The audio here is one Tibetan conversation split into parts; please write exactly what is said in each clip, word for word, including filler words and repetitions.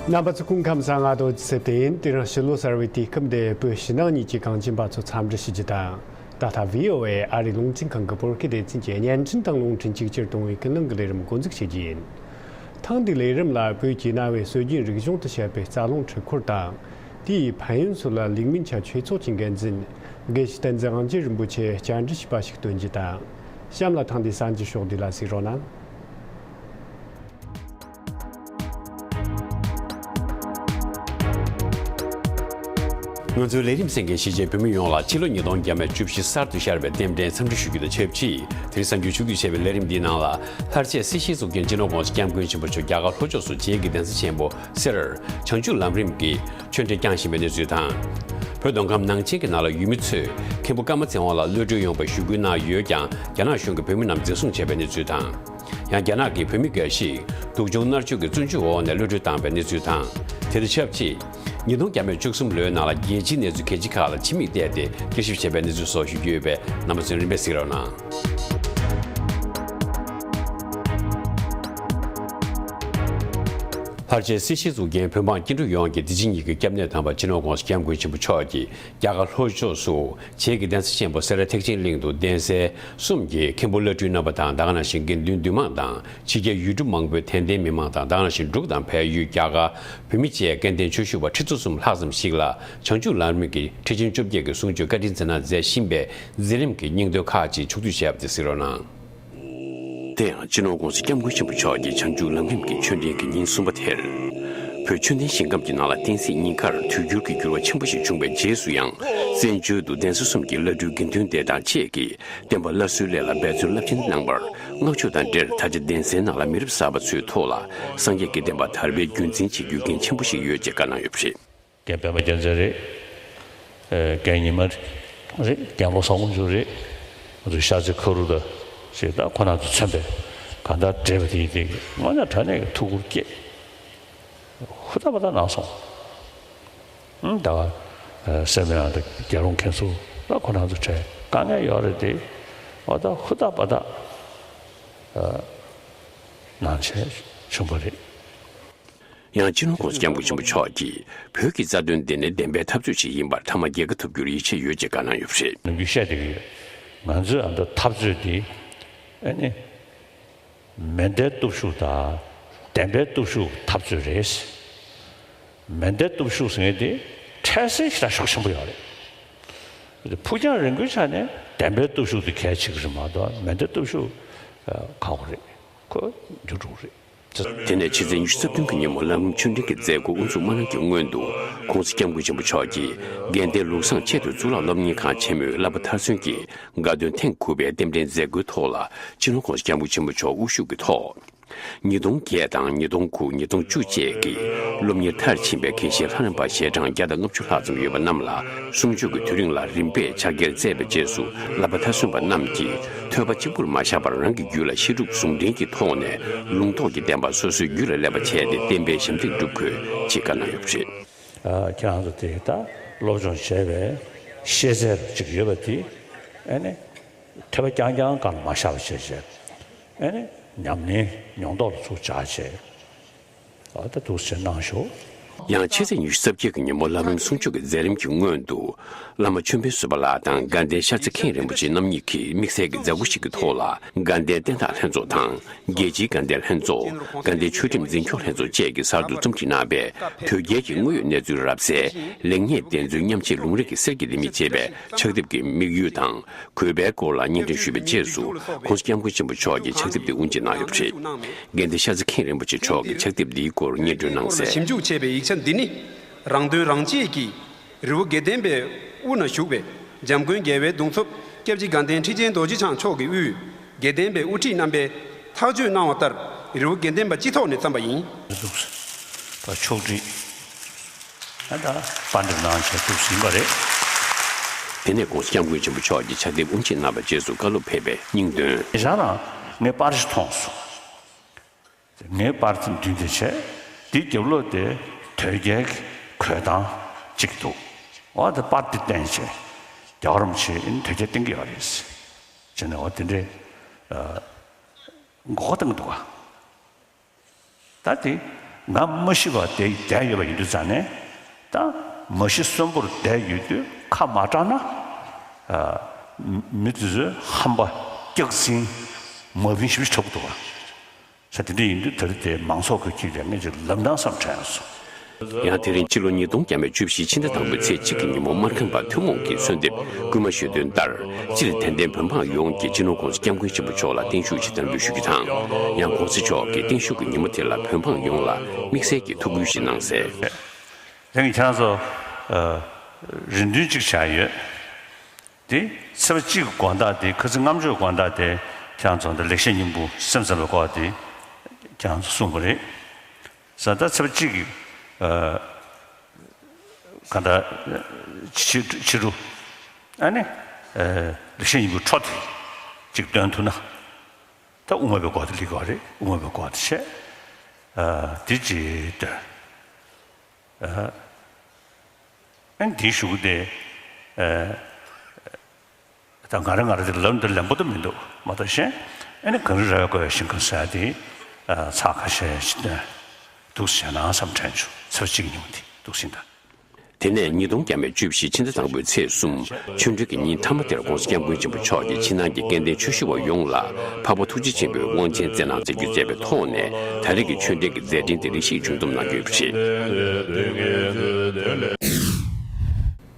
རྣམ་པ་ཚོ་སྐུ་ཁམས་བཟང་། ང་རྡོ་རྗེ་ཚེ་བརྟན་ཡིན། དེ་རིང་ཕྱི་ལོ་གསར་བའི་དུས་སྐབས་འདིར་བོད་ཕྱི་ནང་གཉིས་ཀྱི་གངས་ཅན་པ་ཚོ་འཚམས་འདྲི་ཞུ་རྒྱུ་དང་། ད་ལྟ་བྷི་ཨོ་ཨེ་ཨ་རིའི་རླུང་འཕྲིན་ཁང་གི་བོད་སྐད་སྡེ་ཚན་གྱི་བརྙན་འཕྲིན་དང་རླུང་འཕྲིན་གཅིག་ཅར་གཏོང་བའི་ཀུན་གླེང་གི་ལས་རིམ་འགོ་འཛུགས་བྱེད་རྒྱུ་ཡིན། ཐེངས་འདིའི་ལས་རིམ་ལ་བོད་ཀྱི་གནའ་བོའི་སྲོལ་རྒྱུན་རིག་གཞུང་དང་བཅས་པའི་རྩ་རླུང་འཕྲུལ་འཁོར་དང་། དེའི་ཕན་ཡོན་སོགས་ལ་ལིག་མིན་ཆ་ཆོས་ཚོགས་ཀྱི་འགན་འཛིན་དགེ་བཤེས་བསྟན་འཛིན་དབང་རྒྱལ་རིན་པོ་ཆེས་བཅར་འདྲི་ཞུས་པ་ཞིག་སྟོན་རྒྱུ་དང་། གཤམ་ལ་ཐེངས་འདིའི་གསར་འགྱུར་ཕྱོགས་བསྡུས་ལ་གཟིགས་རོགས་གནང་། ང་ཚོའི་ལས་རིམ་གསན་མཁན་གཞིས་བྱེས་བོད་མི་ཡོངས་ལ་ཕྱི་ལོ་ཉིས་སྟོང་བརྒྱ་མེད་བཅུ་བཞི་གསར་དུ་ཤར་བའི་རྟེན་འབྲེལ་འཚམས་འདྲི་ཞུ་རྒྱུ་དང་ཆབས་ཅིག་དེ་རིང་གསར་འགྱུར་ཕྱོགས་བསྡུས་བྱས་པའི་ལས་རིམ་འདིའི་ནང་ལ། ལྷར་བཅས་སྲིད་ཞིའི་གཙུག་རྒྱན་སྤྱི་ནོར་༸གོང་ས་༸སྐྱབས་མགོན་ཆེན་པོ་མཆོག་རྒྱ་གར་ལྷོ་ཕྱོགས་སུ་རྗེ་གི་གདན་ས་ཆེན་པོ་སེ་རར་བྱང་ཆུབ་ལམ་རིམ་གྱི་ཆོས་འབྲེལ་བསྐྱངས་བཞིན་པའི་གནས་ཚུལ་དང་། བོད་མདོ་ཁམས་ནང་ཆེན་གྱི་ནང་ལ་ཡུལ་མི་ཚོས་མཁན་པོ་ཀརྨ་ཚེ་དབང་ལ་གློད་གྲོལ་ཡོང་བའི་ཞུ་སྐུལ་གནང་ཡོད་ཀྱང་། རྒྱ་ནག་གཞུང་གིས་བོད་མི་རྣམས་འཛིན་བཟུང་བྱས་པའི་གནས་ཚུལ་དང་། ཡང་རྒྱ་ནག་གིས་བོད་མི་འགའ་ཞིག་སྡུག་སྦྱོང་མནར་གཅོད་ཀྱི་བཙོན་འཇུག་འོག་ནས་གློད་གྲོལ་བཏང་བའི་གནས་ཚུལ་དང་། དེ་དང་ཆབས་ཅིག་ཉིས་སྟོང་བརྒྱ་མེད་བཅུ་གསུམ་ལོའི་ནང་ལ་རྒྱལ་སྤྱིའི་གནས་ཚུལ་གལ་ཆེ་ཁག་ལ་ཕྱི་མིག་བལྟས་ཏེ་དཔྱད་ཞིབ་བྱས་པའི་གནས་ཚུལ་སོགས་ཞུ་རྒྱུ་ཡོད་པས། རྣམ་པ་ཚོས་རིམ་པས་གཟིགས་རོགས་གནང་། ལྷར་བཅས་སྲིད་ཞིའི་གཙུག་རྒྱན་བོད་འབངས་སྐྱིད་འགྲོ་ཡོངས་ཀྱི་བདེ་སྐྱིད་ཉིད་ཀྱི་སྐྱབས་གནས་དམ་པ་སྤྱི་ནོར་༸གོང་ས་༸སྐྱབས་མགོན་ཆེན་པོ་མཆོག་གིས་རྒྱ་གར་ལྷོ་ཕྱོགས་སུ་རྗེ་གི་གདན་ས་ཆེན་པོ་སེ་ར་ཐེག་ཆེན་གླིང་དུ་གདན་སའི་གསུམ་གྱི་མཁན་པོ་བླ་སྤྲུལ་རྣམ་པ་དང་། ད་ག་ནང་བཞིན་དགེ་འདུན་འདུས་མང་དང་། ཕྱི་རྒྱལ་ཡུལ་གྲུ་མང་པོའི་དད་ལྡན་མི་མང་དང་། ད་ག་ནང་བཞིན་འབྲུག་དང་བལ་ཡུལ། རྒྱ་གར། བོད་མི་བཅས་སྐལ་ལྡན་ཆོས་ཞུ་བ་ཁྲི་ཚོ་གསུམ་ལྷག་ཙམ་ཞིག་ལ་བྱང་ཆུབ་ལམ་རིམ་གྱི་ཁྲིད་ཆེན་བཅོ་བརྒྱད་ཀྱི་གསུང་ཆོས་བཀའ་དྲིན་བསྩལ་གནང་མཛད་བཞིན་པའི་མཛད་རིམ་གྱི་སྙིང་དོན་ཁག་ཅིག་ཕྱོགས་བསྡུས་བྱས་པ་དེ་གཟིགས་རོགས་གནང་། དེ་ཡང་སྤྱི་ནོར་༸གོང་ས་༸སྐྱབས་མགོན་ཆེན་པོ་མཆོག་གིས་བྱང་ཆུབ་ལམ་རིམ་གྱི་ཆོས་འབྲེལ་གྱི་ཉིན་གསུམ་པ་དེར། བོད་ཆོས་ལྡན་ཞིང་ཁམས་ཀྱི་ནང་ལ་བསྟན་སྲིད་གཉིས་ཀར་དུས་འགྱུར་གྱི་འགྱུར་བ་ཆེན་པོ་ཞིག་བྱུང་བའི་རྗེས་སུ་ཡང་། བཙན་བྱོལ་དུ་གདན་ས་གསུམ་གྱི་བླ་སྤྲུལ་དགེ་འདུན་སྡེ་དང་བཅས་ཀྱིས་བསྟན་པ་སླར་གསོའི་སླད་ལ་འབད་བརྩོན་རླབས་ཆེན་གནང་བར་བསྔགས་བརྗོད་དང་འབྲེལ། ད་ཆ་གདན་སའི་ནང་ལ་མི་རབས་གསར་པ་ཚོའི་ཐོག་ལ་སངས་རྒྱས་ཀྱི་བསྟན་པ་དར་སྤེལ་རྒྱུན་འཛིན་བྱེད་རྒྱུའི་འགན་ཆེན་པོ་ཞིག་ཡོད་ཅེས་བཀའ་གནང་ཡོད་པ་རེད། རྒན་པད་མ་རྒྱལ་མཚན་རེད། ཨེ། རྒན་ཉི་མ་རེད། རྒན་བློ་བཟང་དབང་ཕྱུག་རེད། ང་ཚོའི་ཤར་རྩེ་ཁ་རུ་དང་ཞེས་ད་ཁོ་རང་ཚོ་མཚོན་པས་གང་ལྟར་བགྲེས་པ་དེ་ཡིན་དེ་དངོས་གནས་དྲང་གནས་ཀྱི་ཐུགས་ཁུར་བསྐྱེད། ཧུར་ཐག་པ་ཐག་གནང་སོང་། ཨང་། ད་ག་ཨེ། སེར་སྨད་རང་དང་རྒྱལ་རོང་ཁྱེད་ཚོ་ད་ཁོ་རང་ཚོ་གྲས་དཀའ་ངལ་ཡོད་རེད་དེ། འོ་ད་ཧུར་ཐག་པ་ཐག་ཨ། གནང་བྱས་བྱུང་བ་རེད། ཡང་སྤྱི་ནོར་༸གོང་ས་༸སྐྱབས་མགོན་ཆེན་པོ་མཆོག་གིས་བོད་ཀྱི་རྩ་དོན་འདི་ནི་བདེན་པའི་འཐབ་རྩོད་ཅིག་ཡིན་པར་མཐའ་མ་རྒྱལ་ཁ་ཐོབ་རྒྱུར་ཡིད་ཆེས་ཡོད་ཅེས་བཀའ་གནང་ཡོད་པ་རེད། ནམ་རྒྱུན་བཤད་བསྡད་ཀྱི་ཡོད། ང་ཚོའི་ཨ་མདོ་འཐབ་རྩོད་འདི་ཨ་ནི་མེ་མདའི་སྟོབས་ཤུགས་དང་བདེན་པའི་སྟོབས་ཤུགས་འཐབ་རྩོད་རེད། མེ་མདའི་སྟོབས་ཤུགས་ཟེར་མཁན་དེ་འཕྲལ་སེལ་ཞེ་དྲག་ཤུགས་ཆེན་པོ་ཡོད་རེད། ཕུགས་རྒྱང་རིང་པོའི་ཆ་ནས་བདེན་པའི་སྟོབས་ཤུགས་དེ་གལ་ཆེ་གི་རེད་མ་གཏོགས་མེ་མདའི་སྟོབས་ཤུགས་ཁག་པོ་རེད། ཁོ་འགྱུར་འགྲོ་གི་རེད། དེ་ནས་ཕྱི་ཚེས་ཉི་ཤུ་རྩ་བདུན་གྱི་ཉིན་མོ་ལམ་རིམ་ཆོས་འབྲེལ་གྱི་མཛད་སྒོ་དབུ་འཛུགས་མ་གནང་གི་སྔོན་དུ། ༸གོང་ས་༸སྐྱབས་མགོན་ཆེན་པོ་མཆོག་གིས་དགའ་ལྡན་ལུགས་བཟང་ཆེས་མཐོའི་གཙུག་ལག་སློབ་གཉེར་ཁང་ཆེན་མོའི་བསླབ་པ་མཐར་སོན་གྱི་དགའ་སྟོན་ཐེངས་དགུ་པའི་རྟེན་འབྲེལ་མཛད་སྒོའི་ཐོག་ལ། སྤྱི་ནོར་༸གོང་ས་༸སྐྱབས་མགོན་ཆེན་པོ་མཆོག་དབུ་བཞུགས་ཀྱི་ཐོག་ཉིས་སྟོང་བརྒྱད་དང་ཉིས་སྟོང་དགུ། ཉིས་སྟོང་བཅུ་བཅས་ཀྱི་སློབ་གཉེར་མཐར་ཕྱིན་པའི་དགེ་བཤེས་ལྷ་རམས་པ་ཞལ་གྲངས་བརྒྱ་དང་ལྔ་བཅུ་ལྷག་ཙམ་ཡོད་པ་རྣམས་ལ། གསུང་ཆོས་ཀྱི་དུས་རིང་ལ་རིམ་པས་ཕྱག་འཁྱེར་སྩལ་བའི་རྗེས་སུ། བསླབ་པ་མཐར་སོན་པ་རྣམས་ཀྱིས་ཐོས་པ་གཅིག་པུར་མ་བཞག་པར་རང་གི་རྒྱུད་ལ་བཤད་སྒྲུབ་ཟུང་འབྲེལ་གྱི་ཐོག་ནས་ལུང་རྟོགས་ཀྱི་བསྟན་པ་སོ་སོའི་རྒྱུད་ལ་སླེབས་པ་བྱས་ཏེ། བསྟན་པའི་ཞབས་འདེགས་སྒྲུབ་དགོས་ཅེས་བཀའ་གནང་ཡོད་པ་རེད། ཨ། ཁྱེད་རང་ཚོ་དེ་ད་སློབ་སྦྱོང་བྱས་པའི་ཤེས་ཚད་ཅིག་ཡོད་པ་དེ་ཨ་ནི་ཐོས་པ་རྐྱང་རྐྱང་སྒང་ལ་མ་བཞག་པ་བྱས་བྱས། ཨེ་ནི་ཉམས་ལེན་མྱོང་རྟོགས་ལ་ཚུར་སྦྱར་བྱས། ཨ། ད་འདུག་སེ་གནང་ཤོག་ཡང་ཕྱི་ཚེས་ཉི་ཤུ་རྩ་བརྒྱད་ཀྱི་ཉིན་མོ་ལམ་རིམ་གསུང་ཆོས་ཀྱི་མཛད་རིམ་གྱི་སྔོན་དུ། བླ་མ་མཆོད་དཔོན་ཟུར་པ་ལགས་དང་དགའ་ལྡན་ཤར་རྩེ་མཁན་རིན་པོ་ཆེ་རྣམ་གཉིས་ཀྱིས་དམིགས་བསལ་གྱི་མཛད་སྒོ་ཞིག་གི་ཐོག་ལ། དགའ་ལྡན་བསྟན་བདག་ལྷན་ཚོགས་དང་། རྒྱལ་སྤྱིའི་དགའ་ལྡན་ལྷན་ཚོགས། དགའ་ལྡན་ཆོས་ཁྲིམས་འཛིན་སྐྱོང་ལྷན་ཚོགས་བཅས་ཀྱིས་གསར་དུ་རྩོམ་སྒྲིག་གནང་བའི་དོལ་རྒྱལ་གྱི་དངོས་ཡོད་གནས་ཚུལ་རབ་གསལ། ལེགས་ཉེས་བདེན་རྫུན་མཉམ་བརྗེའི་ལུང་རིགས་ཀྱི་གསེར་གྱི་ལྡེ་མིག་ཅེས་པའི་ཕྱག་དེབ་ཀྱི་དམིགས་ཡུལ་དང་། གུས་པའི་སྐོར་ལ་སྙན་སྒྲོན་ཞུས་པའི་རྗེས་སུ། ༸གོང་ས་༸སྐྱབས་མགོན་ཆེན་པོ་མཆོག་གིས་ཕྱག་དེབ་དེ་དབུ་འབྱེད་གནང་ཡོད་པ་རེད། དགའ་ལྡན་ཤར་རྩེ་མཁན་རིན་པོ་ཆེ་མཆོག་གིས་ཕྱག་དེབ་འདིའི་སྐོར་སྙན་སྒྲོན་གནང་གསལ། ཞིབ་འཇུག་བྱས་པའི་ཡིག་ཆ་འདི་ནི། རང་དོན་རང་གཅེས་ཀྱིས་རི་བོ་དགེ་ལྡན་པའི་དབུ་ན་བཞུགས་པའི་འཇམ་མགོན་རྒྱལ་བའི་གདུང་འཚོབ་སྐྱབས་རྗེ་དགའ་ལྡན་ཁྲི་ཆེན་རྡོ་རྗེ་འཆང་མཆོག་གི་དབུས་དགེ་ལྡན་པའི་དབུ་ཁྲིད་རྣམ་པས་ཐག་གཅོད་གནང་བ་ལྟར། རི་བོ་དགེ་ལྡན་པ་སྤྱི་ཐོག་ནས་བརྩམས་པ་ཡིན། འདུག་ད་ཕྱོགས་སྒྲིག་ད་ལྟ་པར་འགྲེམས་གནང་བྱས་འདུག་ཟིན་པ་རེད། དེ་ནས་༸གོང་ས་༸སྐྱབས་མགོན་ཆེན་པོ་མཆོག་གིས་ཕྱག་དེབ་དབུ་འབྱེད་གནང་བའི་རྗེས་སུ་བཀའ་སློབ་ཕེབས་པའི་སྙིང་དོན། ཞག་རང་ངས་པར་ཞིག་མཐོང་སོང་། ངའི་པར་དེ་མདུན་དུ་བྱས། འདི་རྒྱབ་ལོགས་དེ་དོལ་རྒྱལ་གྱི་གོས་ཐང་གཅིག་འདུག་འོ་དེ་པར་དེ་བསྟན་བྱས། རྒྱལ་བ་རིན་པོ་ཆེ་ཡིན་དོལ་རྒྱལ་བསྟེན་གྱི་ཡོད་རེད། བྱས་ནས་འོ་དེ་འདྲའི་ཨ། མགོ་སྐོར་བཏང་གི་འདུག་ག་ད་དེ་ ང་མ་ཤི་བར་བསྡད་བསྡད་ཡོད་པ་ཡིན་དུས་ཙང་ནས། ད་མ་ཤི་གསོན་པོར་བསྡད་ཡོད་དུས་ཁ་མ་གྲགས་ན། ཨ། མི་དེ་ཚོས་ཧམ་པ་སྐྱག་རྫུན་མ་བིན་ཞིབ་ཞིབ་འཁྲབ་འདུག་བ། ས་དེ་འདྲ་ཡིན་དུས་ད་རེས་དེ་མང་ཚོགས་ཀྱི་དཀྱིལ་ལ་ངས་ཅིག་ལབ་ན་བསམ་དྲན་སོང་། ཡང་དེ་རིང་ཕྱི་ལོ་ཉིས་སྟོང་བརྒྱ་མེད་བཅུ་བཞི་ཕྱི་ཟླ་དང་པོའི་ཚེས་གཅིག་གི་ཉིན་མོ་སྨར་ཁམས་པ་ཐུན་མོང་གིས་གསོལ་འདེབས་སྐུལ་མ་ཞུས་དོན་ལྟར། སྤྱིར་དད་ལྡན་བོད་འབངས་ཡོངས་ཀྱིས་སྤྱི་ནོར་༸གོང་ས་༸སྐྱབས་མགོན་ཆེན་པོ་མཆོག་ལ་བརྟན་བཞུགས་ཅིག་བསྩལ་འབུལ་ཞུ་རྒྱུ་དང་། ཡང་༸གོང་ས་མཆོག་གིས་བརྟན་བཞུགས་ཀྱི་ཉིན་མོ་དེ་ལ་བོད་འབངས་ཡོངས་ལ་དམིགས་བསལ་གྱི་ཐུགས་ཁུར་ཞིག་གནང་གསལ། དེ་ནི་ཁྱེད་རང་ཚོ་རེ་འདུན་གཅིག་བྱས་ཡོད། དེ་ཚེས་པ་གཅིག་གི་དགོང་དག་དེ། ཁ་སང་སྔ་དྲོའི་དགོང་དག་དེ་ཁྱེད་རང་ཚོ་འདི་ལེགས་བཤད་སྙིང་པོ་སེམས་ཙམ་པའི་སྐོར་དེ་ཁྱེད་རང་ཚོ་གསུངས་པ་རེད། ས་ད་ཚེས་པ་གཅིག་གི་ཨ། གང་ལྟར་ཕྱི་ཕྱི་དྲོ་ཨ་ནི་ཨ། ལེགས་བཤད་སྙིང་པོའི་འཕྲོ་དེ་གཅིག་འདོན་ཐུབ་ན། ད་དབུ་མ་པའི་སྐོར་དེ་སླེབས་ཀྱི་རེད། དབུ་མ་པའི་སྐོར་དེ་བྱས། ཨ། དེ་གཅིག་འདོན། ཨ། ཨ་ནི་དེའི་གཞུག་གུ་དེ། ཨ། ད་ང་རང་ང་རང་དེ་ལབ་འདི་ལན་པོ་ཏོ་མི་འདུག་མ་གཏོགས་གཞན། ཨ་ནི་གངས་རི་ར་བས་བསྐོར་བའི་ཞིང་ཁམས་ཟེར་ཡ་དེ། ཨ། ཚར་ཁ་ཤས་ཤིག་འདོན་འདུག་ཟེར་ན་བསམ་དྲན་བྱུང་། ཚེས་པ་གཅིག་ཉིན་མོ་དེ་འདུག་ཟིན་ད། དེ་ནས་ཉིས་སྟོང་བརྒྱ་མེད་བཅུ་བཞི་ཕྱི་ཟླ་དང་པོའི་ཚེས་གསུམ། ཆོས་འབྲེལ་གྱི་ཉིན་མཐའ་མ་དེར་༸གོང་ས་༸སྐྱབས་མགོན་ཆེན་པོ་མཆོག་གིས་ཕྱི་ནང་གི་སྐལ་ལྡན་ཆོས་ཞུ་བ་ཡོངས་ལ་འཕགས་པ་ཐུགས་རྗེ་ཆེན་པོའི་དབང་ཆེན་སྩལ་གནང་མཛད་རྒྱུ་མཛད་པའི་ཐོག་ནས། ད་རེས་ཀྱི་ཆོས་འབྲེལ་གྱི་མཛད་འཕྲིན་དེ་རེ་ཞིག་མཇུག་བསྡོམས་གནང་རྒྱུ་ཡོད་པ་རེད།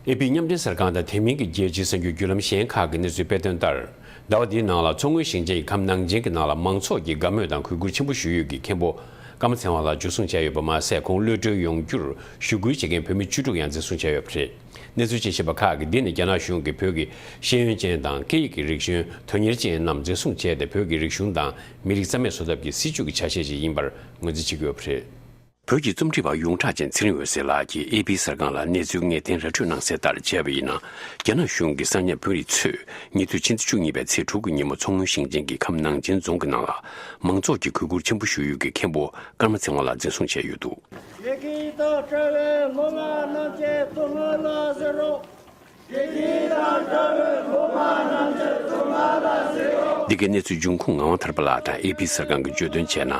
ཨེ་པི་མཉམ་འབྲེལ་གསར་ཁང་དང་དེ་མིན་གྱི་རྒྱལ་སྤྱིའི་གསར་འགྱུར་བརྒྱུད་ལམ་གཞན་ཁག་གིས་གནས་ཚུལ་སྤེལ་དོན་ལྟར། ཟླ་བ་འདིའི་ནང་ལ་མཚོ་སྔོན་ཞིང་ཆེན་གྱི་ཁམས་ནང་ཆེན་གྱི་ནང་ལ་མང་ཚོགས་ཀྱིས་དགའ་མོས་དང་གུས་བཀུར་ཆེན་པོ་ཞུ་འོས་ཀྱི་མཁན་པོ་ཀརྨ་ཚེ་དབང་ལགས་འཇུ་བཟུང་བྱས་ཡོད་པ་མ་ཟད། ཁོང་གློད་གྲོལ་ཡོང་རྒྱུར་ཞུ་སྐུལ་བྱེད་མཁན་བོད་མི་བཅུ་དྲུག་ཡང་འཛིན་བཟུང་བྱས་ཡོད་པ་རེད། གནས་ཚུལ་དཔྱད་ཞིབ་པ་ཁག་གིས་འདི་ནི་རྒྱ་ནག་གཞུང་གིས་བོད་ཀྱི་ཤེས་ཡོན་ཅན་དང་སྐད་ཡིག་གི་རིག་གཞུང་དོན་གཉེར་ཅན་རྣམས་འཛིན་བཟུང་བྱས་ཏེ། བོད་ཀྱི་རིག་གཞུང་དང་མི་རིགས་རྩ་མེད་བཟོ་ཐབས་ཀྱི་སྲིད་བྱུས་ཀྱི་ཆ་ཤས་ཤིག་ཡིན་པར་ངོས་འཛིན་བྱེད་ཀྱི་ཡོད་པ་རེད། བོད་ཀྱི་རྩོམ་སྒྲིག་པ་ཡོངས་གྲགས་ཅན་ཚེ་རིང་འོད་ཟེར་ལགས་ཀྱིས་ཨེ་པི་གསར་ཁང་ལ་གནས་ཚུལ་ངེས་གཏན་ར་སྤྲོད་གནང་གསལ་ལྟར་བྱས་པ་ཡིན་ན། རྒྱ་ནག་གཞུང་གི་གསར་ཉམས་དཔོན་རིགས་ཚོས་ཉེ་དུས་ཕྱི་ཟླ་བཅུ་གཉིས་པའི་ཚེས་དྲུག་གི་ཉིན་མོ་མཚོ་སྔོན་ཞིང་ཆེན་གྱི་ཁམས་ནང་ཆེན་རྫོང་གི་ནང་ལ་མང་ཚོགས་ཀྱིས་གུས་བཀུར་ཆེན་པོ་ཞུ་འོས་ཀྱི་མཁན་པོ་ཀརྨ་ཚེ་དབང་ལགས་འཛིན་བཟུང་བྱས་ཡོད་འདུག། དགེ་རྒན་དང་བྲལ་བའི་སློབ་མ་རྣམས་ཀྱི་སྡུག་བསྔལ་ལ་གཟིགས་རོགས། འདི་གའི་གནས་ཚུལ་འབྱུང་ཁུངས་ངག་དབང་ཐར་པ་ལགས་དང་ཨེ་པི་གསར་ཁང་གིས་བརྗོད་དོན་བྱས་ན།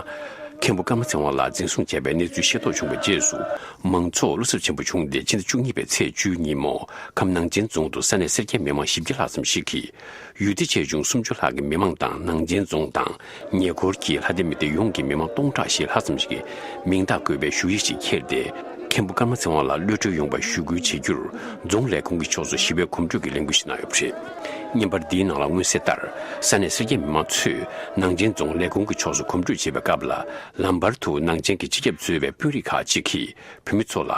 མཁན་པོ་ཀརྨ་ཚེ་དབང་ལགས་འཛིན་བཟུང་བྱས་པའི་གནས་ཚུལ་ཤེས་རྟོགས་བྱུང་བའི་རྗེས་སུ། མང་ཚོགས་བློ་འཚབ་ཆེན་པོ་བྱུང་སྟེ། ཕྱི་ཟླ་བཅུ་གཉིས་པའི་ཚེས་བཅུའི་ཉིན་མོ་ཁམས་ནང་ཆེན་རྫོང་དུ་ས་གནས་སེར་སྐྱ་མི་མང་བཞི་བརྒྱ་ལྷག་ཙམ་ཞིག་གིས། ཡུལ་སྡེ་ཆེ་ཆུང་སུམ་ཅུ་ལྷག་གི་མི་མང་དང་། ནང་ཆེན་རྫོང་དང་ཉེ་འཁོར་གྱི་ལྷ་སྡེ་མི་སྡེ་ཡོངས་ཀྱི་མི་མང་སྟོང་ཕྲག་བཞི་ལྷག་ཙམ་ཞིག་གིས་མིང་རྟགས་བཀོད་པའི་ཞུ་ཡིག་ཅིག་འཁྱེར་ཏེ། མཁན་པོ་ཀརྨ་ཚེ་དབང་ལགས་གློད་གྲོལ་ཡོང་བར་ཞུ་སྐུལ་བྱེད་རྒྱུར། རྫོང་ལས་ཁུངས་ཀྱི་ཕྱོགས་སུ་ཞི་བའི་གོམ་བགྲོད་ཀྱི་ལས་འགུལ་ཞིག་གནང་ཡོད་པ་རེད། བརྙན་པར་འདིའི་ནང་ལ་མངོན་གསལ་ལྟར། ས་གནས་སེར་སྐྱ་མི་མང་ཚོས་ནང་ཆེན་རྫོང་ལས་ཁུངས་ཀྱི་ཕྱོགས་སུ་གོམ་བགྲོད་བྱེད་པའི་སྐབས་ལ། ལམ་བར་དུ་ནང་ཆེན་གྱི་སྤྱི་ཁྱབ་གཙོས་པའི་དཔོན་རིགས་ཁག་ཅིག་གིས། བོད་མི་ཚོ་ལ་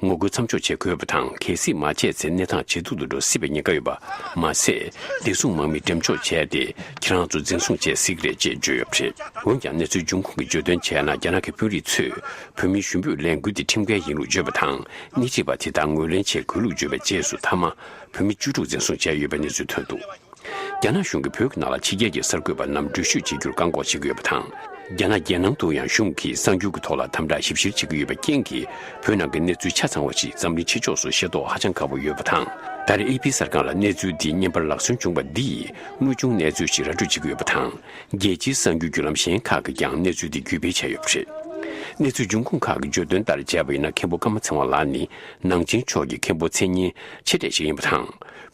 ངོ་རྒོལ་མཚམས་འཇོག་བྱེད་དགོས་པ་དང་། གལ་སྲིད་མ་བྱས་ཚེ་གནས་སྟངས་ཇེ་སྡུག་ཏུ་འགྲོ་སྲིད་པའི་ཉེན་ཁ་ཡོད་པ་མ་ཟད། བདེ་སྲུང་དམག་མིས་འགྲེམས་འཇོག་བྱས་ཏེ། ཁྱེད་རང་ཚོ་འཛིན་བཟུང་བྱེད་སྲིད་ཀྱི་རེད་ཅེས་བརྗོད་ཡོད་པ་རེད། འོན་ཀྱང་། གནས་ཚུལ་འབྱུང་ཁུངས་ཀྱིས་བརྗོད་དོན་བྱས་ན། རྒྱ་ནག་གི་དཔོན་རིགས་ཚོས་བོད་མིའི་ཞུ་འབོད་ལས་འགུལ་འདི་ཁྲིམས་འགལ་ཡིན་ལུགས་བརྗོད་པ་དང་། སྣེ་ཁྲིད་པ་དེ་དག་ངོས་ལེན་བྱེད་དགོས་ལུགས་བརྗོད་པའི་རྗེས་སུ། མཐའ་མ་བོད་མི་བཅུ་དྲུག་འཛིན་བཟུང་བྱས་ཡོད་པའི་གནས་ཚུལ་ཐོན་འདུག། རྒྱ་ནག་གཞུང་གིས་བོད་ཀྱི་ནང་ལ་ཕྱི་རྒྱལ་གྱི་གསར་འགོད་པ་རྣམས་འགྲུལ་བཞུད་བྱེད་རྒྱུར་བཀག་འགོག་བྱེད་ཀྱི་ཡོད་པ་དང་། རྒྱ་ནག་རྒྱལ་ནང་དུ་ཡང་གཞུང་གིས་གསར་འགྱུར་གྱི་ཐོག་ལ་དམ་དྲག་ཞིབ་བཤེར་བྱེད་ཀྱི་ཡོད་པའི་རྐྱེན་གྱིས། བོད་ནང་གི་གནས་ཚུལ་ཆ་ཚང་བ་ཞིག་འཛམ་གླིང་ཕྱི་ཕྱོགས་སུ་ཤེས་རྟོགས་ཧ་ཅང་དཀའ་པོ་ཡོད་པ་དང་། ད་རེས་ཨེ་པི་གསར་ཁང་ལ་གནས་ཚུལ་འདིའི་བརྙན་པར་ལག་སོན་བྱུང་བ་འདིས། དངོས་བྱུང་གནས་ཚུལ་ཞིག་ར་སྤྲོད་བྱེད་ཀྱི་ཡོད་པ་དང་། རྒྱལ་སྤྱིའི་གསར་འགྱུར་བརྒྱུད་ལམ་གཞན་ཁག་གིས་ཀྱང་གནས་ཚུལ་འདི་བརྒྱུད་སྤེལ་བྱས་ཡོད་པ་རེད། གནས་ཚུལ་འབྱུང་ཁུངས་ཁག་གིས་བརྗོད་དོན་ལྟར་བྱས་པ་ཡིན་ན། མཁན་པོ་ཀརྨ་ཚེ་དབང་ལགས་ནི་ནང་ཆེན་ཕྱོགས་ཀྱི་མཁན་པོ་མཚན་སྙན་ཆེ་གྲས་ཤིག་ཡིན་པ་དང་།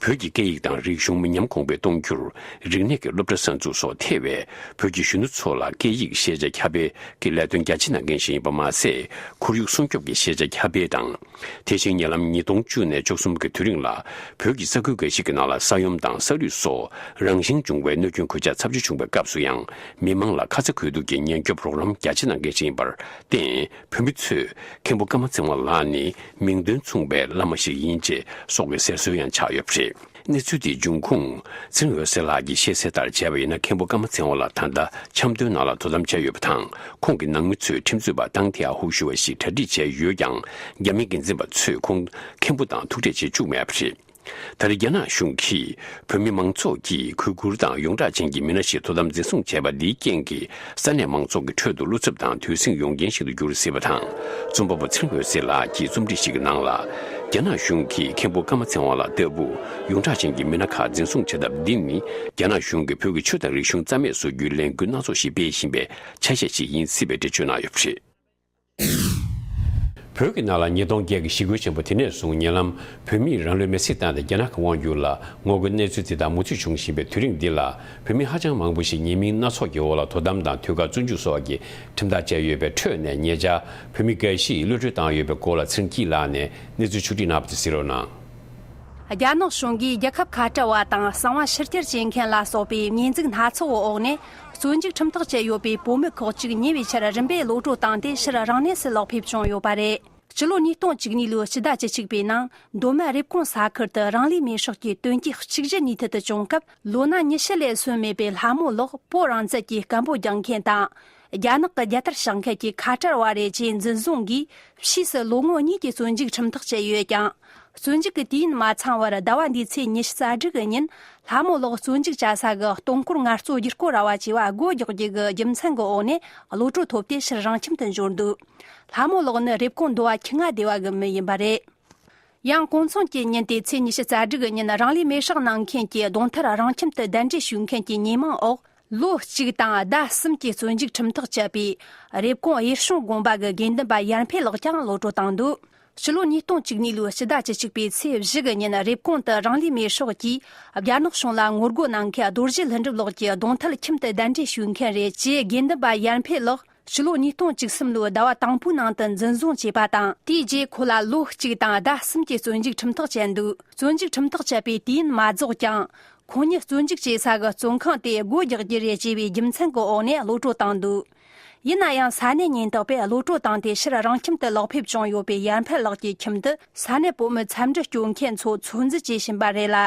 བོད་ཀྱི་སྐད་ཡིག་དང་རིག་གཞུང་མི་ཉམས་གོང་འཕེལ་གཏོང་རྒྱུར། རིག་གནས་ཀྱི་སློབ་གྲྭ་གསར་འཛུགས་སོགས་ཐེ་བའི་བོད་ཀྱི་གཞོན་ནུ་ཚོ་ལ་སྐད་ཡིག་ཤེས་བྱ་ཁྱབ་སྤེལ་གྱི་ལས་དོན་རྒྱ་ཆེ་གནང་མཁན་ཞིག་ཡིན་པ་མ་ཟད། ཁོར་ཡུག་སྲུང་སྐྱོབ་ཀྱི་ཤེས་བྱ་ཁྱབ་སྤེལ་དང་། དེ་བཞིན་ཉེ་ལམ་ཉིས་སྟོང་བཅུ་ནས་བཅུ་གསུམ་གྱི་དུས་རིང་ལ། བོད་ཀྱི་ས་ཁུལ་འགའ་ཞིག་གི་ནང་ལ་ས་ཡོམ་དང་ས་རུད་སོགས་རང་བཞིན་བྱུང་བའི་གནོད་སྐྱོན་གོད་ཆག་ཚབས་ཆེ་བྱུང་བའི་སྐབས་སུ་ཡང་། མི་མང་ལ་ཁ་ཚ་དགོས་གཏུགས་ཀྱི་ཉེན་སྐྱོབ་རོགས་རམ་རྒྱ་ཆེ་གནང་མཁན་ཞིག་ཡིན་པར་བརྟེན། བོད་མི་ཚོས་མཁན་པོ་ཀརྨ་ཚེ་དབང་ལགས་ནི་མིང་དོན་མཚུངས་པའི་བླ་མ་ཞིག་ཡིན་ཅེས་སོགས་ཀྱི་ཟེར་སྲོལ་ཡང་ཆགས་ཡོད་པ་རེད། གནས་ཚུལ་དེའི་འབྱུང་ཁུངས། ཚེ་རིང་འོད་ཟེར་ལགས་ཀྱིས་བཤད་གསལ་ལྟར་བྱས་པ་ཡིན་ན། མཁན་པོ་ཀརྨ་ཚེ་དབང་ལགས་ད་ལྟ་ཆབ་མདོའི་ནང་ལ་དོ་དམ་བྱས་ཡོད་པ་དང་། ཁོང་གི་ནང་མི་ཚོས་ཁྲིམས་རྩོད་པ་ཏང་ཐེ་ཨ་ཧུ་ཞུ་བ་ཞིག་གྲ་སྒྲིག་བྱས་ཡོད་ཀྱང་། རྒྱ་མི་འགན་འཛིན་པ་ཚོས་ཁོང་མཁན་པོ་དང་ཐུག་འཕྲད་བྱེད་བཅུག་མེད་པ་རེད། ད་རེས་རྒྱ་ནག་གཞུང་གིས་བོད་མི་མང་ཚོགས་ཀྱིས་གུས་བཀུར་དང་ཡོངས་གྲགས་ཅན་གྱི་མི་སྣ་ཞིག་དོ་དམ་འཛིན་བཟུང་བྱས་པ་འདིའི་རྐྱེན་གྱིས། ས་གནས་མང་ཚོགས་ཀྱི་ཁྲོད་དུ་བློ་འཚབ་དང་འདོད་སེམས་ཡོང་རྐྱེན་ཞིག་ཏུ་གྱུར་སྲིད་པ་དང་། རྩོམ་པ་པོ་ཚེ་རིང་འོད་ཟེར་ལགས་ཀྱིས་རྩོམ་བྲིས་ཤིག་གི་ནང་ལ། རྒྱ་ནག་གཞུང་གིས་མཁན་པོ་ཀརྨ་ཚེ་དབང་ལགས་ལྟ་བུ་ཡོངས་གྲགས་ཅན་གྱི་མི་སྣ་ཁག་འཛིན་བཟུང་བྱ་ཐབས་འདི་ནི། རྒྱ་ནག་གཞུང་གིས་བོད་ཀྱི་ཆོས་དང་རིག་གཞུང་རྩ་མེད་བཟོ་རྒྱུའི་ལས་འགུལ་སྣ་ཚོགས་ཤིག་སྤེལ་བཞིན་པའི་ཆ་ཤས་ཤིག་ཡིན་སྲིད་པའི་འགྲེལ་བརྗོད་གནང་ཡོད་པ་རེད། བོད་ཀྱི་ནང་ལ་ཉིས་སྟོང་བརྒྱད་ཀྱི་ཞི་རྒོལ་ཆེན་པོ་དེ་ནས་བཟུང་ཉེ་ལམ་བོད་མིས་རང་ལུས་མེར་སྲེག་བཏང་སྟེ་རྒྱ་ནག་གི་དབང་བསྒྱུར་ལ་ངོ་རྒོལ་གནས་ཚུལ་དེ་དག་མུ་མཐུད་བྱུང་བཞིན་པའི་དུས་རིང་འདི་ལ། བོད་མི་ཧ་ཅང་མང་པོ་ཞིག་ཉེས་མིང་སྣ་ཚོགས་ཀྱི་འོག་ལ་དོ་དམ་དང་དུས་བཀག་བཙོན་འཇུག་སོགས་ཀྱི་ཁྲིམས་ཐག་བཅད་ཡོད་པའི་ཁྲོད་ནས། ཉེ་ཆར་བོད་མི་འགའ་ཞིག་གློད་གྲོལ་བཏང་ཡོད་པའི་སྐོར་ལ་ཚེ་རིང་སྐྱིད་ལགས་ནས་གནས་ཚུལ་ཕྱོགས་བསྒྲིགས་གནང་བ་དེ་གཟིགས་རོགས་གནང་། རྒྱ་ནག་གཞུང་གིས་རྒྱལ་ཁབ་ཁ་བྲལ་བ་དང་གསང་བ་ཕྱིར་བསྐྱར་བྱེད་མཁན་ལ་སོགས་པའི་ཉེས་འཛུགས་སྣ་ཚོགས་འོག་ནས། བཙོན་འཇུག་ཁྲིམས་ཐག་བཅད་ཡོད་པའི་བོད་མི་ཁག་ཅིག་ཉེ་བའི་ཆར་རིམ་པས་གློད་གྲོལ་བཏང་སྟེ་ཕྱིར་རང་གནས་སུ་ལོག་ཕེབས་བྱུང་ཡོད་པ་རེད། ཕྱི་ལོ་ཉིས་སྟོང་བཅུ་གཉིས་ལོའི་ཕྱི་ཟླ་བཅུ་གཅིག་པའི་ནང་མདོ་སྨད་རེབ་གོང་ས་ཁུལ་དུ་རང་ལུས་མེར་སྲེག་གི་དོན་རྐྱེན་གཅིག་གཞི་ནུས་མཐུད་དུ་བྱུང་སྐབས། ལོ་ན་ཉི་ཤུ་ལས་སོན་མེད་པའི་ལྷ་མོ་ལགས་བོད་རང་བཙན་གྱི་སྐད་འབོད་རྒྱག་མཁན་དང་། རྒྱ་ནག་གི་རྒྱལ་དར་ཕྱག་མཁན་གྱི་ཁ་བྲལ་བ་རེད་ཅེས་འཛིན་བཟུང་གིས་ཕྱིས་སུ་ལོ་ངོ་གཉིས་ཀྱི་བཙོན་འཇུག་ཁྲིམས་ཐག་བཅད་ཡོད་ཀྱང་། བཙོན་འཇུག་གི་དུས་ཡུན་མ་ཚང་བར་ཟླ་བ་འདིའི་ཚེས་ཉི་ཤུ་རྩ་དྲུག་གི་ཉིན་ལྷ་མོ་ལགས་བཙོན་འཇུག་བྱ་ས་གི་སྟོང་འཁོར་ངལ་རྩོལ་བསྒྱུར་བཀོད་ར་བ་བཅས་པ་སྒོ་རྒྱག་རྒྱུ་གི་རྒྱུ་མཚན་གྱི་འོག་ནས་གློད་གྲོལ་ཐོབ་སྟེ་ཕྱིར་རང་ཁྱིམ་དུ་འབྱོར་འདུག་ལྷ་མོ་ལགས་ནི་རེབ་གོང་མདོ་བ་ཁྱི་རྔ་སྡེ་བ་གི་མི་ཡིན་པ་རེད། ཡང་གུང་སེང་གི་ཉིན་ཏེ་ཚེས་ཉི་ཤུ་རྩ་དྲུག་གི་ཉིན་རང་ལུས་མེར་སྲེག་གནང་མཁན་གྱི་གདོང་ཐད་རང་ཁྱིམ་དུ་གདན་འདྲེན་ཞུ་མཁན་གྱི་ཉེས་མིང་འོག་ལོ་གཅིག་དང་ཟླ་གསུམ་གྱི་བཙོན་འཇུག་ཁྲིམས་ཐག་བཅད་པའི་རེབ་གོང་གཡུལ་སྲུང་དགོན་པ་གི་དགེ་འདུན་པ་ཡར་འཕེལ་ལགས་ཀྱང་གློད་གྲོལ་བཏང་འདུག་ཕྱི་ལོ་ཉིས་སྟོང་བཅུ་གཉིས་ལོའི་ཕྱི་ཟླ་བཅུ་གཅིག་པའི་ཚེས་བཞི་གི་ཉིན་རེབ་གོང་དུ་རང་ལུས་མེར་སྲེག་གིས་རྒྱ་ནག་གཞུང་ལ་ངོ་རྒོལ་གནང་མཁན་རྡོ་རྗེ་ལྷུན་གྲུབ་ལགས་ཀྱི་གདོང་ཐད་ཁྱིམ་དུ་གདན་འདྲེན་ཞུ་མཁན་རེད་ཅེས་དགེ་འདུན་པ་ཡར་འཕེལ་ལགས་ཕྱི་ལོ་ཉིས་སྟོང་བཅུ་གསུམ་ལོའི་ཟླ་བ་དང་པོའི་ནང་དུ་འཛིན་བཟུང་བྱས་པ་དང་། དེའི་རྗེས་ཁོ་ལ་ལོ་གཅིག་དང་ཟླ་གསུམ་གྱི་བཙོན་འཇུག་ཁྲིམས་ཐག་བཅད་འདུག་བཙོན་འཇུག་ཁྲིམས་ཐག་བཅད་པའི་དུས་ཡུན་མ་རྫོགས་ཀྱང་། ཁོང་ཉིད་བཙོན་འཇུག་བྱེད་ས་གི་བཙོན་ཁང་དེ་སྒོ་རྒྱག་རྒྱུ་རེད་ཅེས་པའི་རྒྱུ་མཚན་གྱི་འོག་ནས་གློད་གྲོལ་བཏང་འདུག་ཡིན་ན་ཡང་ས་གནས་ཉེན་རྟོག་པས་གློད་གྲོལ་བཏང་སྟེ་ཕྱིར་རང་ཁྱིམ་དུ་ལོག་ཕེབས་བྱུང་ཡོད་པའི་ཡར་འཕེལ་ལགས་ཀྱི་ཁྱིམ་དུ་ས་གནས་བོད་མི་འཚམས་འདྲི་སྐྱོན་མཁན་ཚོ་ཚོད་འཛིན་བྱེད་བཞིན་པ་རེད་ལ།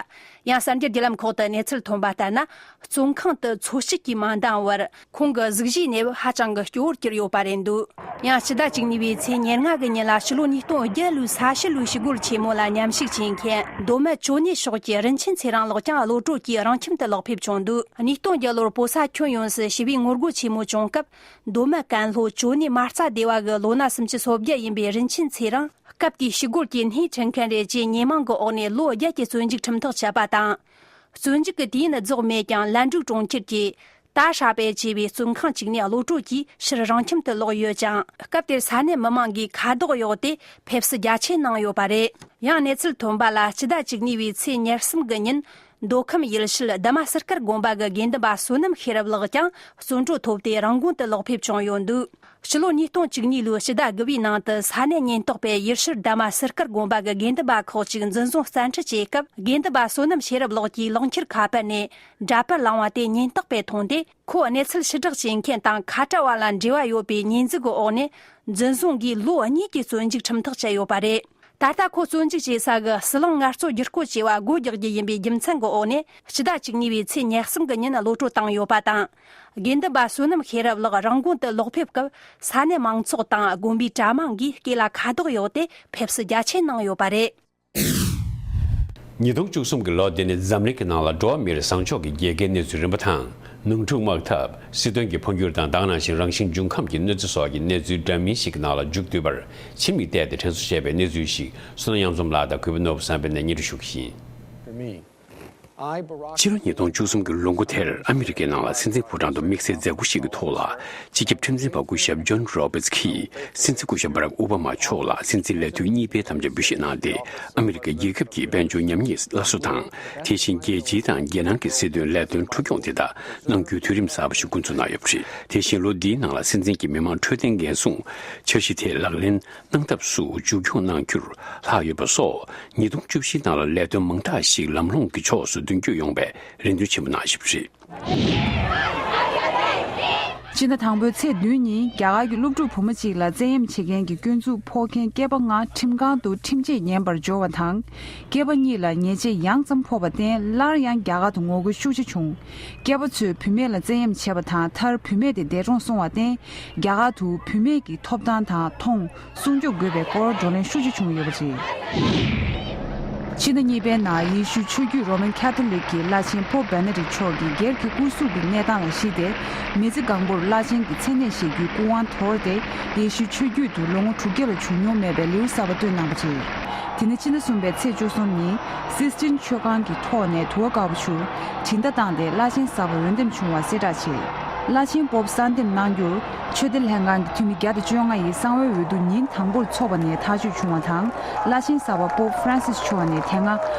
ཡང་གསར་འགྱུར་བརྒྱུད་ལམ་ཁག་ཏུ་གནས་ཚུལ་ཐོན་པ་ལྟར་ན། བཙོན་ཁང་དུ་འཚོ་བྱེད་ཀྱིས་མ་འདང་བར་ཁོང་གི་གཟུགས་གཞིའི་གནས་བབ་ཧ་ཅང་གི་སྐྱོ་བོར་གྱུར་ཡོད་པ་རེད་འདུག་ཡང་ཕྱི་ཟླ་བཅུ་གཉིས་པའི་ཚེས་ཉེར་ལྔ་གི་ཉིན་ལ་ཕྱི་ལོ་ཉིས་སྟོང་བརྒྱད་ལོའི་ས་གཞི་ལུའི་ཞི་རྒོལ་ཆེན་མོ་ལ་མཉམ་ཞུགས་བྱེད་མཁན་མདོ་སྨད་ཅོ་ནེ་ཕྱོགས་ཀྱི་རིན་ཆེན་ཚེ་རིང་ལགས་ཀྱང་གློད་གྲོལ་གྱིས་རང་ཁྱིམ་དུ་ལོག་ཕེབས་བྱུང་འདུག་ཉིས་སྟོང་བརྒྱད་ལོར་བོད་ས་ཁྱོན་ཡོངས་སུ་ཞི་བའི་ངོ་རྒོལ་ཆེན་མོ་བྱུང་སྐབས་མདོ་སྨད་ཀན་ལྷོ་ཅོ་ནེ་མ་རྩ་སྡེ་བ་གི་ལོ་ན་སུམ་ཅུ་སོ་བརྒྱད་ཡིན་པའི་རིན་ཆེན་ཚེ་རིང་སྐབས་དེའི་ཞི་རྒོལ་གྱི་སྣེ་ཁྲིད་མཁན་རེད་ཅེས་ཉེས་མིང་གི་འོག་ནས་ལོ་བརྒྱད་ཀྱི་བཙོན་འཇུག་ཁྲིམས་ཐག་བཅད་པ་དང་། བཙོན་འཇུག་གི་དུས་ཡུན་རྫོགས་མེད་ཀྱང་ལན་ཀྲུའུ་གྲོང་ཁྱེར་གྱི་ཏཱ་ཧྲ་པེ་ཅེས་པའི་བཙོན་ཁང་གཅིག་ནས་གློད་གྲོལ་གྱིས་ཕྱིར་རང་ཁྱིམ་དུ་ལོག་ཡོད་ཅིང་། སྐབས་དེར་ས་གནས་མི་མང་གིས་ཁ་རྡོག་གཡོགས་ཏེ་ཕེབས་བསུ་རྒྱ་ཆེ་གནང་ཡོད་པ་རེད། ཡང་གནས་ཚུལ་ཐོན་པ་ལ་ཕྱི་ཟླ་བཅུ་གཉིས་པའི་ཚེས་ཉེར་གསུམ་གྱི་ཉིན་མདོ་ཁམས་ཡུལ་ཤུལ་ལྡུ་མ་ཟུར་དཀར་དགོན་པ་གི་དགེ་འདུན་པ་བསོད་ནམས་ཤེས་རབ་ལགས་ཀྱང་བཙོན་གྲོལ་ཐོབ་སྟེ་རང་དགོན་དུ་ལོག་ཕེབས་བྱུང་ཡོད་འདུག་ཕྱི་ལོ་ཉིས་སྟོང་བཅུ་གཉིས་ལོའི་ཕྱི་ཟླ་དགུ་པའི་ནང་དུ་ས་གནས་ཉེན་རྟོག་པས་ཡུལ་ཤུལ་ལྡུ་མ་ཟུར་དཀར་དགོན་པ་གི་དགེ་འདུན་པ་ཁག་ཅིག་འཛིན་བཟུང་བཙན་ཁྲིད་བྱས་སྐབས། དགེ་འདུན་པ་བསོད་ནམས་ཤེས་རབ་ལགས་ཀྱིས་ལག་འཁྱེར་ཁ་པར་ནས་འདྲ་པར་བླངས་པ་དེ་ཉེན་རྟོག་པས་མཐོང་སྟེ། ཁོ་གནས་ཚུལ་ཕྱིར་བསྒྲགས་བྱེད་མཁན་དང་ཁ་བྲལ་བ་ལ་འབྲེལ་བ་ཡོད་པའི་ཉེས་འཛུགས་ཀྱི་འོག་ནས་འཛིན་བཟུང་གིས་ལོ་གཉིས་ཀྱི་བཙོན་འཇུག་ཁྲིམས་ཐག་བཅད་ཡོད་པ་རེད། ད་ལྟ་ཁོ་བཙོན་འཇུག་བྱེད་ས་གི་ཟི་ལིང་ངལ་རྩོལ་བསྒྱུར་བཀོད་ཅེས་པ་སྒོ་རྒྱག་རྒྱུ་ཡིན་པའི་རྒྱུ་མཚན་གྱི་འོག་ནས་ཕྱི་ཟླ་བཅུ་གཉིས་པའི་ཚེས་ཉེར་གསུམ་གྱི་ཉིན་གློད་གྲོལ་བཏང་ཡོད་པ་དང་། དགེ་འདུན་པ་བསོད་ནམས་ཤེས་རབ་ལགས་རང་དགོན་དུ་ལོག་ཕེབས་སྐབས་ས་གནས་མང་ཚོགས་དང་དགོན་པའི་གྲྭ་མང་གིས་སྐེ་ལ་ཁ་དོག་གཡོགས་ཏེ་ཕེབས་བསུ་རྒྱ་ཆེ་གནང་ཡོད་པ་རེད། ཉིས་སྟོང་བཅུ་གསུམ་གྱི་ལོ་འདི་ནི་འཛམ་གླིང་གི་ནང་ལ་འགྲོ་བ་མིར་བཟང་ཕྱོགས་ཀྱི་རྒྱལ་ཁའི་གནས་ཚུལ་རིམ་པ་དང་། ནང་འཁྲུག་དམག་འཐབ། སྲིད་དོན་གྱི་འཕོ་འགྱུར་དང་དེ་ནང་བཞིན་རང་བཞིན་འབྱུང་ཁམས་ཀྱི་གནོད་འཚེ་སོགས་ཀྱི་གནས་ཚུལ་འདྲ་མིན་ཞིག་གི་ནང་ལ་མཇུག་བསྡུས་པར་ཕྱི་མིག་བལྟས་ཏེ་དྲན་གསོ་བྱས་པའི་གནས་ཚུལ་ཞིག་བསོད་ནམས་གཡང་འཛོམས་ལགས་དང་གུས་པ་ནོར་བུ་བསམ་འཕེལ་ནས་སྙན་སྒྲོན་ཞུ་གི་ཡིན། ཕྱི་ལོ་ཉིས་སྟོང་བཅུ་གསུམ་གྱི་ལོ་འགོ་དེར་ཨ་མི་རི་ཀའི་ནང་ལ་སྲིད་འཛིན་ཕོ་བྲང་དུ་དམིགས་བསལ་མཛད་སྒོ་ཞིག་གི་ཐོག་ལ། སྤྱི་ཁྱབ་ཁྲིམས་འཛིན་པ་སྐུ་ཞབས་ཇོན་རོ་བེར་ཚི་གིས་སྲིད་འཛིན་སྐུ་ཞབས་བྷ་རག་ཨོ་བྷ་མ་མཆོག་ལ་སྲིད་འཛིན་ལས་དོན་གཉིས་པའི་དམ་བཅའ་འབུལ་བཞེས་གནང་སྟེ། ཨ་མི་རི་ཀའི་རྒྱལ་ཁབ་ཀྱི་དཔལ་འབྱོར་ཉམས་ཉེས་སླར་གསོ་དང་། དེ་བཞིན་རྒྱལ་སྤྱི་དང་རྒྱལ་ནང་གི་སྲིད་དོན་ལས་དོན་འཁྲུག་སྐྱོང་དེ་དག་གནང་རྒྱུའི་དུས་རིམ་གསར་པ་ཞིག་འགོ་འཛུགས་གནང་ཡོད་པ་རེད། དེ་བཞིན་ལོ་འདིའི་ནང་ལ་སྲིད་འཛིན་གྱི་མི་དམངས་འཕྲོད་བསྟེན་འགན་སྲུང་འཆར་གཞི་དེ་ལག་ལེན་གནང་ཐབས་སུ་མཇུག་སྐྱོང་གནང་རྒྱུར་ལྷག་ཡོད་པ་སོགས། ཉིས་སྟོང་བཅུ་བཞིའི་ནང་ལ་ལས་དོན་མང་དག་ཞིག་ལམ་ལྷོང་གི་ཕྱོགས་སུ་མདུན་སྐྱོད་ཡོང་བའི་རེ་འདུན་ཆེན་པོ་གནང་བཞིན་པ་རེད། ཕྱི་ཟླ་དང་པོའི་ཚེས་བདུན་ཉིན་རྒྱ་གར་གྱི་སློབ་ཕྲུག་བུ་མོ་གཅིག་ལ་བཙན་གཡེམ་བྱེད་མཁན་གྱི་སྐྱོན་འཛུགས་ཕོག་མཁན་སྐྱེས་པ་ལྔ་ཁྲིམས་ཁང་དུ་ཁྲིམས་ཆད་ཉན་པར་འབྱོར་བ་དང་། སྐྱེས་པ་གཉིས་ལ་ཉེས་ཆད་ཡང་ཙམ་ཕོག་པར་བརྟེན་སླར་ཡང་རྒྱ་གར་དུ་ངོ་རྒོལ་ཤུགས་ཆེ་བྱུང་། སྐྱེས་པ་ཚོས་བུད་མེད་ལ་བཙན་གཡེམ་བྱས་པ་དང་མཐར་བུད་མེད་དེ་འདས་གྲོངས་སོང་བར་བརྟེན། རྒྱ་གར་དུ་བུད་མེད་ཀྱི་ཐོབ་ཐང་དང་མཐོང་སྲུང་སྐྱོབ་དགོས་པའི་སྐོར་བགྲོ་གླེང་ཤུགས་ཆེ་བྱུང་ཡོད་པ་རེད། ཕྱི་ཟླ་གཉིས་པའི་ནང་ཡེ་ཤུའི་ཆོས་བརྒྱུད་རོ་མན་ཁ་ཐོ་ལིག་གི་བླ་ཆེན་པོབ་བེ་ནེ་ཌིག་མཆོག་གིས་སྒེར་གྱི་སྐུ་གཟུགས་ཀྱི་གནས་སྟངས་ལ་གཞིགས་ཏེ། མི་ཚེ་གང་པོར་བླ་ཆེན་གྱི་མཚན་གནས་བཞེས་རྒྱུའི་སྐུ་དབང་དོར་ཏེ། ཡེ་ཤུའི་ཆོས་བརྒྱུད་དུ་ལོ་ངོ་དྲུག་བརྒྱ་ལ་བྱུང་མྱོང་མེད་པའི་ལེའུ་གསར་པ་བཏོན་གནང་བ་རེད། དེ་ནི་ཕྱི་ཟླ་གསུམ་པའི་ཚེས་བཅུ་གསུམ་ཉིན་སིས་ཊིན་ཆོས་ཁང་གི་ཐོག་ནས་དུ་བ་དཀར་པོ་ཕྱུར། དྲིལ་མདའ་བཏང་སྟེ་བླ་ཆེན་གསར་པ་འོས་འདེམས་བྱུང་བ་གསལ་བསྒྲགས་བྱས། བླ་ཆེན་པོབ་གསར་འདེམས་གནང་རྒྱུར་ཆོས་སྡེ་ལྷན་ཁང་གི་འཐུས་མི་བརྒྱ་དང་བཅོ་ལྔ་ཡིས་གསང་བའི་འོས་བསྡུ་ཉིན་དང་པོར་འཚོགས་པ་ནས་ཐག་གཅོད་བྱུང་བ་དང་། བླ་ཆེན་གསར་པ་པོབ་ཧྥ་རན་སིས་མཆོག་ནས་དེ་སྔ་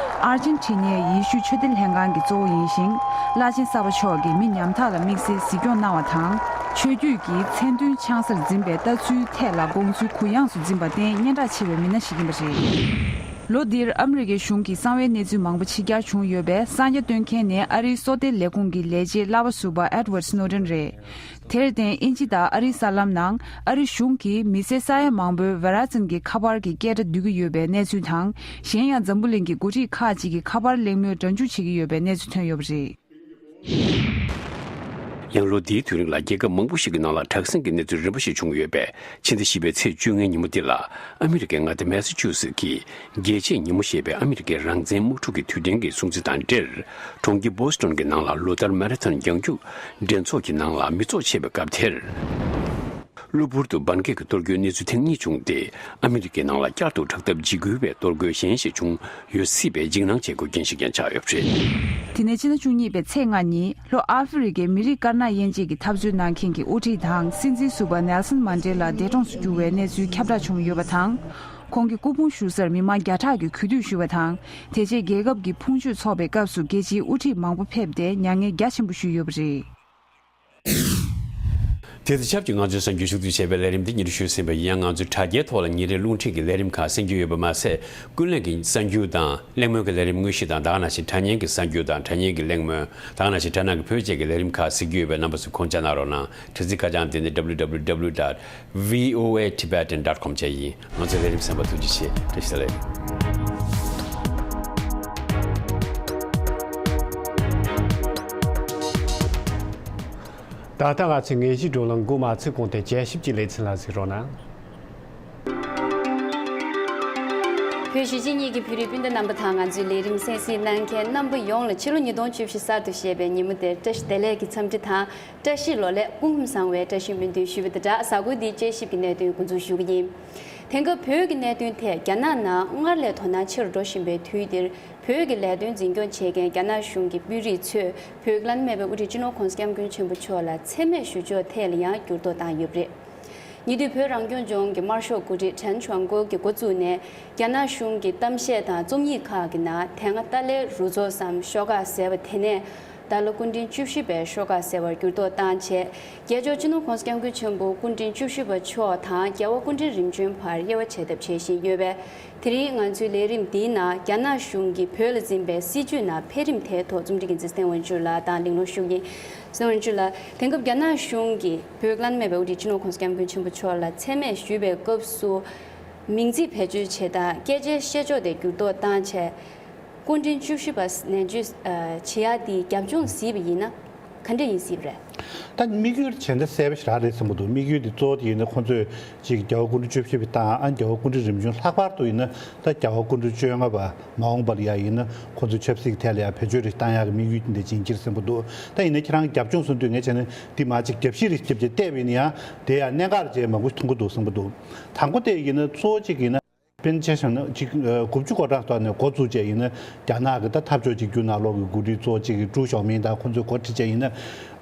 ཨར་ཇེན་ཊི་ནའི་ཡེ་ཤུའི་ཆོས་སྡེ་ལྷན་ཁང་གི་གཙོ་བོ་ཡིན་ཞིང་། བླ་ཆེན་གསར་པ་མཆོག་གིས་མི་ཉམ་ཐག་ལ་དམིགས་བསལ་གཟིགས་སྐྱོང་གནང་བ་དང་། ཆོས་བརྒྱུད་ཀྱི་མཚན་མཐུན་ཆང་སར་འཛིན་པའི་ལྟ་ཚུལ་ཐད་ལ་དགོངས་ཚུལ་གུ་ཡངས་སུ་འཛིན་པར་བརྟེན་སྙན་གྲགས་ཆེ་བའི་མི་སྣ་ཞིག་ཡིན་པ་རེད། ལོ་འདིར་ཨ་མི་རི་ཀའི་གཞུང་གིས་གསང་བའི་གནས་ཚུལ་མང་པོ་ཕྱི་གྱར་བྱུང་ཡོད་པས། གསང་རྒྱ་སྟོན་མཁན་ནི་ཨ་རིའི་སོ་ལྟའི་ལས་ཁུངས་ཀྱི་ལས་བྱེད་གླ་བ་ཟུར་པ་ཨེ་ཌི་ཝར་སི་ནོ་ཌེན་རེད། དེར་བརྟེན། དབྱིན་ཇི་དང་ཨ་རིའི་གསར་ལམ་ནང་ཨ་རིའི་གཞུང་གིས་མི་སེར་ས་ཡ་མང་པོས་ཝེ་ར་ཙན་གྱི་ཁ་པར་གྱི་སྐད་སྒྲ་བསྡུ་གི་ཡོད་པའི་གནས་ཚུལ་དང་། གཞན་ཡང་། འཛམ་བུ་གླིང་གི་འགོ་ཁྲིད་ཁག་ཅིག་གིས་ཁ་པར་གླེང་མོལ་སྒྲ་འཇུག་བྱེད་ཀྱི་ཡོད་པའི་གནས་ཚུལ་ཐོན་ཡོད་པ་རེད། ཡང་ལོ་འདིའི་དུས་རིང་ལ་རྒྱལ་ཁབ་མང་པོ་ཞིག་གི་ནང་ལ་དྲག་ཟིང་གི་གནས་ཚུལ་རིམ་པ་ཞིག་བྱུང་ཡོད་པས། ཕྱི་ཟླ་བཞི་པའི་ཚེས་བཅོ་ལྔའི་ཉིན་མོ་འདི་ལ་ཨ་མི་རི་ཀའི་མངའ་སྡེ་མེ་སི་ཆུ་སི་གི་རྒྱལ་གཅེས་ཉིན་མོ་ཞེས་པའི་ཨ་མི་རི་ཀའི་རང་བཙན་དམག་འཁྲུག་གི་དུས་དྲན་གྱི་སྲུང་བརྩི་དང་འབྲེལ། གྲོང་ཁྱེར་བྷོ་སི་ཊོན་གྱི་ནང་ལ་ལོ་ལྟར་མེ་ར་ཐོན་རྒྱང་རྒྱུག་འགྲན་ཚོགས་ཀྱི་ནང་ལ་མི་ཚོགས་ཆེ་བའི་སྐབས་དེར། གློ་བུར་དུ་འབར་གས་ཀྱི་གཏོར་རྒོལ་གནས་ཚུལ་ཐེངས་གཉིས་བྱུང་སྟེ། ཨ་མི་རི་ཀའི་ནང་ལ་བསྐྱར་དུ་དྲག་འཐབ་འཇིགས་སྐུལ་བའི་གཏོར་རྒོལ་གཞན་ཞིག་བྱུང་ཡོད་སྲིད་པའི་འཇིགས་སྣང་བྱེད་དགོས་རྐྱེན་ཞིག་ཀྱང་ཆགས་ཡོད་པ་རེད། དེ་ནས་སྤྱི་ཟླ་བཅུ་གཉིས་པའི་ཚེས་ལྔ་ཉིན། ལྷོ་ཨ་ཧྥེ་རི་ཀའི་མི་རིགས་དཀར་ནག་དབྱེ་འབྱེད་ཀྱི་འཐབ་རྩོད་གནང་མཁན་གྱི་དབུ་ཁྲིད་དང་སྲིད་འཛིན་ཟུར་པ་ནེལ་སོན་མན་ཌེ་ལ་འདས་གྲོངས་སུ་གྱུར་བའི་གནས་ཚུལ་ཁྱབ་བསྒྲགས་བྱུང་ཡོད་པ་དང་། ཁོང་གི་སྐུ་ཕུང་བཞུགས་སར་མི་མང་བརྒྱ་ཕྲག་གིས་གུས་འདུད་ཞུས་པ་དང་། དེ་རྗེས་རྒྱལ་ཁབ་ཀྱི་ཕུང་མཆོད་ཚོགས་པའི་སྐབས་སུ་རྒྱལ་སྤྱིའི་དབུ་ཁྲིད་མང་པོ་ཕེབས་ཏེ་མྱ་ངན་རྒྱ་ཆེན་པོ་ཞུས་ཡོད་པ་རེད། དེ་དང་ཆབས་ཅིག་ང་ཚོའི་གསར་འགྱུར་ཞུ་གཏུག་བྱས་པའི་ལས་རིམ་འདི་ཉིན་རེ་ཞུས་ཟིན་པ་ཡིན་ཡང་། ང་ཚོའི་དྲ་རྒྱའི་ཐོག་ལ་ཉིན་རེའི་རླུང་འཕྲིན་གྱི་ལས་རིམ་ཁག་གསན་རྒྱུ་ཡོད་པ་མ་ཟད། ཀུན་གླེང་གི་གསར་འགྱུར་དང་། གླེང་མོལ་གྱི་ལས་རིམ་དངོས་གཞི་དང་། ད་ག་ནང་བཞིན་དྲ་བརྙན་གྱི་གསར་འགྱུར་དང་། དྲ་བརྙན་གྱི་གླེང་མོལ། ད་ག་ནང་བཞིན་དྲ་ནང་གི་བོད་ཅེས་ཀྱི་ལས་རིམ་ཁག་གཟིགས་རྒྱུ་ཡོད་པས། རྣམ་པ་ཚོས་ཁུངས་སྐྱེལ་གནང་རོགས་གནང་། དྲི་རྩད་ཁ་བྱང་དེ་ནི་W W W dot V O A Tibetan dot com བཅས་ཡིན། ང་ཚོའི་ལས་རིམ་གསན་པར་ཐུགས་རྗེ་ཆེ། བཀྲ་ཤིས་བདེ་ལེགས། ད་ལྟ་ང་ཚོའི་ངེས་གཞི་བགྲོ་གླེང་འགོ་མ་ཚུགས་གོང་དེ་དཔྱད་ཞིབ་ཀྱི་ལེ་ཚན་ལ་གཟིགས་རོགས་གནང་། བོད་གཞིས་བྱེས་གཉིས་ཀྱི་བོད་རིགས་སྤུན་ཟླ་རྣམ་པ་དང་། ང་ཚོའི་ལས་རིམ་གསན་གཟིགས་གནང་མཁན་རྣམ་པ་ཡོངས་ལ་ཕྱི་ལོ་ཉིས་སྟོང་བཅུ་བཞི་གསར་དུ་བཞད་པའི་ཉིན་མོ་དེར་བཀྲ་ཤིས་བདེ་ལེགས་ཀྱི་འཚམས་འདྲི་དང་། བཀྲ་ཤིས་ལོ་ལེགས། སྐུ་ཁམས་བཟང་བའི་བཀྲ་ཤིས་སྨོན་འདུན་ཞུ་བ་དང་སྦྲགས། གཟའ་འཁོར་འདིའི་དཔྱད་ཞིབ་ཀྱི་གནད་དོན་འགོ་འཛུགས་ཞུ་གི་ཡིན། དེང་སྐབས་བོད་ཀྱི་གནད་དོན་ཐད་རྒྱ་ནག་ནང་སྔར་ལས་དོ་སྣང་ཆེ་རུ་འགྲོ་བཞིན་པའི་དུས་འདིར། བོད་ཀྱི་ལས་དོན་འཛིན་སྐྱོང་བྱེད་མཁན་རྒྱ་ནག་གཞུང་གི་དཔོན་རིགས་ཚོས་བོད་བླ་ན་མེད་པའི་དབུ་ཁྲིད་སྤྱི་ནོར་༸གོང་ས་༸སྐྱབས་མགོན་ཆེན་པོ་མཆོག་ལ་མཚན་སྨད་ཞུ་ཕྱོགས་ཐད་ལ་ཡང་འགྱུར་ལྡོག་བཏང་ཡོད་པ་རེད། ཉེ་དུས་བོད་རང་སྐྱོང་ལྗོངས་ཀྱི་དམར་ཤོག་འགོ་ཁྲིད་ཁྲེན་ཆོན་ཀོ་གིས་འགོ་བཙུགས་ནས། རྒྱ་ནག་གཞུང་གི་གཏམ་བཤད་དང་རྩོམ་ཡིག་ཁག་གི་ནང་། དེ་སྔ་ཏཱ་ལའི་རུ་ཚོགས་སམ་ཤོག་ཁག་ཟེར་བ་དེ་ནས། ཏཱ་ལ་སྐུ་ཕྲེང་བཅུ་བཞི་པའི་ཤོག་ཁག་ཟེར་བར་འགྱུར་ལྡོག་བཏང་བྱས། རྒྱལ་མཆོག་སྤྱི་ནོར་༸གོང་ས་༸སྐྱབས་མགོན་ཆེན་པོ་སྐུ་ཕྲེང་བཅུ་བཞི་པ་མཆོག་དང་རྒྱལ་བ་སྐུ་ཕྲེང་རིམ་བྱོན་བར་དབྱེ་བ་ཕྱེ་ཐབས་བྱེད་བཞིན་ཡོད་པས། དེ་རིང་ང་ཚོའི་ལས་རིམ་འདིའི་ནང་རྒྱ་ནག་གཞུང་གིས་བོད་ལ་འཛིན་པའི་སྲིད་བྱུས་ནང་འཕེལ་རིམ་དེའི་ཐོག་རྩོམ་སྒྲིག་འགན་འཛིན་ཚེ་བརྟན་དབང་ཕྱུག་ལགས་དང་གླེང་སློང་ཞུ་གི་ཡིན། ཚེ་བརྟན་དབང་ཕྱུག་ལགས། དེང་སྐབས་རྒྱ་ནག་གཞུང་གིས་བོད་བླ་ན་མེད་པའི་དབུ་ཁྲིད་སྤྱི་ནོར་༸གོང་ས་༸སྐྱབས་མགོན་ཆེན་པོ་མཆོག་ལ་མཚན་སྨད་ཞུས་པའི་སྐབས་སུ། མིང་ཚིག་བེད་སྤྱོད་བྱེད་སྟངས། སྐད་ཆའི་བཤད་ཕྱོགས་དེ་འགྱུར་ལྡོག་བཏང་བྱས། སྐུ་ཕྲེང་བཅུ་བཞི་པ་ནན་བརྗོད་བྱེད་ཡག་དེ་རྒྱབ་ལྗོངས་གཟིགས་པ་ཡིན་ན་ག་འདྲ་ཡིན་སྲིད་པ་རེད། ད་དམིགས་ཡུལ་གཞན་དག་གསལ་པོ་ཞེ་དྲག་རེད་བསམ་གྱི་འདུག་དམིགས་ཡུལ་དེ་གཙོ་བོ་དེ་ཡིན་ན། ཁོང་ཚོས་ཅིག་རྒྱལ་བ་སྐུ་ཕྲེང་བཅུ་བཞི་པའི་དང་། ཨ། རྒྱལ་བ་སྐུ་ཕྲེང་རིམ་བྱོན། ལྷག་པར་དུ་ཡིན་ན་ད་རྒྱལ་བ་སྐུ་ཕྲེང་བཅོ་ལྔ་པ་མ་འོངས་པ་ལ་ཡ་ཡིན་ན། ཁོང་ཚོའི་ཆབ་སྲིད་ཀྱི་ཐད་ལ་ཡ་བེད་སྤྱོད་རེ་བཏང་ཡག་གི་དམིགས་ཡུལ་དེ་འདྲ་ཅིག་ཡིན་གྱི་རེད་བསམ་གྱི་འདུག་ད་ཡིན་ན་ཁྱེད་རང་གི་རྒྱབ་ལྗོངས་བཟོ་དུས། ངས་བྱས་ན་འདི་མ་ཅིག་རྒྱབ་བཤིག་རེ་བརྒྱབ་བྱས་བལྟས་པ་ཡིན་ན་ཡང་། དེ་ཡང་གནད་འགག་རེ་བྱས་མང་པོ་མཐོང་གི་འདུག་བསམ་གྱི་འདུག་དང་པོ་དེ་ཡིན་ན་གཙོ་བོ་གཅིག་ཡིན་ན། དཔེར་ན་ཆ་བཞག་ན་ཅིག་ཨ། དགུ་བཅུ་གོ་གྲངས་ཐོག་ནས་འགོ་བཙུགས་བྱས་ཡིན་ན། རྒྱ་ནག་གི་ད་འཐབ་ཕྱོགས་གཅིག་གྱུར་ནང་ལོགས་ཀྱི་འགོ་ཁྲིད་གཙོ་བོ་གཅིག་གི་ཀྲུའུ་ཞའོ་མིང་དང་ཁོང་ཚོས་འགོ་ཁྲིད་བྱས་ཡིན་ན།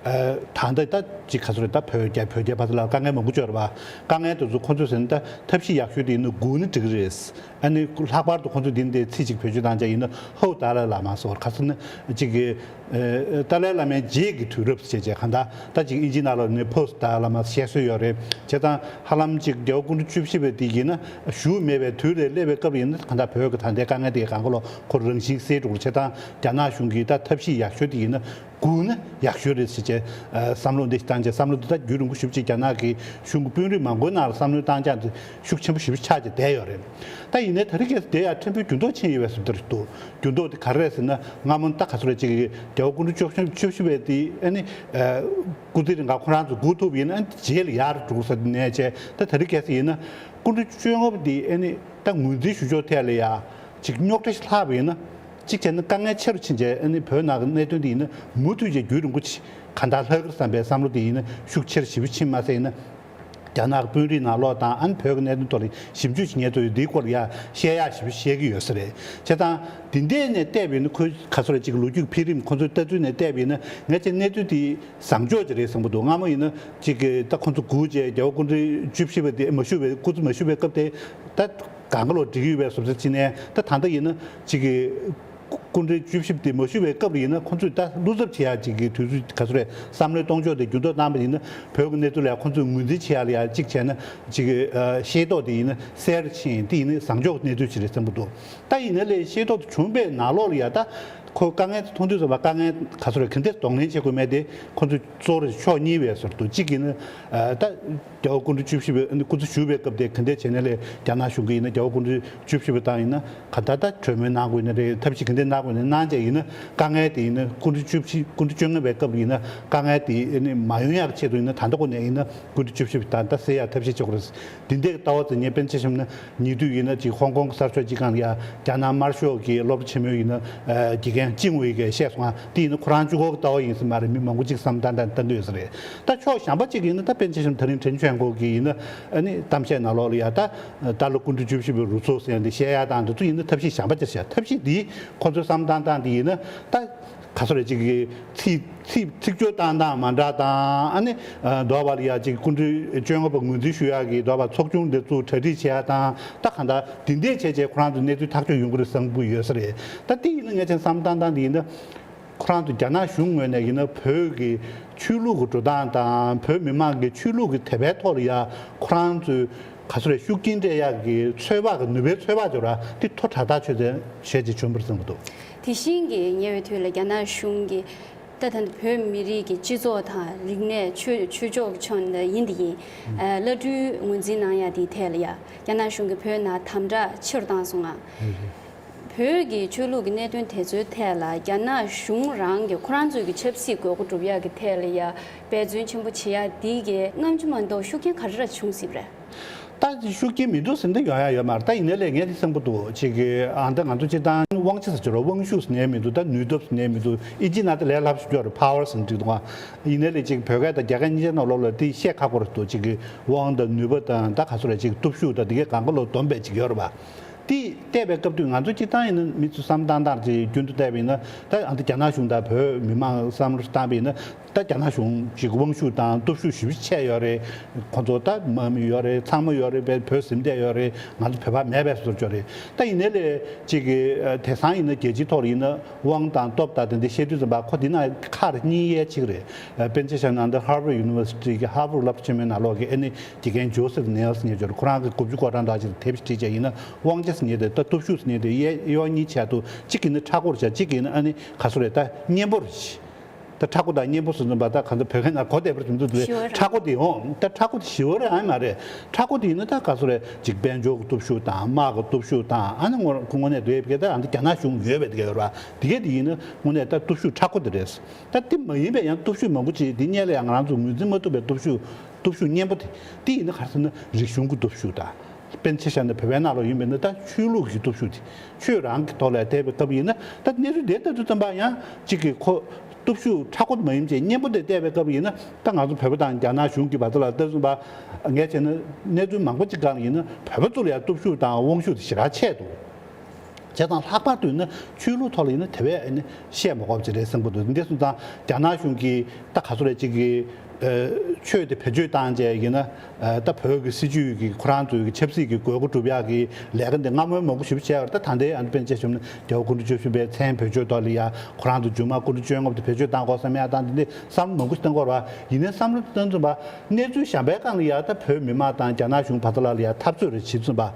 ཨ། ད་ལྟ་ད་ཅིག་ག་ཚོད་རེད། ད་བོད་རྒྱ། བོད་རྒྱ་བར་དུ་ལ་དཀའ་ངལ་མང་པོ་བྱུང་ཡོད་རེད་པ། དཀའ་ངལ་དེ་ཚོ་ཁོང་ཚོས་ཟེར་ན། ད་ཐབས་ཤེས་ཡག་ཤོས་དེ་ཡིན་ན་སྒུག་ན་འགྲིག་གི་རེད། ཨ་ནི་ལྷག་པར་དུ་ཁོང་ཚོས་འདི་འདྲའི་ཚིག་ཅིག་བེད་སྤྱོད་བཏང་བྱས་ཡིན་ན། ཧོ་ཏཱ་ལའི་བླ་མ་སོགས། ག་ཚོད་ན་ཅིག་གི། ཨ། ཏཱ་ལའི་བླ་མའི་རྗེས་ཀྱི་དུས་རབས་ཟེར་བྱས་གང་ལྟར། ད་ཅིག་དབྱིན་ཇིའི་ནང་ལོགས་ནས་པོསི་ཊི་ཏཱ་ལའི་བླ་མ་བཤད་སྲོལ་ཡོད་རེད། བྱས་ཙང་ཧ་ལམ་ཅིག་རྒྱལ་བ་སྐུ་ཕྲེང་བཅུ་བཞི་པའི་དེ་ཡིན་ན་བཞུགས་མེད་པའི་དུས་ལ་སླེབས་པའི་སྐབས་ཡིན་ན། གང་ལྟར་བོད་ཀྱི་ད་ལྟའི་དཀའ་ངལ་དེ་གང་ག་ལོ་ཁོ་རང་བཞིན་སེལ་འགྲོ་གི་རེད། བྱས་ཙང་རྒྱ་ནག་གཞུང་གི་ད་ཐབས་ཤེས་ཡག་ཤོས་དེ་ཡིན་ན་སྒུག་ན་ཡག་ཤོས་རེད་ཟེར་བྱས། ཨ། བསམ་བློ་འདི་བཏང་བྱས། བསམ་བློ་འདི་ད་རྒྱུན་རིང་པོ་ཞེ་པོ་ཅིག་རྒྱ་ནག་གི་གཞུང་གི་དཔོན་རིགས་མང་པོའི་ནང་ལ་བསམ་བློའི་བཏང་རྐྱང་དེ་ཤུགས་ཆེན་པོ་ཞེ་པོ་ཆགས་བྱས་བསྡད་ཡོད་རེད། ད་ཡིན་ནའི་ད་རེས་ཁ་སང་དེ་ཡང་ཕྲན་བུ་འགྱུར་ལྡོག་ཕྱིན་ཡོད་པའི་བཟོ་འདྲ་འདུག་འགྱུར་ལྡོག་དེ་ག་རེ་རེད་ཟེར་ན། སྔ་མོ་ད་ག་ཚོད་རེད། ཅིག་རྒྱལ་བ་སྐུ་ཕྲེང་བཅུ་བཅུ་བཅུ་བཞི་པའི་དེ། ཨ་ནི། ཨ། སྐུ་ཚེ་རིང་ག་ཁོ་རང་ཚོ་སྒུག་ཐུབ་ཡིན་ན། ཨ་ནི་རྗེས་ལ་ཡར་འགྲོ་ས་ནས་བྱས། ད་ད་རེས་ཁ་སང་ཡིན་ན་སྐུ་ཕྲེང་བཅོ་ལྔ་པ་དེ། ཨ་ནི་ད་ངོས་འཛིན་ཞུ་ཕྱོགས་ཐད་ལ་ཡ་ཅིག་རྙོག་དྲ་ཞིག་ལྷག་པ་ཡིན་ན། གཅིག་བྱས་ན་དཀའ་ངལ་ཆེ་རུ་ཕྱིན་བྱས། ཨ་ནི་བོད་ནང་གི་གནད་དོན་དེ་ཡིན་ན་མུ་མཐུད་བྱས་རྒྱུན་རིང་པོ་ཅིག་གང་ལྟར་ལྷག་གི་རེད་བསམ་པའི་བསམ་བློ་དེ་ཡིན་ན་ཤུགས་ཆེ་རུ་ཞེ་པོ་ཕྱིན་མ་ཟད། ཡིན་ན་ རྒྱ་ནག་དཔོན་རིགས་ནང་ལོགས་དང་ཨ་ནི་བོད་ཀྱི་གནད་དོན་ཐོག་ལ་ཞིབ་འཇུག་བྱེད་མཁན་ཚོ་ཡིས་འདིའི་སྐོར་ལ་ཡ་བཤད་ཡག་ཞིབ་བཤད་ཀྱི་ཡོད་ས་རེད། བྱས་ཙང་འདི་འདྲས་ནས་བལྟས་པ་ཡིན་ན་ཁོའི་ག་ཚོད་རེད་ཅིག་ལོ་རྒྱུས་འཕེལ་རིམ་ཁོ་ཚོའི་ལྟ་ཚུལ་ནས་བལྟས་པ་ཡིན་ན་ངས་ཅིག་གནས་ཚུལ་དེ་བཟང་ཕྱོགས་ཅིག་རེད་བསམ་གྱི་འདུག་སྔ་མོ་ཡིན་ན་ཅིག་གི་ད་ཁོ་ཚོ་སྒུག་བྱས་རྒྱལ་བ་སྐུ་ཕྲེང་བཅུ་བཞི་པ་དེ་མ་བཞུགས་པའི་སྐུ་ཚེ་མ་བཞུགས་པའི་སྐབས་དེ་ད་གང་ག་ལོག་འགྲིག་གི་ཡོད་པའི་བཟོ་འདྲ་ཅིག་ནས་ད་ད་ལྟ་ཡིན་ན་ཅིག་གི་སྐུ་ཕྲེང་བཅུ་བཞི་དེ་མ་བཞུགས་པའི་སྐབས་ལ་ཡིན་ན་ཁོ་ཚོས་ད་བློ་འཚབ་བྱེད་ཡག་ཅིག་གི་དུས་ཚོད་ག་ཚོད་རེད་བསམ་བློའི་གཏོང་ཕྱོགས་དེ་འགྱུར་ལྡོག་བཏང་བ་ཡིན་ན་བོད་ཀྱི་གནས་ཚུལ་ལ་ཡང་ཁོ་ཚོས་ངོས་འཛིན་བྱེད་ཡག་ལ་ཡང་ཅིག་བྱས་ན་ཅིག་གི་ཤེས་རྟོགས་དེ་ཡིན་ན་གསལ་རུ་ཕྱིན་དེ་ཡིན་ན་བཟང་ཕྱོགས་ཀྱི་གནས་ཚུལ་ཅིག་རེད་བསམ་གྱི་འདུག་ད་ཡིན་ན་ལས་ཤེས་རྟོགས་དེ་བྱུང་བའི་ནང་ལོགས་ལ་ཡང་ད་ཁོ་དཀའ་ངལ་མཐོང་དུས་ཙམ་པ་དཀའ་ངལ་ག་ཚོད་རེད་ག་འདྲས་གདོང་ལེན་བྱེད་དགོས་མེད་དེ་ཁོ་ཚོས་གཙོ་བོར་ཕྱོགས་གཉིས་པའི་ཟུར་དུ་གཅིག་ཡིན་ན་ད། རྒྱལ་བ་སྐུ་ཕྲེང་བཅུ་བཞི་པའི་སྐུ་ཚེ་བཞུགས་པའི་སྐབས་དེ་ག་འདྲས་བྱས་ནས་ལས་རྒྱ་ནག་གཞུང་གིས་ཡིན་ན་རྒྱལ་བ་སྐུ་ཕྲེང་བཅུ་བཞི་པ་དང་ཡིན་ན་ག་ད་ལྟ་གྲོས་མོལ་གནང་དགོས་ན་རེད་ཐབས་ཤེས་ག་འདྲས་གནང་དགོས་ན་གནང་བྱས་ཡིན་ན་དཀའ་ངལ་དེ་ཡིན་ན་སྐུ་ཕྲེང་བཅུ་བཞི་སྐུ་ཕྲེང་བཅོ་ལྔ་པའི་སྐབས་ཡིན་ན་དཀའ་ངལ་དེ་ནི་མ་ཡོང་ཡག་ཆེད་དུ་ཡིན་ན་ད་ལྟ་ཁོ་ནས་ཡིན་ན་སྐུ་ཕྲེང་བཅུ་བཞི་པ་དང་ད་སེལ་ཡག་ཐབས་ཤེས་བྱེད་དགོས་རེད། འདི་འདྲའི་ལྟ་བ་ཚོ་ངས་དཔེར་ན་ཆ་བཞག་ན་ཉེ་དུས་ཡིན་ན་ཅིག་ཧོང་ཀོང་གསར་ཤོག་སྤྱི་ཁང་ལ་ཡ་རྒྱ་ནག་དམར་ཤོག་གི་སློབ་གྲྭ་ཆེན་མོའི་ཡིན་ན་དགེ་རྒན་ཅིང་ཝེ་གིས་བཤད་སོང་ང་དེ་ཡིན་ན་ཁོ་རང་གཅིག་པོ་གི་ལྟ་བ་ཡིན་ས་མ་རེད། མི་མང་པོ་ཅིག་བསམ་བཏང་བཏང་བཏང་གི་ཡོད་ས་རེད། ད་ཕྱོགས་གཞན་པ་ཅིག་ཡིན་ན་ད་དཔེར་ན་ཆ་བཞག་ན་ད་རིང་ཁྲེན་ཆོན་གོ་གི་ཡིན་ན་ཨ་ནི་གཏམ་བཤད་ནང་ལོགས་ལ་ཡ་ད་ད་ལོ་སྐུ་ཕྲེང་བཅུ་བཞི་པའི་རུ་ཚོགས་ཟེར་ཡ་འདི་བཤད་ཡ་དང་འདི་ཚོ་ཡིན་ན་ཐབས་ཤེས་གཞན་པ་ཅིག་བྱས་ཐབས་ཤེས་འདི་ཁོ་ཚོའི་བསམ་བཏང་བཏང་འདི་ཡིན་ན་ད་ག་ཚོད་རེད་ཅིག་གི་ཚིག་ཚིག་ཚིག་སྦྱོར་བཏང་སྟངས་མ་འདྲ་དང་ཨ་ནི་ཨ་འདོགས་པ་ལ་ཡ་ཅིག་སྐུ་ཕྲེང་བཅོ་ལྔ་པ་ངོས་འཛིན་ཞུ་ཡག་གི་འདོགས་པ་ཚོགས་ཆུང་འདི་ཚོ་གྲ་སྒྲིག་བྱེད་ཡ་དང་ད་གང་ལྟར་འདི་འདྲས་བྱས་བྱས་ཁོ་རང་ཚོ་གནས་ཚུལ་ཐག་གཅོད་ཡོང་གི་རེད་བསམ་གྱི་ཡོད་ས་རེད། ད་དེ་ཡིན་ན་ངས་ཅིག་བསམ་བཏང་སྟངས་འདི་ཡིན་ན། ཁོ་རང་ཚོ་རྒྱ་ནག་གཞུང་ངོས་ནས་ཡིན་ན་བོད་ཀྱི་ཆོས་ལུགས་ཀྱི་འགྲོ་སྟངས་དང་བོད་མི་མང་གི་ཆོས་ལུགས་ཀྱི་དད་པའི་ཐོག་ལ་ཡ་ཁོ་རང་ཚོས་ག་ཚོད་རེད་ཤུགས་རྐྱེན་སྤྲད་ཡག་གི་ཚོད་དཔག་གི་ནུས་པའི་ཚོད་དཔག་ཅིག་ཡོད་ར་དེ་མཐོ་དྲགས་ཐག་ཆོད་ཙམ་བྱས་ཅིག་བྱུང་བར་བསམ་གྱི་འདུག་དེ་བཞིན་གྱི་ཉེ་བའི་དུས་ལ་རྒྱ་ནག་གཞུང་གིས་ད་ད་ལྟ་བོད་མི་རིགས་ཀྱི་སྤྱི་ཚོགས་དང་རིག་གནས་ཆོས་ཆོས་ཕྱོགས་ཀྱི་ཕྱོགས་ནས་ཡིན་དེ་ཡིན། ཨ་བླ་སྤྲུལ་ངོས་འཛིན་གནང་ཡ་དེའི་ཐད་ལ་ཡ་རྒྱ་ནག་གཞུང་གིས་བོད་ནང་དམ་དྲག་ཆེ་རུ་བཏང་སོང་ང་། བོད་ཀྱི་ཆོས་ལུགས་ཀྱི་གནད་དོན་དེ་ཚོའི་ཐད་ལ་རྒྱ་ནག་གཞུང་རང་གིས་ཁོ་རང་ཚོའི་གི་ཆབ་སྲིད་དགོས་མཁོ་སྒྲུབ་ཡག་གི་ཐད་ལ་ཡ་འབད་བརྩོན་ཆེན་པོ་བྱེད་ཡག་འདི་གི་རྔམ་ཆུ་མ་གཏོགས་ཤུགས་རྐྱེན་ག་རེ་ར་བྱུང་སྲིད་པ་རེད། ད་ཤུགས་རྐྱེན་མི་འདུག་ཟེར་འདི་ཡོང་ཡག་ཡོད་མ་རེད། ད་ཡིན་ནའི་ལས་ངས་འདི་གསུང་གི་འདུག་ཅིག་གི་ཨ་ད་ང་ཚོ་སྤྱིར་བཏང་དབང་ཆ་ཟེར་གྱི་རེད་དབང་ཤུགས་ཟེར་ནའི་མི་འདུག་ད་ནུས་སྟོབས་ཟེར་ནའི་མི་འདུག་ཨིན་ཇི་ནང་དུ་ལས་སླ་པོ་ཞིག་སྐྱོར་རེད་power་ཟེར་འགྲིག་འདུག་ཨ། ཡིན་ནའི་ལས་ཅིག་བོད་སྐད་དང་རྒྱ་སྐད་གཉིས་ཆ་ནང་ལོགས་ལ་འདི་བཤད་ཁག་པོ་རེད་འདུག་ཅིག་གི་དབང་དང་ནུས་པ་དང་ད་ག་ཚོད་རེད་ཅིག་སྟོབས་ཤུགས་དང་འདི་གའི་གང་ག་ལོ་བསྡོམས་པའི་ཅིག་ཡོད་རེད་པ། དེ་བལྟས་པའི་སྐབས་དུས་ང་ཚོ་སྤྱིར་བཏང་ཡིན་ན་མི་ཚོ་བསམ་སྟངས་སྟངས་ཀྱི་རྒྱུན་དུ་བལྟས་པ་ཡིན་ན་ད་ཨ་ད་རྒྱ་ནག་གཞུང་དང་བོད་མི་མང་བསམ་བློ་བཏང་པ་ཡིན་ན་ད་རྒྱ་ནག་གཞུང་ཅིག་དབང་ཤུགས་དང་སྟོབས་ཤུགས་ཞེ་པོ་ཆེ་ཡོད་རེད། ཁོང་ཚོ་ད་དམག་མི་ཡོད་རེད་ཚང་མ་ཡོད་རེད་བོད་བོད་ཟིན་བསྡད་ཡོད་རེད། ང་ཚོ་བོད་པ་མེད་པའི་བཟོ་འདྲ་ཅིག་ཡོད་རེད། ད་ཡིན་ནའི་ལས་ཅིག་གི་དེང་སང་ཡིན་ན་རྒྱལ་སྤྱིའི་ཐོག་ལ་ཡིན་ན་དབང་དང་སྟོབས་དང་དེ་འདྲ་བཤད་དུས་ཙམ་པ་ཁོ་འདི་ན་ཁག་གཉིས་ཡས་གཅིག་རེད། དཔེར་ན་ཆ་བཞག་ན་འདི་Harvard University་གི་Harvard་སློབ་གྲྭ་ཆེན་མོའི་ནང་ལོགས་ཀྱི་ཨ་ནི་དགེ་རྒན་Joseph Nales་ངས་ཅོར་ཁོ་རང་གི་དགུ་བཅུ་གོ་གྲངས་འདྲ་ཅིག་དེབ་ཅིག་བྲིས་བྱས་ཡིན་ན་དབང་ཆ་ཟེར་མཁན་དེ་ད་སྟོབས་ཤུགས་ཟེར་མཁན་དེ་གཡས་གཡོན་གཉིས་ཆར་དུ་གཅིག་ཡིན་ན་མཁྲེགས་པོ་རེད་བྱས་གཅིག་ཡིན་ན་ཨ་ནི་ག་ཚོད་རེད་ད་མཉེན་པོ་རེད། ད་མཁྲེགས་པོ་དང་མཉེན་པོ་ཟེར་དུས་པ་ད་ག་ཚོད་བོད་སྐད་ནང་གོ་བདེ་བར་ཟེར་དུས་ཞི་བ་རེད། མཁྲེགས་པོ་དེ་ཡོང་ད་མཁྲེགས་པོ་དེ་ཞི་བ་རེད་ཨ་མ་རེད། མཁྲེགས་པོ་དེ་ཡིན་ན་ད་ག་ཚོད་རེད་ཅིག་དཔལ་འབྱོར་གྱི་སྟོབས་ཤུགས་དང་དམག་གི་སྟོབས་ཤུགས་དང་ཨ་ནི་དངོས་དངོས་གནས་དེ་བས་ད་ཨ་ནི་རྒྱ་ནག་གཞུང་ཡོད་པའི་དེ་ག་ཡོད་རེད་བ་དེ་གས་དེ་ཡིན་ན་དངོས་གནས་ད་སྟོབས་ཤུགས་མཁྲེགས་པོ་དེ་རེད། ད་དེ་མ་ཡིན་པའི་ཡང་སྟོབས་ཤུགས་མང་པོ་ཅིག་དེ་སྔོན་ལ་ཡང་ང་རང་ཚོ་ངོས་འཛིན་མ་ཐུབ་པའི་སྟོབས་ཤུགས་སྟོབས་ཤུགས་མཉེན་པོ་དེ་དེ་ཡིན་ན་ག་རེ་ཟེར་ན་རིག་གཞུང་གི་སྟོབས་ཤུགས་དང་། དཔེར་ན་ཆ་བཞག་ན་བོད་པའི་ནང་ལ་ཡིན་པས་ན་ད་ཆོས་ལུགས་ཀྱི་སྟོབས་ཤུགས་དེ་ཆོས་རང་གི་ཐོག་ལ་བལྟས་པའི་སྐབས་ཡིན་ན་ད་གནས་ཚུལ་དེ་ལྟ་དུས་ཙམ་པ་ཡང་གཅིག་གིས་ཁོ་སྟོབས་ཤུགས་མཁྲེགས་པོ་མ་ཡིན་ཅེས་མཉེན་པོ་དེ་བལྟས་པའི་སྐབས་ཡིན་ན་ད་ང་ཚོ་བོད་པ་དང་རྒྱ་ནག་གཞུང་གི་བར་དུ་ལ་ལྟ་ཙམ་པ་ངས་བྱས་ན་གནས་ཚུལ་མང་པོ་ཅིག་སྒང་ཡིན་ན་བོད་པ་ཚོ་ལ་ཡང་སྟོབས་ཤུགས་དང་དབང་ཤུགས་དེ་ཞེ་དྲག་ཆེ་འདུག་བྱས་ཙང་ལྷག་པར་དུ་ཡིན་ན་ཆོས་ལུགས་ཐོག་ལ་ཡིན་ན་དེ་བས་ཨ་ནི་བཤད་མ་དགོས་པ་ཅིག་རེད་བསམ་གྱི་འདུག་འདི་སོང་ཙང་རྒྱ་ནག་གཞུང་གིས་ད་ག་ཚོད་རེད་ཅིག་གིས་ཆོས་དེ་བེད་སྤྱོད་བཏང་བྱས་ཡིན་ན་ད་བོད་ཀྱི་སྲིད་ཇུས་ཀྱི་ཁོ་རང་ཚོའི་གི་ཆབ་སྲིད་ཀྱི་དགོས་མཁོ་སྒྲུབ་ཡག་གི་ལས་ཀ་འདི་སྔ་མོའི་མང་པོ་ཞིག་བྱས་པ་ད་ད་ལྟའི་ཨ་ནི་དཔེར་ན་ཆ་བཞག་ན་རྒྱལ་བ་སྐུ་ཕྲེང་བཅུ་བཞི་པའི་མཚན་བེད་སྤྱོད་ཐོག་ལ་ཡ་ཁོ་རང་ཚོ་རྒྱུ་མ་སྐུ་ཕྲེང་བཅོ་ལྔ་པ་དེ་བེད་སྤྱོད་བཏང་དགོས་བསམ་ཡག་དང་འདི་འདྲའི་བསམ་བློ་མང་པོ་ཞིག་བཏང་དགོས་རེད་བ། ཡིན་ནའི་བསམ་བློ་བཏང་ཙམ་པ་གནས་ཚུལ་གཞན་པའི་སྒང་ལ་ཡ་ད་བོད་མི་མང་དང་རྒྱ་ནག་གཞུང་བར་དུ་ལ་ལ་ཡ་འཐབ་རྩོད་རེ་བྱེད་ཙམ་པ།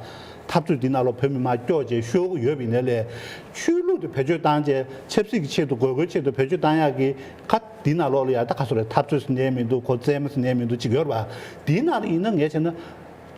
འཐབ་རྩོད་འདི་ནང་ལོགས་བོད་མི་མང་སྐྱོ་བྱས་ཤོར་གི་ཡོད་པ་ཡིན་ནའི་ལས། ཆོས་ལུགས་དེ་བེད་སྤྱོད་བཏང་བྱས་ཆབ་སྲིད་ཀྱི་ཆེད་དུ་དགོས་མཁོའི་ཆེད་དུ་བེད་སྤྱོད་བཏང་ཡག་གི་ཁ་འདི་ནང་ལོགས་ལ་ཡ་ད་ག་ཚོད་རེད་འཐབ་རྩོད་ཟེར་ནའི་མི་འདུག་གོ་རྩེད་མོ་ཟེར་ནའི་མི་འདུག་ཅིག་ཡོད་རེད་བ། འདིའི་ནང་ལ་ཡིན་ན་ངས་བྱས་ན་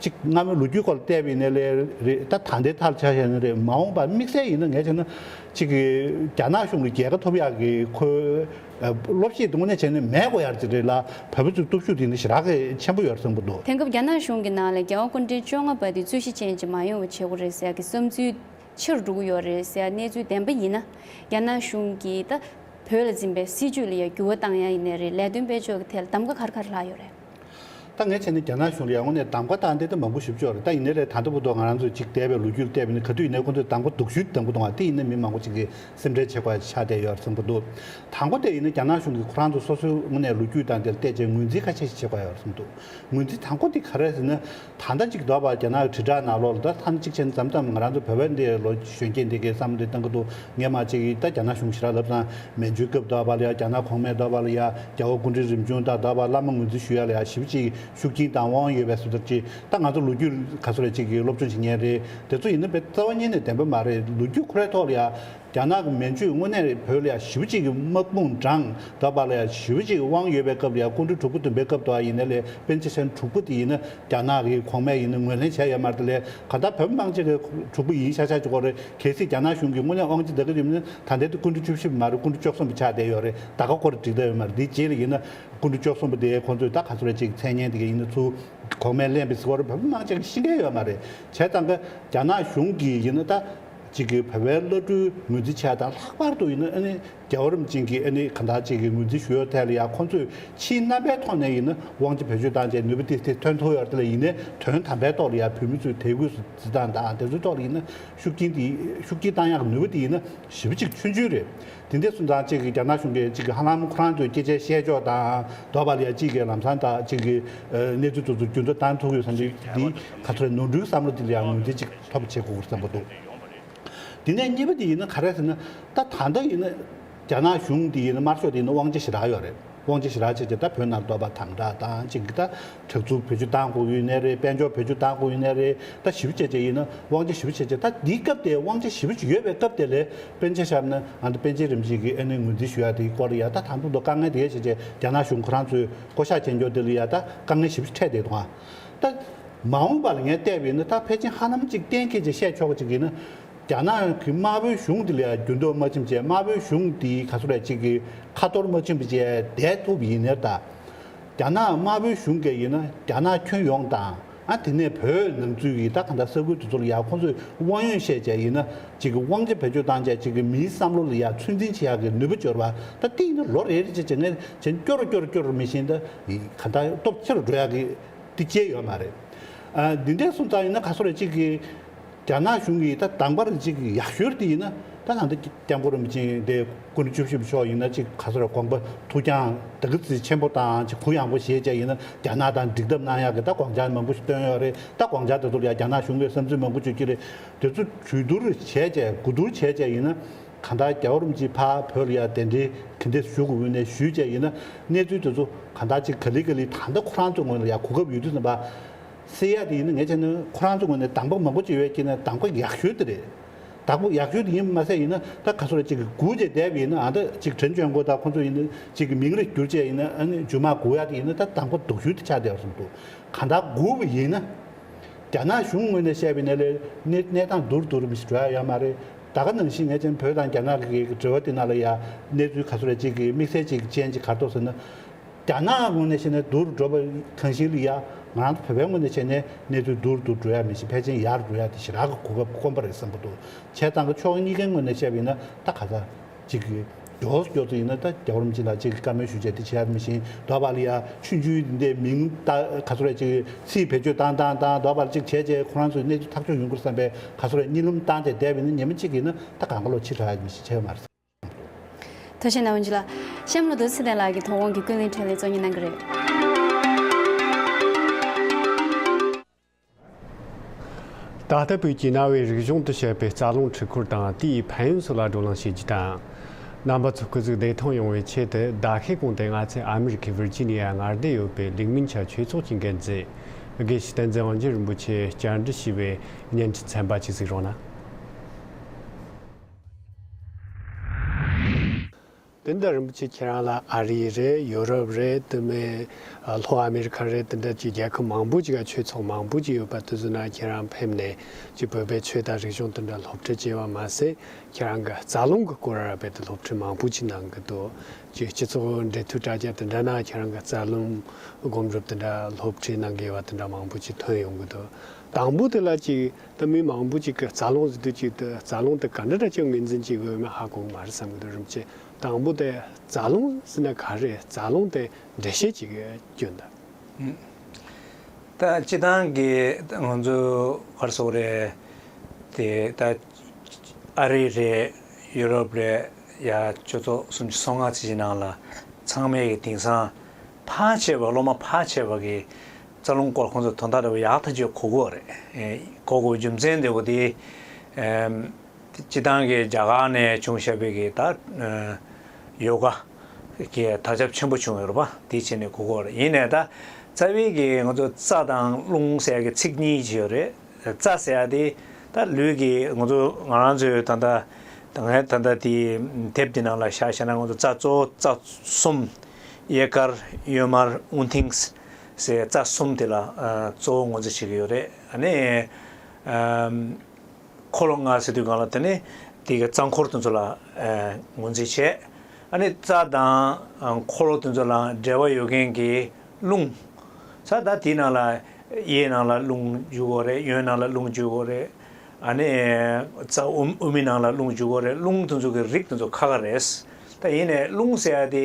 ཅིག་སྔ་མོའི་ལོ་རྒྱུས་སྐོར་ལ་བལྟས་པ་ཡིན་ནའི་ལས་རེད་ད་ད་ལྟའི་ཐག་ཆ་བཞག་ན་རེད་མ་འོངས་པ་དམིགས་བསལ་ཡིན་ན་ངས་བྱས་ན་ཅིག་གི་རྒྱ་ནག་གཞུང་གི་རྒྱལ་ཁ་ཐོབ་ཡག་གི་ཁོའི། སློབ་གཞི་དེ་དངོས་གནས་བྱས་ན་མེད་དགོས་ཡག་ཅིག་རེད་ལ་བོད་པ་ཚོའི་སྟོབས་ཤུགས་དེ་ནི་ཞེ་དྲག་གི་ཆེན་པོ་ཡོད་རེད་བསམ་གྱི་འདུག་དེང་སྐབས་རྒྱ་ནག་གཞུང་གི་ནང་ལ་རྒྱལ་བ་སྐུ་ཕྲེང་བཅོ་ལྔ་པ་དེ་རྩོད་གཞི་ཅན་ཅིག་མ་ཡོང་བ་བྱེད་དགོས་རེད་ཟེར་ཡག་གི་བསམ་ཚུལ་ཆེ་རུ་འགྲོ་གི་ཡོད་རེད་ཟེར་ཡག་གནས་ཚུལ་བདེན་པ་ཡིན་ན་རྒྱ་ནག་གཞུང་གིས་ད་བོད་ལ་འཛིན་པའི་སྲིད་ཇུས་ལ་ཡང་འགྱུར་བ་བཏང་ཡག་ཡིན་ནའི་རེད་ལས་དོན་སྤེལ་ཕྱོགས་ཀྱི་ཐད་ལ་གདམ་ག་ག་རེ་ག་རེ་ལྷག་ཡོད་རེད། ད་ངས་བྱས་ན་རྒྱ་ནག་གཞུང་ལ་ཡང་དངོས་གནས་གདམ་ག་བཏང་དེ་ད་མང་པོ་ཞིག་ཡོད་རེད། ད་ཡིན་ནའི་རེད། ད་ལྟ་བར་དུ་ང་རང་ཚོ་ཅིག་འདས་པའི་ལོ་རྒྱུས་ལ་བལྟས་པ་ཡིན་ན་ག་དུས་ཡིན་ནའི་ཁོང་ཚོས་གདམ་ག་སྡུག་ཤོས་གདམ་ག་གཏོང་བ་དེ་ཡིན་ན་མི་མང་པོ་ཅིག་གིས་སེམས་ཁྲལ་བྱེད་དགོས་ཆགས་བསྡད་ཡོད་རེད་བསམ་གྱི་འདུག། དང་པོ་དེ་ཡིན་ན་རྒྱ་ནག་གཞུང་གིས་ཁོ་རང་ཚོ་སོ་སོའི་དངོས་གནས་ལོ་རྒྱུས་དང་དེ་ལ་བལྟས་བྱས་ངོས་འཛིན་ཁ་ཤས་ཤིག་བྱེད་དགོས་ཡོད་རེད་བསམ་གྱི་འདུག། ངོས་འཛིན་དང་པོ་དེ་ག་རེ་ཟེར་ན། ད་ལྟ་ཅིག་འདུག་པ། རྒྱ་ནག་གི་དྲིལ་བསྒྲགས་ནང་ལོགས་ལ་ད་ཐ་ན་གཅིག་བྱས་ན་མཚམས་མཚམས་ང་རང་ཚོ་བོད་པ་འདི་ལོ་གཞོན་སྐྱེས་འདི་གའི་བསམ་བློ་འདི་བཏང་གི་འདུག། སྔོན་མ་ཅིག་ད་རྒྱ་ནག་གཞུང་ཞེ་དྲག་ལབ་ཙང་མན་ཇུའི་སྐབས་འདུག་པ་ལ་ཡ། རྒྱལ་བ་གོང་མས་འདུག་པ་ལ་ཡ། རྒྱལ་བ་སྐུ་ཕྲེང་རིམ་བྱོན་དང་འདུག་པ། བླ་མ་ངོས་འཛིན་ཞུ་ཡ་ལ་ཡ་ཞེ་པོ་ཅིག་ཤུགས་རྐྱེན་དང་དབང་ཡོད་པའི་བཟོ་ལྟ་ཅིག། ད་ང་ཚོ་ལོ་རྒྱུས་ག་ཚོད་རེ་ཅིག་གི་སློབ་སྦྱོང་བྱེད་མཁན་རེད། དེ་ཚོ་ཡིན་ན་དཔེ་རྩ་བ་ཉིད་ནས་བདེན་པ་མ་རེད། ལོ་རྒྱུས་ཁོ་རའི་ཐོག་ལ་ཡ། རྒྱ་ནག་གི་མན་ཇུས་དངོས་གནས་བོད་ལ་ཡ་ཞེ་པོ་ཅིག་གི་དམག་དཔུང་དྲངས། འདུག་པ་ལ་ཡ་ཞེ་པོ་ཅིག་དབང་ཡོད་པའི་སྐབས་ལ་ཡ། སྐུ་ཕྲེང་དྲུག་པ་བདུན་པའི་སྐབས་དུ་ཡིན་ནའི་ལས། པཎ་ཆེན་དྲུག་པ་དེ་ཡིན་ན་རྒྱ་ནག་གི་གོང་མས་ཡིན་ན་ངོས་ལེན་བྱས་ཡོད་མ་རེད། དེ་ལས་གང་ལྟར་བོད་མི་མང་ཆེ་གིས་དྲུག་པ་ཡིན་ཤག་ཤག་ཅིག་གོ་རེད། གལ་སྲིད་རྒྱ་ནག་གཞུང་གིས་དངོས་གནས་དབང་ཆ་ད་ག་ཡིན་ན། ད་ལྟའི་སྐུ་ཕྲེང་བཅུ་བཞི་པ་མ་རེད། སྐུ་ཕྲེང་བཅུ་གསུམ་པ་ཆགས་བསྡད་ཡོད་རེད། ད་ག་སྐོར་འགྲིག་བསྡད་ཡོད་མ་རེད། དེའི་རྗེས་ལ་ཡིན་ན་སྐུ་ཕྲེང་བཅུ་གསུམ་པ་དེ་ཁོང་ཚོས་ད་ག་ཚོད་རེ་ཅིག་མཚན་སྙན་དེ་ག་ཡིན་ན་ཚུར་གོང་མས་ལེན་པའི་སྐོར་བོད་མི་མང་ཆེ་གིས་ཤེས་ཀྱི་ཡོད་མ་རེད། བྱས་ཙང་ཀ་རྒྱ་ནག་གཞུང་གིས་ཡིན་ན་ད་ཅིག་གི་བོད་པའི་བླ་སྤྲུལ་ངོས་འཛིན་བྱས་དང་། ལྷག་པར་དུ་ཡིན་ན་ཨ་ནི་རྒྱལ་བ་རིན་པོ་ཆེ་གིས་ཨ་ནི་གང་ལྟར་ཅིག་གི་ངོས་འཛིན་ཞུ་ཡོད་ཐད་ལ་ཡ། ཁོང་ཚོས་ཕྱིའི་རྣམ་པའི་ཐོག་ནས་ཡིན་ན་དབང་ཆ་བེད་སྤྱོད་བཏང་བྱས་ནུས་པ་ཏིག་ཏིག་ཐོན་ཐུབ་ཡོད་རེད། དེ་ལ་ཡིན་ནའི་དོན་དམ་པའི་ཐོག་ལ་ཡ་བོད་མི་ཚོས་དད་གུས་སུ་བརྩི་སྟངས་དང་དེ་ཚོའི་ཐོག་ལ་ཡིན་ན་ཤུགས་རྐྱེན་དེ། ཤུགས་རྐྱེན་བཏང་ཡག་གི་ནུས་པ་དེ་ཡིན་ན་ཞེ་པོ་ཅིག་ཆུང་ཆུང་རེད། དེ་འདྲ་སོང་ཙང་ཅིག་གི་རྒྱ་ནག་གཞུང་གིས་ཅིག་གི་ཧ་ལམ་ཁོ་རང་ཚོའི་སྐད་ཆའི་བཤད་ཕྱོགས་དང་འདུག་པ་ལ་ཡ། ཅིག་གི་ལམ་སང་དང་ཅིག་གི་གནས་ཚུལ་དེ་ཚོ་འགྱུར་ལྡོག་བཏང་ཐུབ་ཡོད་བསམ་གྱི། འདི་ག་ཚོད་རེ་ནོར་འཁྲུལ་བསམ་བློ་དེ་ལ་ཡང་ངོས་འཛིན་ཅིག་ཐོབ་པ་བྱེད་དགོས་བསམ་པ་འདུག། དེ་ནས་གཉིས་པ་དེ་ཡིན་ན་ག་རེ་ཟེར་ན། ད་ད་ལྟ་ཡིན་ན་རྒྱ་ནག་གཞུང་དེ་ཡིན་ན་དམར་ཤོག་དེ་ཡིན་ན་དབང་ཆ་ཞེ་དྲག་ཡོད་རེད། དབང་ཆ་ཞེ་དྲག་བྱས་བྱས་ད་བོད་ནང་འདུག་པ་དམ་དྲག་དང་ཅིག་གི་ད་དྲག་རྩུབ་བེད་སྤྱོད་བཏང་དགོས་ཡོད་ནའི་རེད། དཔལ་འབྱོར་བེད་སྤྱོད་བཏང་དགོས་ཡོད་ནའི་རེད། ད་ཞེ་པོ་བྱས་བྱས་ཡིན་ན་དབང་ཆ་ཞེ་པོ་བྱས་བྱས། ད་འདིའི་སྐབས་དེ་དབང་ཆ་ཞེ་པོ་ཅིག་ཡོད་པའི་སྐབས་དེ་ལ་པཎ་ཆེན་བཞག་ན། ཨ་ནི་པཎ་ཆེན་རིན་པོ་ཆེ་གིས་ཨ་ནི་ངོས་འཛིན་ཞུ་ཡ་དེའི་སྐོར་ལ་ཡ། ད་ད་དུང་དུ་དཀའ་ངལ་དེ་བྱས་བྱས་རྒྱ་ནག་གཞུང་ཁོ་རང་ཚོས་བསྐོ་བཞག་བྱེད་འཇོག་དེ་ལ་ཡ་ད་དཀའ་ངལ་ཞེ་པོ་ཅིག་འཕྲད་བསྡད་འདུག་ཨ། ད་མ་འོངས་པ་ལ་ངས་བལྟས་པ་ཡིན་ན། ད་ཕལ་ཆེར་ཧ་ལམ་ཅིག་གཏན་འཁེལ་ཅིག་བཤད་ཆོག་པ་ཅིག་ཡིན་ན། རྒྱ་ནག་གི་དམར་པོའི་གཞུང་འདི་ལ་ཡང་འགྱུར་ལྡོག་མ་ཕྱིན་བྱས། དམར་པོའི་གཞུང་འདི་ག་ཚོད་རེ་ཅིག་གི་ཁ་གཏོར་མ་ཕྱིན་པ་བྱས་བསྡད་ཐུབ་ཡིན་ནའི། ད་རྒྱ་ནག་དམར་པོའི་གཞུང་གིས་ཡིན་ན་རྒྱ་ནག་ཁྱོན་ཡོངས་དང་། ཨ་དེ་ནས་བོད་ནང་ཚུད་ཀྱི་ད་གང་ལྟར་ས་ཁུལ་དེ་ཚོ་ལ་ཡང་ཁོང་ཚོས་དབང་ཡོད་བཤད་བྱས་ཡིན་ན་ཅིག་གི་དབང་ཆ་བེད་སྤྱོད་བཏང་བྱས་ཅིག་གི་མིའི་བསམ་བློ་ལ་ཡང་ཚོད་འཛིན་བྱེད་ཡག་གི་ནུས་པ་འབྱོར་བ། ད་དེ་ཡིན་ན་ལོ་རེ་རེ་བྱས་བྱས་ངས་བྱས་སྐྱོ་རུ་སྐྱོ་རུ་སྐྱོ་རུ་མི་ཤེས། ད་གང་ལྟར་སྟོབས་ཆེ་རུ་འགྲོ་ཡག་གི་དེ་བྱས་ཡོད་མ་རེད། ཨ་འདི་འདྲས་སོང་ཙང་ཡིན་ན་ག་ཚོད་རེ་ཅིག་གི་རྒྱ་ནག་གཞུང་གིས་ད་དང་པར་ཅིག་ཡག་ཤོས་དེ་ཡིན་ན། ད་ད་ལྟ་སྐྱབས་མགོན་རིན་པོ་ཆེ་དེ་སྐུ་ཕྲེང་བཅུ་བཞི་པ་མཆོག་ཡིན་ན་ཅིག་ག་ཚོད་རེ་དགོངས་པ་ཐུགས་ཀྱང་ད་གི་ཚིག་ཆེན་པོ་དང་ཅིག་གུ་ཡངས་པོ་བཞེས་བྱས་ཡིན་ན་རྒྱ་ནག་དང་འགྲིག་ཐབས་གནང་ཡག་གི་ད་དགོངས་འཆར་མང་པོ་ཞིག་བཏོན་ཡོད་རེད། ད་དགོངས་འཆར་དེ་ཚོ་ལ་ཡང་རྒྱ་ནག་གཞུང་གིས་བསམ་ཚུལ་མང་པོ་བརྗོད་ཀྱི་རེད། དེ་ཚོ་གྲོས་བསྡུར་བྱས་བྱས་གོ་བསྡུར་བྱས་བྱས་ཡིན་ན། གང་ལྟར་རྒྱལ་བ་རིན་པོ་ཆེ་ཕར་བོད་ལ་ཡང་གདན་འདྲེན་ག་འདྲས་ཞུ་དགོས་ཡོད་ནའི་ཞུས་བྱས་ཡིན་ན། གནས་ཚུལ་དེ་ཚོ་གང་ལྟར་ཅིག་ག་ལེ་ག་ལེ་ད་ལྟ་ཁོ་རང་ཚོའི་ངོས་ལ་ཡང་གོ་སྐབས་ཡོད་དུས་ཙམ་པ། ཟེར་ཡ་དེ་ཡིན་ན་ངས་བྱས་ན་ཁོ་རང་ཚོའི་ངོས་ནས་གདམ་ག་མང་པོ་བྱེད་ཡོད་ཀྱི་ན་གདམ་ག་ཡག་ཤོས་དེ་རེད། གདམ་ག་ཡག་ཤོས་དེ་ཡིན་མ་ཟད་ཡིན་ན་ད་ག་ཚོད་རེ་ཅིག་གི་སྒུག་བྱས་བསྡད་པ་ཡིན་ན། ཨ་ད་ཅིག་དྲན་ཅོན་ཀོ་དང་ཁོ་ཚོ་ཡིན་ན་ཅིག་གི་མིང་རེ་བསྒྱུར་བྱས་ཡིན་ན། ཨ་ནི་རྗེས་མ་སྒུག་ཡ་དེ་ཡིན་ན་ད་གདམ་ག་སྡུག་ཤོས་དེ་ཆགས་བསྡད་པ་བཟུམ་འདུག། གང་ལྟར་སྒུག་པ་ཡིན་ན། རྒྱ་ནག་གཞུང་ངོས་ནས་བཤད་པའི་ནང་ལ་གནས་གནས་སྟངས་སྡུག་རུ་སྡུག་རུ་མི་ཞིག་འགྲོ་ཡ་ཡོད་མ་རེད། ད་ག་ནང་བཞིན་ངས་བྱས་ན་བོད་དང་རྒྱ་ནག་གི་འབྲེལ་བ་དེ་ནང་ལ་ཡ་གནས་ཚུལ་ག་ཚོད་རེ་ཅིག་གི་དམིགས་བསལ་ཅིག་ཅན་ཅིག་ག་རེ་འདུག་ཟེར་ན། རྒྱ་ནག་ངོས་ནས་བཤད་ན་སྡུག་རུ་འགྲོ་བ་གང་ཞིག་ལ་ཡ། ང་རང་ཚོ་བོད་པའི་ངོས་ནས་བཤད་ན་གནས་ཚུལ་སྡུག་རུ་སྡུག་འགྲོ་ཡ་མི་ཤེས། ཕལ་ཆེར་ཡར་འགྲོ་ཡ་དེ་ཞེ་དྲག་གི་གོ་སྐབས་དཀོན་པ་རེད་བསམ་གྱི་འདུག། བྱས་ཙང་གི་ཕྱོགས་གཉིས་ཀའི་ངོས་ནས་བཤད་པ་ཡིན་ན་ད་ག་ཚོད་ཅིག་གི་མགྱོགས་སུ་མགྱོགས་སུ་ཡིན་ན་ད་རྒྱལ་བ་རིན་པོ་ཆེ་ལ་ཅིག་གི་བཀའ་མོལ་ཞུ་བྱས་དེ་བྱེད་ཡ་མི་ཤེས། འདུག་པ་ལ་ཡ་ཆུང་ཆུང་འདི་མིང་ད་ག་ཚོད་རེ་ཅིག་ཚིག་བེད་སྤྱོད་བཏང་བཏང་བཏང་འདུག་པ་ལ་ཅིག་བྱས་བྱས་ཁོ་རང་ཚོའི་གནས་ཚུལ་ཐག་གཅོད་ཡོང་དགོས་བསམ་པའི་ག་ཚོད་རེ་གཉིད་ལམ་བཏང་བྱས་བསྡད་པ་ཡིན་ན་ཉི་མ་གཅིག་ཡིན་ན་ད་གང་ག་ལོག་ཕྱིར་དྲག་ཡ་མི་ཤེས་བྱས་ཡོད་མ་རེད། ཐུགས་རྗེ་གནང་བ་ཇི་ལ། གཤམ་ལ་དུ་ཚེ་བརྟན་ལགས་ཀྱིས་དོ་དགོང་གི་ཀུན་གླེང་འཕྲིན་ལས་གཙོ་གཉེར་གནང་གི་རེད། ད་ལྟ་བོད་ཀྱི་གནའ་བོའི་རིག་གཞུང་དུ་བཤད་པའི་རྩ་རླུང་འཕྲུལ་འཁོར་དང་དེའི་ཕན་ཡོན་སོགས་ལ་བགྲོ་གླེང་བྱེད་རྒྱུ་དང་། རྣམ་པ་ཚོ་སྐུ་གཟུགས་བདེ་ཐང་ཡོང་བའི་ཆེད་དུ། ཟླ་ཤས་གོང་དུ་ང་ཚོས་ཨ་མི་རི་ཀའི་ཝིར་ཇི་ནི་ཡ་མངའ་སྡེར་ཡོད་པའི་ལིག་མིན་ཆ་ཆོས་ཚོགས་ཀྱི་འགན་འཛིན་དགེ་བཤེས་བསྟན་འཛིན་དབང་རྒྱལ་རིན་པོ་ཆེ་བཅར་འདྲི་ཞུས་པའི་བརྙན་འཕྲིན་ཚན་པ་ཅིག་གཟིགས་རོགས་གནང་། དེ་འདྲ་རིན་པོ་ཆེ་ཁྱེད་རང་ལ་ཨ་རི་རེད། ཡོ་རོབ་རེད། དེ་མིན་ལྷོ་ཨ་མེ་རི་ཁ་རེད། དེ་འདྲ་ཅིག་རྒྱལ་ཁབ་མང་པོ་ཅིག་ག་ཆོས་ཚོགས་མང་པོ་ཅིག་ཡོད་པ་དེ་ཚོ་ནང་ཁྱེད་རང་ཕེབས་ནས་ཅིག་བོད་པའི་ཆོས་དང་རིག་གཞུང་དེ་འདྲ་སློབ་ཁྲིད་བྱས་པ་མ་ཟད། ཁྱེད་རང་གི་རྩ་རླུང་གི་སྐོར་ར་རྦད་དེ་སློབ་ཁྲིད་མང་པོ་ཅིག་གནང་གི་འདུག། ཅིག་སྤྱི་ཚོགས་འབྲེལ་མཐུད་དྲ་རྒྱ་དེ་འདྲ་ན་ཁྱེད་རང་གི་རྩ་རླུང་སྒོམ་སྒྲུབ་དེ་འདྲ་སློབ་ཁྲིད་གནང་གི་ཡོད་པ་དེ་འདྲ་མང་པོ་ཅིག་ཐོན་ཡོང་གི་འདུག། དང་པོ་དེ་ལ་ཅིག་ད་མི་མང་པོ་ཅིག་གི་རྩ་རླུང་ཟེར་དུས་ཅིག་ཏུ་རྩ་རླུང་དེ་ག་འདྲ་འདྲ་ཅིག་ངོས་འཛིན་བྱེད་དགོས་མིན་ཧ་གོ་གི་མ་རེད་བསམ་གི་འདུག། རིན་པོ་ཆེ། དང་པོ་དེ་རྩ་རླུང་ཟེར་ན་ག་རེ། རྩ་རླུང་དེ་འགྲེལ་བཤད་ཅིག་སྐྱོན་དང་། ཨུམ། ད་སྤྱི་བཏང་གི་ང་ཚོ་ག་རེ་ཟེར་དགོས་རེད། དེ་ད་ཨ་རི་རེད། ཡུ་རོབ་རེད། ཡ་ཆུ་ཚོད་སུམ་ཅུ་སོ་ལྔ་ཙམ་ཞིག་ནང་ལ་ཚང་མས་ཀྱི་དེང་སང་ཕལ་ཆེ་བ་སློབ་མ་ཕལ་ཆེ་བ་གི་རྩ་རླུང་སྐོར་ཁོང་ཚོ་དོན་དག་འདྲ་བོ་ཡག་ཐག་ཆོད་གོ་གི་ཡོད་རེད། ཨེ་གོ་དགོས་རྒྱུ་མཚན་དེ་བོ་དེ་ཨེམ། སྤྱི་བཏང་གི་རྒྱ་གར་ནས་བྱུང་བཞག་པའི་གི་ད་ཨ་ཡོ་ག་གི་དར་ཁྱབ་ཆེན་པོ་བྱུང་ཡོད་རེད་པ། དེ་བྱས་ནས་གོ་གོ་རེད། ཡིན་ནའི་ད་རྩ་བའི་གི་ང་ཚོ་རྩ་དང་རླུང་ཟེར་ཡ་གི་ཚིག་གཉིས་ཅིག་ཡོད་རེད། རྩ་ཟེར་ཡ་དེ་ད་ལུས་ཀྱི་ང་ཚོ་ང་རང་ཚོའི་ད་ལྟ་ད་ངས་ད་ལྟ་དེ་དེབ་དེ་ནང་ལ་བཞག་བཞག་ན་ང་ཚོ་རྩ་གཙོ་བོ་རྩ་གསུམ། གཡས་དཀར་གཡོན་དམར་དབུགས་མཐིང་ཟེར་རྩ་གསུམ་དེ་ལ་ཨ་གཙོ་བོ་ངོས་འཛིན་བྱེད་ཀྱི་ཡོད་རེད། ཨ་ནི་ཨམ། འཁོར་ལོ་ལྔ་ཟེར་དུས་སྒང་ལ་དེ་ནི་དེ་གི་རྩ་འཁོར་དེ་ཚོ་ལ་ཨ་ངོས་འཛིན་བྱས། ཨ་ནི་རྩ་དང་ཨ་འཁོར་ལོ་དེ་ཚོ་ལ་འབྲེལ་བ་ཡོད་མཁན་གྱི་རླུང་། ས་ད་དེའི་ནང་ལ་གཡས་ནང་ལ་རླུང་འཇུག་དགོས་རེད། གཡོན་ནང་ལ་རླུང་འཇུག་དགོས་རེད། ཨ་ནི་རྩ་དབུ་དབུ་མའི་ནང་ལ་རླུང་འཇུག་དགོས་རེད། རླུང་དེ་ཚོ་གི་རིགས་དེ་ཚོ་ཁག་ཁག་རེད། ད་ཡིན་ནའི་རླུང་ཟེར་ཡ་དེ་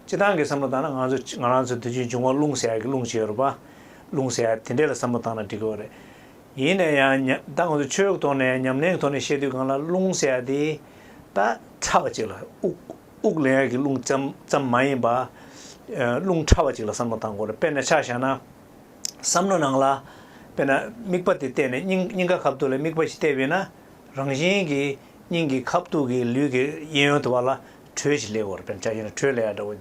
སྤྱི་བཏང་གི་བསམ་བློ་བཏང་ན་ང་ཚོ་ང་རང་ཚོ་དུས་རྒྱུན་འབྱུང་བ་རླུང་ཟེར་ཡ་གི་རླུང་ཅིག་ཡོད་རེད་པ། རླུང་ཟེར་ཡ་དེ་འདྲས་ལ་བསམ་བློ་བཏང་ན་འགྲིག་གི་ཡོད་རེད། ཡིན་ན་ཡང་ཉ་ད་ང་ཚོ་ཆོས་ཀྱི་ཐོག་ནས་ཉམས་ལེན་གྱི་ཐོག་ནས་བཤད་དུས་སྒང་ལ་རླུང་ཟེར་ཡ་དེ་ད་ཕྲ་བ་ཅིག་ལ་དབུགས་དབུགས་ལེན་ཡ་གི་རླུང་ཙམ་ཙམ་མ་ཡིན་པ། ཨ་རླུང་ཕྲ་བ་ཅིག་ལ་བསམ་བློ་བཏང་དགོས་རེད། དཔེར་ན་ཆ་བཞག་ན་བསམ་བློ་ནང་ལ་དཔེར་ན་དམིགས་པ་དེ་གཏད་ནས་སྙིང་སྙིང་ག་ཁ་ཐུག་ལ་དམིགས་པ་ཞིག་གཏད་པས་ན། རང་བཞིན་གྱིས་སྙིང་གི་ཁ་ཐུག་གི་ལུས་ཀྱི་གཡས་གཡོན་དུ་བ་ལ་དྲོད་ཅིག་སླེབས་ཡོད་རེད། དཔེར་ན་ཆ་བཞག་ན་དྲོད་སླེབས་ཡ་འདྲ་བོ།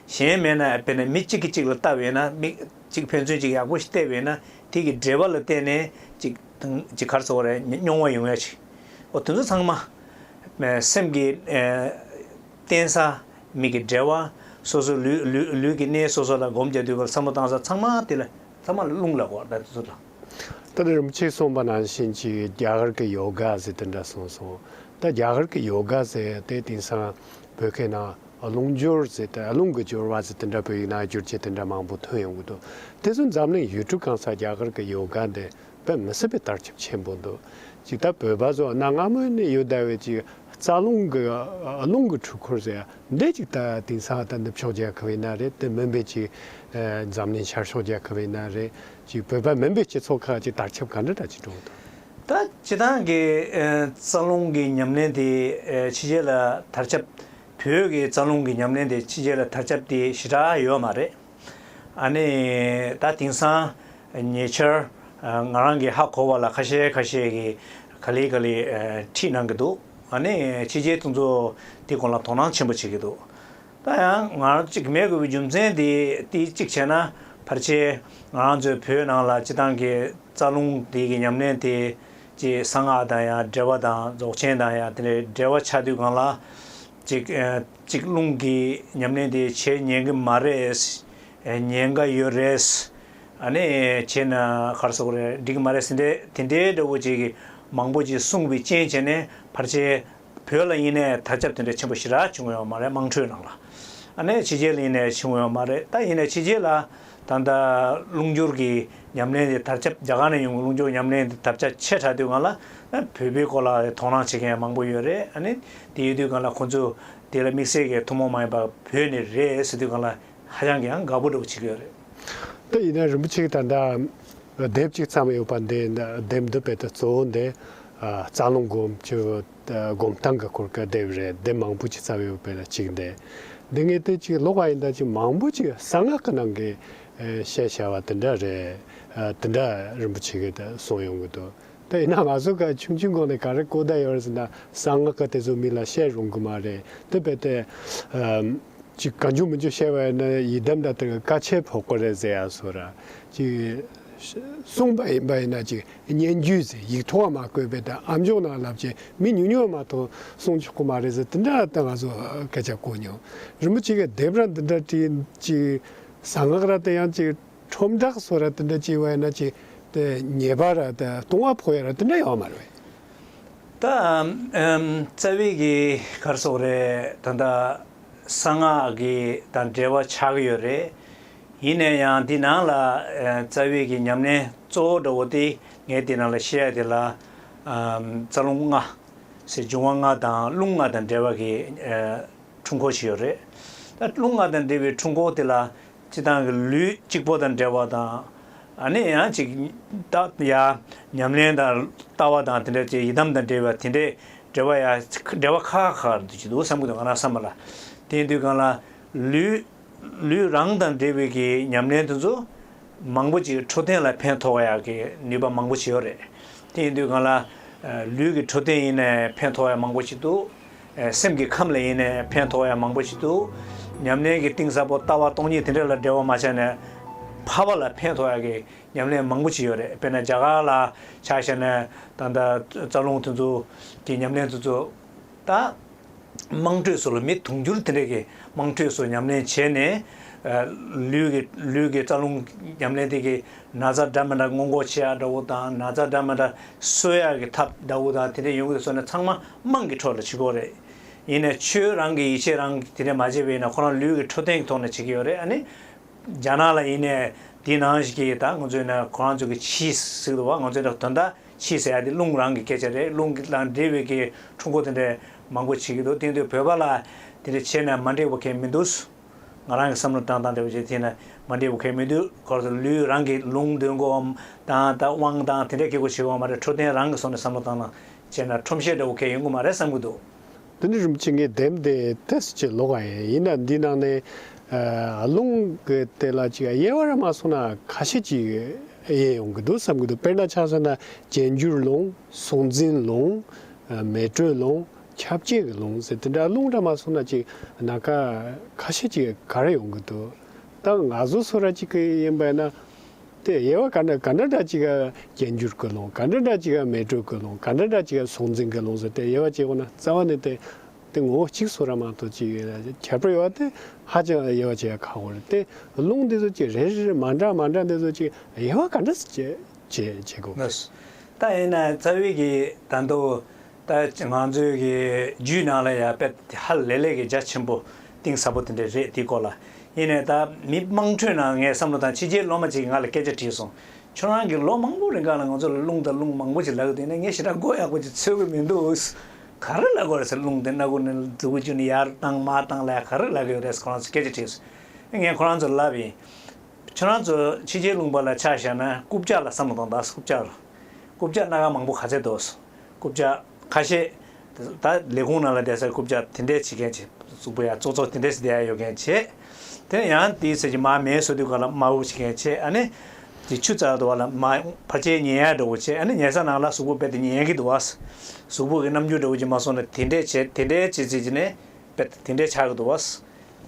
གཞན་མེད་ན་དཔེར་ན་མི་གཅིག་གིས་གཅིག་ལ་ལྟ་བས་ན་མི་གཅིག་ཕན་ཚུན་གཅིག་ཡག་པོ་ཞིག་བལྟས་པས་ན་དེ་གི་འབྲེལ་བ་ལ་བརྟེན་ནས་གཅིག་དང་གཅིག་ག་རེ་ཟེར་དགོས་རེད། རྙོ་བ་ཡོང་ཡ་ཅིག་འོ་དེ་ཚོ་ཚང་མ་སེམས་ཀྱི་ཨེ་བརྟེན་ས། མི་གི་འབྲེལ་བ། སོ་སོ་ལུས་ལུས་ལུས་ཀྱི་གནས་སོ་སོ་ལ་སྒོམ་རྒྱག་དུས་སྐབས་བསམ་བློ་བཏང་ས་ཚང་མ་དེ་ལ་ཚང་མ་ལ་རླུང་ལབ་དགོས་རེད། ད་དེ་ཚོ་ལ། ད་ནི་རིན་པོ་ཆེས་གསུངས་པ་ནང་བཞིན་གྱི་རྒྱ་གར་གྱི་ཡོ་ག་ཟེར་དེ་འདྲ་གསུངས་སོང་། ད་རྒྱ་གར་གྱི་ཡོ་ག་ཟེར་དེ་དེང་སང་བོད་སྐད་ནང་རླུང་སྦྱོར་ཟེར་དེ་རླུང་གི་སྦྱོར་བ་ཟེར་དེ་འདྲ་བོད་ཡིག་ནང་བསྒྱུར་བྱས་དེ་འདྲ་མང་པོ་ཐོན་ཡོང་གི་འདུག་དེ་ཚོ་འཛམ་གླིང་ཡུལ་གྲུ་གང་སར་རྒྱ་གར་གྱི་ཡོ་ག་འདི་དཔེ་མི་སྲིད་པའི་དར་ཁྱབ་ཆེན་པོ་འདུག་ཅིག་ད་བོད་པ་ཚོ་གནའ་སྔ་མོ་ནས་ཡོད་བསྡད་པའི་ཅིག་རྩ་རླུང་གི་རླུང་གི་འཕྲུལ་འཁོར་ཟེར་ཡ་འདི་ཅིག་ད་དེང་སང་ད་ནུབ་ཕྱོགས་རྒྱལ་ཁབ་ཡིན་ན་རེད། དེ་མིན་པའི་ཅིག་འཛམ་གླིང་ཤར་ཕྱོགས་རྒྱལ་ཁབ་ཡིན་ན་རེད། ཅིག་བོད་པ་མིན་པའི་སྤྱི་ཚོགས་ཁག་ཅིག་དར་ཁྱབ་ག་འདྲ་འདྲ་ཅིག་འགྲོ་གི་འདུག་ད་སྤྱི་བཏང་གི་རྩ་རླུང་གི་ཉམས་ལེན་དེ་ཕྱི་རྒྱལ་ལ་དར་ཁྱབ། བོད་ཀྱི་རྩ་རླུང་གི་ཉམས་ལེན་དེ་ཕྱི་རྒྱལ་ལ་དར་ཁྱབ་དེ་ཞེ་དྲག་ཡོད་མ་རེད། ཨ་ནི་ད་དེང་སང་ཉེ་ཆར་ང་རང་གིས་ཧ་གོ་བ་ལ་ཁ་ཤས་ཁ་ཤས་ཀྱིས་ག་ལེ་ག་ལེ་ཁྲིད་གནང་གི་འདུག་ཨ་ནི་ཕྱི་རྒྱལ་དེ་ཚོ་དེ་སྐོར་ལ་དོ་སྣང་ཆེན་པོ་བྱེད་ཀྱི་འདུག་ད་ཡང་ང་རང་གཅིག་མེད་དགོས་པའི་རྒྱུ་མཚན་དེ་དེ་གཅིག་བྱས་ན་ཕལ་ཆེར་ང་རང་ཚོའི་བོད་ནང་ལ་སྤྱི་བཏང་གི་རྩ་རླུང་དེ་གི་ཉམས་ལེན་དེ་ཅིག་གསང་སྔགས་དང་ཡང་འབྲེལ་བ་དང་རྫོགས་ཆེན་དང་ཡང་དེ་འདྲའི་འབྲེལ་བ་ཆགས་དུས་སྒང་ལ་ཅིག་ཅིག་རླུང་གི་ཉམས་ལེན་དེ་བྱེད་ཉན་གི་མ་རེད། ཉེན་ཁ་ཡོད་རེད། ཨ་ནི་བྱས་ན་ག་རེ་ཟེར་དགོས་རེད། འགྲིག་གི་མ་རེད་ཟེར་འདྲ་དེ་འདྲའི་འདྲ་བོ་ཅིག་གི་མང་པོ་ཅིག་གསུངས་པའི་རྐྱེན་བྱས་ནས་ཕལ་ཆེར་བོད་ལ་ཡིན་ནའི་དར་ཁྱབ་དེ་འདྲ་ཆེན་པོ་ཞེ་དྲག་བྱུང་ཡོད་མ་རེད། དམངས་ཁྲོད་ནང་ལ། ཨ་ནི་ཕྱི་རྒྱལ་ལ་ཡིན་ནའི་བྱུང་ཡོད་མ་རེད། ད་ཡིན་ནའི་ཕྱི་རྒྱལ་ལ་ད་ལྟ་རླུང་སྦྱོར་གྱི་ཉམས་ལེན་དེ་དར་ཁྱབ། རྒྱ་གར་ནས་ཡོང་གི་རླུང་སྦྱོར་ཉམས་ལེན་དེ་དར་ཁྱབ་ཆེ་དྲགས་དུས་སྒང་ལ་བོད་པའི་སྐོར་ལ་དོ་སྣང་བྱེད་མཁན་མང་པོ་ཡོད་རེད། ཨ་ནི་དེ་ཡོད་དུས་སྒང་ལ་ཁོང་ཚོ་དེ་ལ་དམིགས་བསལ་གྱི་ཐུན་མོང་མ་ཡིན་པ་བོད་ནས་རེད་ཟེར་དུས་སྒང་ལ་ཧ་ཅང་གི་ཡང་དགའ་པོ་འདྲ་བོ་བྱེད་ཀྱི་ཡོད་རེད། ད་ཡིན་ན་རིན་པོ་ཆེ་གིས་ད་ལྟ་དེབ་ཅིག་བརྩམས་ཡོད་པ་འདི་དེབ་འདི་དཔེ་ད་གཙོ་བོ་འདི་རྩ་རླུང་སྒོམ་སྤྱོད་སྒོམ་སྟངས་ཀྱི་སྐོར་གྱི་དེབ་རེད། དེབ་མང་པོ་ཅིག་བརྩམས་ཡོད་པའི་ལ་གཅིག་འདི། འདི་ངས་དེ་ཅིག་ཀློག་པ་ཡིན་ད་ཅིག་མང་པོ་ཅིག་གསང་སྔགས་ཀྱི་ནང་གི་བཤད་བྱ་བ་དེ་འདྲ་རེད། དེ་འདྲ་རིན་པོ་ཆེ་གིས་ད་གསུངས་ཡོང་གི་འདུག་ད་ཡིན་ན་ང་ཚོ་ག་ཆུང་ཆུང་སྒང་ནས་ག་རེ་གོ་བསྡད་ཡོད་རེད་ཟེར་ན་གསང་སྔགས་ཀྱི་དེ་ཚོ་མི་ལ་བཤད་རུང་གི་མ་རེད། དེ་དཔེ་དེ་ཅིག་གང་བྱུང་མི་བྱུང་བཤད་པ་ཡིན་ན་ཡི་དམ་དང་དེ་བཀའ་ཆད་ཕོག་གི་རེད་ཟེར་ཡ་སོགས་ར། ཅིག་གསུངས་པ་ཡིན་པ་ཡིན་ན་ཅིག་སྙན་བརྒྱུད་ཟེར་ཡིག་ཐོག་མ་བཀོད་པའི་དང་ཨ་མཆོག་ནང་ལབ་ཅིག་མི་ཉུང་ཉུང་མ་གཏོགས་གསུང་ཆོག་གི་མ་རེད་ཟེར་དེ་འདྲ་ད་ང་ཚོ་སྐད་ཆ་གོ་མྱོང་། རིན་པོ་ཆེ་གིས་དེབ་ར་འདི་འདྲ་བྲིས་ཅིག་གསང་སྔགས་ར་དེ་ཡང་ཅིག་ཁྲོམ་བསྒྲགས་སོགས་ར་དེ་འདྲ་བྱས་པ་ཡིན་ན་ཅིག་དེ་ཉེས་པ་ར་དེ་ལྟུང་བ་ཕོག་ཡ་ར་དེ་འདྲ་ཡོད་མ་རེད། ད་ཨམ་རྩ་བའི་གི་ག་རེ་ཟེར་དགོས་རེད། ད་ལྟ་གསང་སྔགས་ཀྱི་དང་འབྲེལ་བ་ཆགས་ཀྱི་ཡོད་རེད། ཡིན་ན་ཡང་འདི་ནང་ལ་ཨ་རྩ་བའི་གི་ཉམས་ལེན་གཙོ་བོ་འདྲ་བོ་དེ་ངས་འདི་ནང་ལ་བཤད་ཡ་དེ་ལ་ཨམ་རྩ་རླུང་ལྔ་ཟེར་འབྱུང་བ་ལྔ་དང་རླུང་ལྔ་དང་འབྲེལ་བ་གི་ཨ་འཁྲུལ་འཁོར་ཞིག་ཡོད་རེད། ད་རླུང་ལྔ་དང་འབྲེལ་བའི་འཁྲུལ་འཁོར་དེ་ལ་སྤྱི་བཏང་གི་ལུས་གཅིག་པོ་དང་འབྲེལ་བ་དང་ ཨ་ནི་ཡང་ཅིག་ད་ཡ་ཉམས་ལེན་དང་ལྟ་བ་དང་དེ་འདྲ་ཅིག་ཡི་དམ་དང་འབྲེལ་བ་དེ་འདྲའི་འབྲེལ་བ་ཡ་འབྲེལ་བ་ཁག་ཁག་འདུག་ཅིག་འདུག་བསམ་གི་འདུག་ང་རང་བསམ་པ་ལ། དེ་ཡིན་དུས་གང་ལ་ལུས་ལུས་རང་དང་འབྲེལ་བའི་གི་ཉམས་ལེན་དེ་ཚོ་མང་པོ་ཅིག་འཕྲོད་བསྟེན་ལ་ཕན་ཐོགས་ཡག་གི་ནུས་པ་མང་པོ་ཅིག་ཡོད་རེད། དེ་ཡིན་དུས་གང་ལ་ལུས་ཀྱི་འཕྲོད་བསྟེན་ཡིན་ནའི་ཕན་ཐོགས་ཡག་མང་པོ་ཅིག་འདུག་སེམས་ཀྱི་ཁམས་ལ་ཡིན་ནའི་ཕན་ཐོགས་ཡག་མང་པོ་ཞིག་འདུག་ཉམས་ལེན་གྱི་གཏིང་ཟབ་པོ་ལྟ་བ་སྟོང་ཉིད་དེ་འདྲ་ལ་འབྲེལ་བ་མ་བྱས་ནས་འཕགས་པ་ལ་ཕན་ཐོགས་ཡག་གི་ཉམས་ལེན་མང་པོ་ཞིག་ཡོད་རེད། དཔེར་ན་རྒྱ་གར་ལ་ཆ་བཞག་ན་ད་ལྟ་རྩ་རླུང་དེ་ཚོ་གི་ཉམས་ལེན་དེ་ཚོ་ད་དམངས་ཁྲོད་སོགས་ལ་མི་དུང་ཕྱུར་དེ་འདྲ་གི་དམངས་ཁྲོད་སོགས་ཉམས་ལེན་བྱས་ནས་ལུས་ཀྱི་ལུས་ཀྱི་རྩ་རླུང་ཉམས་ལེན་དེ་གི་ན་ཚ་འདྲ་མི་འདྲ་སྔོན་འགོག་བྱེད་ཡག་འདྲ་བོ་དང་ན་ཚ་འདྲ་མི་འདྲ་གསོ་ཡག་གི་ཐབས་འདྲ་བོ་དང་དེ་འདྲ་ཡོང་གི་སོང་ན་ཚང་མ་དམངས་ཀྱི་ཁྲོད་ལ་བྱེད་དགོས་རེད། ཡིན་ནའི་ཆོས་རང་གི་ཡིད་ཆེས་རང་གི་དེ་འདྲ་མ་བྱས་པ་ཡིན་ན་ཁོ་རང་ལུས་ཀྱི་འཕྲོད་བསྟེན་གྱི་ཐོག་ནས་བྱེད་ཀྱི་ཡོད་རེད། ཨ་ནི་རྒྱ་ནག་ལ་ཡིན་ནའི་དེ་ནང་བཞིན་གྱི་ད་ང་ཚོས་ན་ཁོ་རང་ཚོ་གི་ཆི་ཟེར་གི་འདུག་བ། ང་ཚོས་ན་དོན་དག་ཆི་ཟེར་ཡག་དེ་རླུང་རང་གི་སྐད་ཆ་རེད། རླུང་གི་དང་འབྲེལ་བའི་གི་ཁྲོམ་སྐོར་དེ་འདྲ་མང་པོ་བྱེད་ཀྱི་འདུག་དེ་འདུག་བོད་པ་ལ་དེ་འདྲ་བྱས་ན་མ་འགྲིག་པ་གང་ཡང་མི་འདུག་ང་རང་གི་བསམ་བློ་བཏང་སྟངས་དེ་འདྲ་བྱས་དེ་ན་མ་འགྲིག་པ་གང་ཡང་མི་འདུག་ཁོ་ཚོ་ལུས་རང་གི་རླུང་འདོན་དགོས་དང་ད་དབང་དང་དེ་འདྲ་སྐྱེ་དགོས་བྱེད་དགོས་མ་རེད། འཕྲོད་བསྟེན་རང་གི་སོང་ནས་བསམ་བློ་བཏང་ན་བྱས་ན་ཁྲོམ་གཤེར་འདྲ་བོ་གང་ཡང་ཡོང་གི་མ་རེད་བསམ་གྱི་འདུག་དེ་ནི་རིན་པོ་ཆེ་ངས་བདེན་བདེན་ཏོག་ཙམ་ཅིག་ལོག་པ་ཡིན། ཡིན་ན་འདི་ནང་ནས་ཨ་རླུང་གི་དེ་ལ་ཅིག་དབྱེ་བ་ར་མ་སོང་ན་ཁ་ཤས་ཅིག་དབྱེ་ཡོང་གི་འདུག་བསམ་གྱི་འདུག་དཔེར་ན་ཆ་བཞག་ན་གྱེན་འགྱུར་རླུང་། གཟུང་འཛིན་རླུང་། ཨ་མེ་དྲོད་རླུང་། ཁྱབ་བྱེད་ཀྱི་རླུང་ཟེར་དེ་འདྲ་རླུང་ར་མ་སོང་ན་ཅིག་སྣ་ཁ་ཁ་ཤས་ཅིག་ག་རེ་ཡོང་གི་འདུག་ད་ང་ཚོ་ཚོ་ར་ཅིག་གི་ཡིན་པ་ཡིན་ན། དེ་དབྱེ་བ་ག་འདྲ་ག་འདྲ་འདྲ་ཅིག་ག་གྱེན་འགྱུར་གྱི་རླུང་། ག་འདྲ་འདྲ་ཅིག་ག་མེ་དྲོད་ཀྱི་རླུང་། ག་འདྲ་འདྲ་ཅིག་ག་གཟུང་འཛིན་གྱི་རླུང་ཟེར་དེ་དབྱེ་བ་བྱེད་དགོས་ན་རྩ་བ་ནས་དེ་དེ་ངོ་བོ་གཅིག་སོ་ར་མ་གཏོགས་ཅིག་ཁྱད་པར་ཡོད་པ་དེ་ཧ་ཅང་དབྱེ་བ་བྱེད་ཡ་ཁག་པོ་རེད། དེ་རླུང་འདི་ཚོ་ཅིག་རེ་རེ་རེ་མ་འདྲ་མ་འདྲ་འདི་ཚོ་ཅིག་དབྱེ་བ་ག་འདྲ་བྱེད་བྱེད་བྱེད་དགོས། ལགས། ད་ཡིན་ན་རྩ་བའི་གི་ད་དུང་ད་ང་ཚོའི་གི་རྒྱུད་ནང་ལ་ཡ་དཔེ་ཧ་ལས་ལས་ཀྱི་རྒྱ་ཆེན་པོ་གཏིང་ཟབ་པོ་དེ་འདྲ་རེད། དེའི་སྐོར་ལ་ཡིན་ནའི་ད་མི་དམངས་ཁྲོད་ནང་ངས་བསམ་བློ་བཏང་ཕྱི་རྒྱལ་སློབ་མ་ཅིག་གིས་ང་ལ་སྐད་ཆ་དྲིས་སོང་། ཁྱོད་རང་གི་ལོ་མང་པོ་རིང་ག་ལ་ང་ཚོ་ལ་རླུང་དང་རླུང་མང་པོ་ཅིག་ལབ་ཀྱི་འདུག་ཡིན་ན་ངས་ཞེ་དྲག་མགོ་ཡག་པོ་ཅིག་ཚོད་ཀྱི་མི་འདུག་ག་རེ་ལབ་དགོས་རེད་ཟེར། རླུང་དེ་སྣ་ཁུག་ནས་མཛུབ་གུ་བཅུག་ནས་ཡར་བཏང་མར་བཏང་ལ་ག་རེ་ལབ་ཀྱི་ཡོད་རེད་ཟེར་ཁོ་རང་ཚོ་སྐད་ཆ་དྲིས་སོང་། ངས་ཁོ་རང་ཚོར་ལབ་ཡིན། ཁྱོད་རང་ཚོ་ཕྱི་རྒྱལ་ལུང་པ་ལ་ཆ་བཞག་ན་རྐུབ་བཀྱག་ལ་བསམ་བློ་གཏོང་དང་། རྐུབ་བཀྱག་ལ། རྐུབ་བཀྱག་སྣ་ཁ་མང་པོ་ག་ཚད་འདུག་རྐུབ་བཀྱག་ཁ་ཤས། ད་ལས་ཁུངས་ནང་ལ་བསྡད་སའི་རྐུབ་བཀྱག་དེ་འདྲས་བྱེད་མཁན་བྱེད། གཟུགས་པོ་ཡ་ཙོག་ཙོག་དེ་འདྲས་སེ་བསྡད་ཡ་ཡོད་མཁན་བྱེད། དེ་ཡང་དེའི་ཚེ་གི་མར་མེ་གསོད་དུས་ག་ལ་དམར་པོ་བྱེད་མཁན་བྱེད། ཨ་ནི་དེ་ཆུ་བཙག་འདུག་བ་ལ་མར་ཕར་ཆེར་ཉལ་ཡ་འདྲ་བོ་བྱེད། ཨ་ནི་ཉལ་ས་ནང་ལ་གཟུགས་པོ་རྦད་དེ་ཉལ་གི་འདུག་བ། གཟུགས་པོ་གི་རྣམ་འགྱུར་འདྲ་བོ་ཅིག་མ་སོང་ན་དེ་འདྲས་བྱེད། དེ་འདྲས་བྱེད་ཚེ་གི་ནས་རྦད་དེ་འདྲས་ཆགས་ཀྱི་འདུག་བ།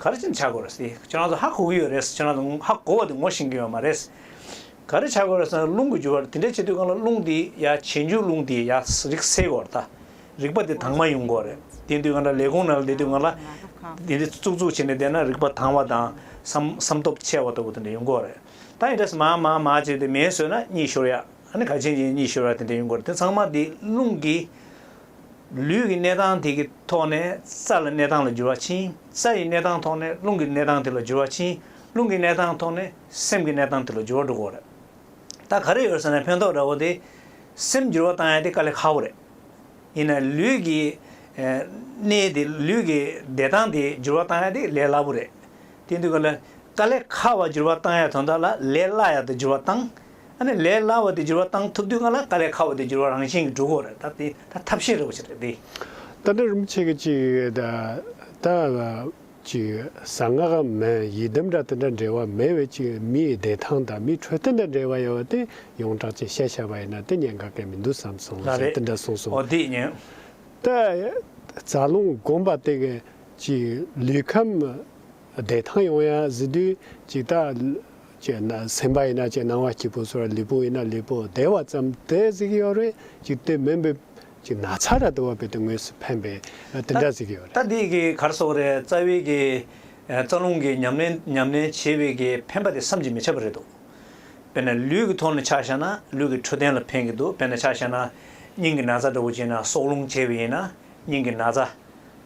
ག་རེ་བྱས་ནས་ཆགས་དགོས་རེད་ཟེར། ཁྱོད་རང་ཚོ་ཧ་གོ་གི་ཡོད་རེད། ཁྱོད་རང་ཚོ་ཧ་གོ་བ་དེ་ངོ་ཤེས་ཀྱི་ཡོད་མ་རེད། ག་རེ་ཆགས་དགོས་རེད་ཟེར་ན་རླུང་གི་འགྱུར་བ་དེ་འདྲ་བྱེད་དུས་སྒང་ལ་རླུང་དེ་ཡ་གྱེན་འགྱུར་རླུང་དེ་ཡ་རིག་སེལ་དགོས་རེད་ད། རིག་པ་དེ་དྭངས་མ་ཡོང་དགོས་རེད། དེ་དུས་སྒང་ལ་ལས་ཁུངས་ནང་ལ་བསྡད་དུས་སྒང་ལ་དེ་འདྲ་བཙུགས་བཙུགས་བྱས་ནས་བསྡད་ན་རིག་པ་དྭངས་བ་དང་བསམ་བསམ་སྟོབས་ཆེ་བ་ལྟ་བུ་དེ་འདྲ་ཡོང་གི་ཡོད་རེད། ད་ཡིན་འདྲ་སེ་མར་མར་མར་བྱས་ཏེ་མེ་གསོས་ན་གཉིད་ཤོར་ཡ། ཨ་ནི་ག་ཅན་ཅན་གཉིད་ཤོར་བ་དེ་འདྲ་ཡོང་གི་ཡོད་རེད། དེ་ཚང་མ་དེ་རླུང་གི་ལུས་ཀྱི་གནས་སྟངས་དེ་གི་ཐོག་ནས་རྩ་ལ་གནས་སྟངས་ལ་འགྱུར་བ་ཕྱིན། རྩ་ཡི་གནས་སྟངས་ཐོག་ནས་རླུང་གི་གནས་སྟངས་དེ་ལ་འགྱུར་བ་ཕྱིན། རླུང་གི་གནས་སྟངས་ཐོག་ནས་སེམས་ཀྱི་གནས་སྟངས་དེ་ལ་འགྱུར་བ་འགྲོ་གི་ཡོད་རེད། ད་ག་རེ་ཡོད་ཟེར་ན་ཕན་ཐོགས་འདྲ་བོ་དེ་སེམས་འགྱུར་བ་བཏང་ཡ་དེ་དཀའ་ལས་ཁག་པོ་རེད། ཡིན་ན་ལུས་ཀྱི་ཨ་གནས་དེ་ལུས་ཀྱི་བདེ་ཐང་དེ་འགྱུར་བ་བཏང་ཡ་དེ་ལས་སླ་པོ་རེད། དེ་དུས་ག་ལ་དཀའ་ལས་ཁག་པ་འགྱུར་བ་བཏང་ཡ་དོན་དག་ལ་ལས་སླ་ཡ་དེ་འགྱུར་བ་བཏང་། ཨ་ནི་ལས་སླ་བ་དེ་འགྱུར་བ་བཏང་ཐུབ་དུས་སྒང་ལ་དཀའ་ལས་ཁག་པ་དེ་འགྱུར་བ་རང་བཞིན་གྱིས་འགྲོ་གི་ཡོད་རེད། ད་དེ་ད་ཐབས་ཤེས་འདྲ་བོ་ཞིག་རེད་དེ། ད་ལྟ་རིན་པོ་ཆེ་གིས་ཅིག་ད་ད་ཅིག་གསང་སྔགས་མེད་ཡི་དམ་འདྲ་དེ་འདྲ་འབྲེལ་བ་མེད་པའི་ཅིག་མིའི་བདེ་ཐང་དང་མིའི་འཕྲོད་བསྟེན་དང་འབྲེལ་བ་ཡོད་པ་དེ་ཡོངས་གྲགས་ཅིག་བཤད་བཞག་པ་ཡིན་ན་དེ་ཉེན་ཁ་གང་མི་འདུག་བསམ་སོང་ལགས་ཟེར་རེད། དེ་འདྲ་གསུངས་སོང་། ཨོ་དེ་ཉན། ད་རྩ་རླུང་སྒོམ་པ་དེ་གིས་ཅིག་ལུས་ཁམས་བདེ་ཐང་ཡོང་ཡ་ཟེར་དུས་ཅིག་ད་ཅིག་ན་སེམས་པ་ཡིན་ན་ཅིག་སྣང་བ་སྐྱིད་པོ་བཟོ་ར། ལུས་པོ་ཡིན་ན་ལུས་པོ་བདེ་བ་ཙམ་དེ་ཟེར་གྱི་ཡོད་རེད། ཅིག་དེ་མིན་པའི་ཅིག་ན་ཚ་ར་དེ་བ་བས་དེ་དངོས་སུ་ཕན་པའི་དེ་འདྲ་ཟེར་གྱི་ཡོད་རེད། ད་འདི་གི་ག་རེ་ཟེར་དགོས་རེད། རྩ་བའི་གི་རྩ་རླུང་གི་ཉམས་ལེན་ཉམས་ལེན་བྱེད་པའི་གི་ཕན་པ་དེ་བསམ་གྱིས་མི་ཁྱབ་པ་རེད་འདུག་དཔེར་ན་ལུས་ཀྱི་ཐོག་ནས་ཆ་བཞག་ན་ལུས་ཀྱི་འཕྲོད་བསྟེན་ལ་ཕན་གྱི་འདུག་དཔེར་ན་ཆ་བཞག་ན་སྙིང་གི་ན་ཚ་འདྲ་བོ་ཅིག་ཡིན་ན་སྲོག་རླུང་བྱས་པ་ཡིན་ན་སྙིང་གི་ན་ཚ་